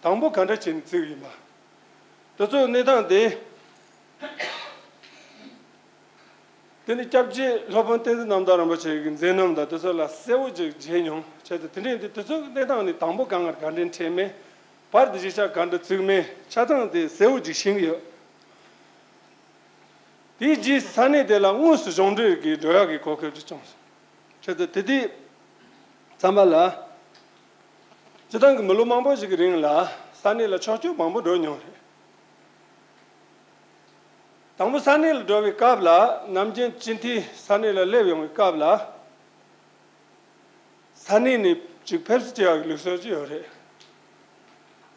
དང་པོ་ག་འདྲ་བྱས་ནས་བཙུགས་ཡིན་པ། དེ་ཚོའི་གནས་སྟངས་དེ། དེ་ནི་སྐྱབས་རྗེ་སློབ་དཔོན་བསྟན་འཛིན་རྣམ་དག་རིན་པོ་ཆེ་གི་མཛད་རྣམ་དང་དེ་ཚོ་ལ་གསལ་བོ་ཅིག་མཇལ་མྱོང་། བྱས་ཙང་དེ་འདྲ་ཡིན་དུས་དེ་ཚོའི་གནས་སྟངས་ནི་དང་པོ་གང་ལ་ག་འདྲ་འཕྲད་མེད། བར་དུ་གཞིས་ཆགས་ག་འདྲ་བཙུགས་མེད་ཆ་ཚང་དེ་གསལ་བོ་ཅིག་ཤེས་ཀྱི་ཡོད། དེའི་རྗེས་ས་གནས་དེ་ལ་དངོས་སུ་གཞུང་འབྲེལ་གྱི་འགྲོ་ཡག་གི་གོ་སྐབས་ཅིག་བྱུང་སོང་། བྱས་ཙང་དེ་དུས་ཙམ་པ་ལ། སྤྱི་བཏང་གི་མི་ལོ་མང་པོ་ཞིག་གི་རིང་ལ་ས་གནས་ལ་ཕྱོགས་སྐྱོད་མང་པོ་འགྲོ་མྱོང་རེད། དང་པོ་ས་གནས་ལ་འགྲོ་བའི་སྐབས་ལ་ནམ་རྒྱུན་སྤྱི་འཐུས་ས་གནས་ལ་སླེབས་ཡོང་བའི་སྐབས་ལ། ས་གནས་ནས་ཅིག་ཕེབས་བསུ་བྱེད་ཡག་གི་ལུགས་སྲོལ་ཅིག་ཡོད་རེད།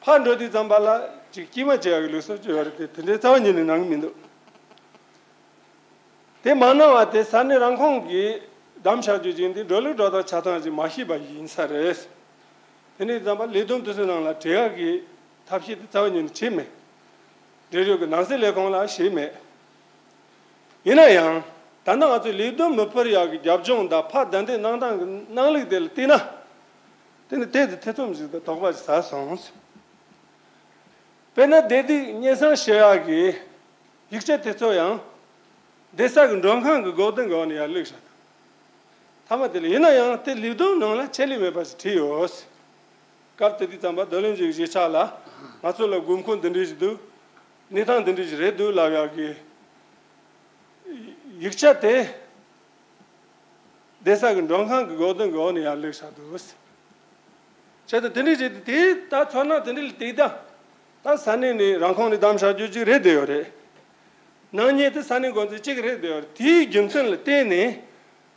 ཕར་འགྲོ་དུས་ཙམ་པ་ལ་ཅིག་སྐྱེལ་མ་བྱེད་ཡག་གི་ལུགས་སྲོལ་ཅིག་ཡོད་རེད་དེ། དེ་འདྲའི་རྩ་བ་ཉིད་ནས་གནང་གི་མི་འདུག་དེ་མ་གནང་བ་དེ་ས་གནས་རང་ཁོངས་ཀྱིས་བདམས་བཞག་རྒྱུ་ཅིག་འདི་འགྲོ་ལུགས་འགྲོ་སྟངས་ཆ་ཚང་ཅིག་མ་ཤེས་པ་ཡིན་ས་རེད། དེ་ནས་ཙམ་པ་ལས་བསྡོམས་དེ་ཚོའི་ནང་ལ་བྲེལ་ཡག་གི་ཐབས་ཤེས་དེ་རྩ་བ་ཉིད་ནས་བྱས་མེད། འབྲེལ་ཡོད་ཀྱི་ནང་སྲིད་ལས་ཁུངས་ལ་ཞུས་མེད། ཡིན་ན་ཡང་ད་ལྟ་ང་ཚོས་ལས་བསྡོམས་མི་འཕུར་ཡག་གི་རྒྱབ་ལྗོངས་དང་ཕར་བདའ་འདེད་གནང་སྟངས་ཀྱི་གནང་ལུགས་དེ་ལ་བལྟས་ན། དེ་ནི་ཏོག་ཙམ་ཐེ་ཚོམ་ཞིག་དང་དོགས་པ་ཞིག་ཟ་སོང་། དཔེར་ན་བདེ་སྡུག་སྙན་སེང་ཞུ་ཡག་གི་ཡིག་ཆ་དེ་ཚོ་ཡང་བསྡད་ས་གི་མགྲོན་ཁང་གི་སྒོ་རྡུང་གི་འོག་ནས་ཡར་བླུགས་བཞག་འདུག་མཐའ་མ་དེ་ལ་ཡིན་ན་ཡང་དེ་ལས་བསྡོམས་ནང་ལ་ཆད་ལུས་མེད་པ་ཞིག་བྲིས་ཡོད། སྐབས་དེ་དུས་ཙམ་པ་རྡོར་གླིང་གི་གཞིས་ཆགས་ལ་ང་ཚོ་ལ་དགོས་མཁོ་འདི་འདྲ་ཞིག་འདུག་གནས་སྟངས་འདི་འདྲ་ཞིག་རེད་འདུག་ལབ་ཡག་གི་ཡིག་ཆ་དེ་བསྡད་ས་གི་མགྲོན་ཁང་གི་སྒོ་རྡུང་གི་འོག་ནས་ཡར་བླུགས་བཞག་འདུག་བྱས་ཙང་དེ་འདྲ་བྱས་ཏེ་དེ་ད་ཚོར་སྣང་དེ་འདྲ་ལ་དེ་ད་ ད་ས་གནས་ནས་རང་ཁོངས་ནས་བདམས་བཞག་རྒྱུ་གཅིག་རེད་བསྡད་ཡོད་རེད། ནག་ཉེས་དེ་ས་གནས་འགོ་འཛིན་གཅིག་རེད་བསྡད་ཡོད་རེད། དེའི་རྒྱུ་མཚན་ལ་བརྟེན་ནས་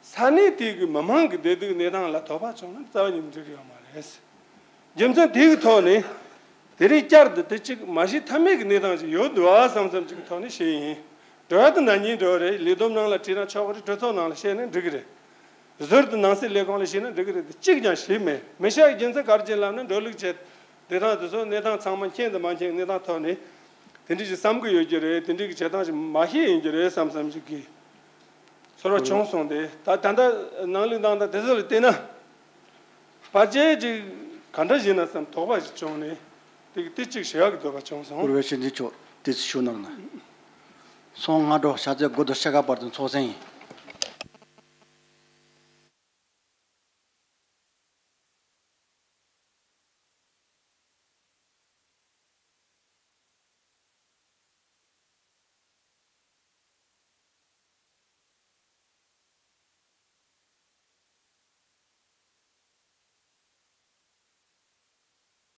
ས་གནས་དེ་གི་མི་མང་གི་བདེ་སྡུག་གནས་སྟངས་ལ་དོགས་པ་བྱུང་ན་རྩ་བ་ཉིད་ནས་འགྲིག་གི་ཡོད་མ་རེད། རྒྱུ་མཚན་དེ་གི་ཐོག་ནས་དེ་རིང་བསྐྱར་དུ་དེ་གཅིག་མ་ཤེས་ཐབས་མེད་ཀྱི་གནས་སྟངས་ཅིག་ཡོད་འདུག་ཨ་བསམ་བསམ་ཅིག་གི་ཐོག་ནས་བཤད་ཡིན། འགྲོ་ཡ་དེ་ནག་ཉེས་འགྲོ་རེད། ལས་བསྡོམས་ནང་ལ་བྲིས་ན་ཆོག་གི་རེད། གྲོས་ཚོགས་ནང་ལ་བཤད་ན་འགྲིག་གི་རེད། ཟུར་དུ་ནང་སྲིད་ལས་ཁུངས་ལ་བཤད་ན་འགྲིག་གི་རེད་དེ་གཅིག་ཀྱང་བྱས་མེད། མི་བཤད་རྒྱུ་མཚན་ག་རེ་ཡིན་ལབ་ན་འགྲོ་ལུགས་བྱས་དེ་དང་དེ་ཚོ་གནས་སྟངས་ཚང་མ་མཁྱེན་དང་མ་མཁྱེན་གནས་སྟངས་ཐོག་ནས་དེ་འདྲ་ཞིག་བསམ་གི་ཡོད་ཀྱི་རེད། དེ་འདྲ་གི་བྱེད་སྟངས་ཤིག་མ་ཤེས་ཡིན་གྱི་རེད་བསམ་བསམ་ཞིག་གི་ཚོར་བ་བྱུང་སོང་སྟེ། ད་ད་ལྟ་ནང་ལུགས་དང་ད་དེ་ཚོ་ལ་བལྟས་ན་ཕལ་ཆེར་ཅིག་ག་འདྲ་ཞིག་ན་བསམ་དོགས་པ་ཞིག་བྱུང་ནས་དེ་དེ་གཅིག་ཞུ་ཡག་གི་འདོད་པ་བྱུང་སོང་། བཀུར་འོས་ཞུ་འདི་ཆོག་དེ་ཚོ་ཞུ་གནང་ན། སོང་སྔ་དྲོ་ཤ་ཚའི་དགུ་དང་ཕྱེད་ཀ་བར་དུ་ཚོགས་ཟིན་ཡིན།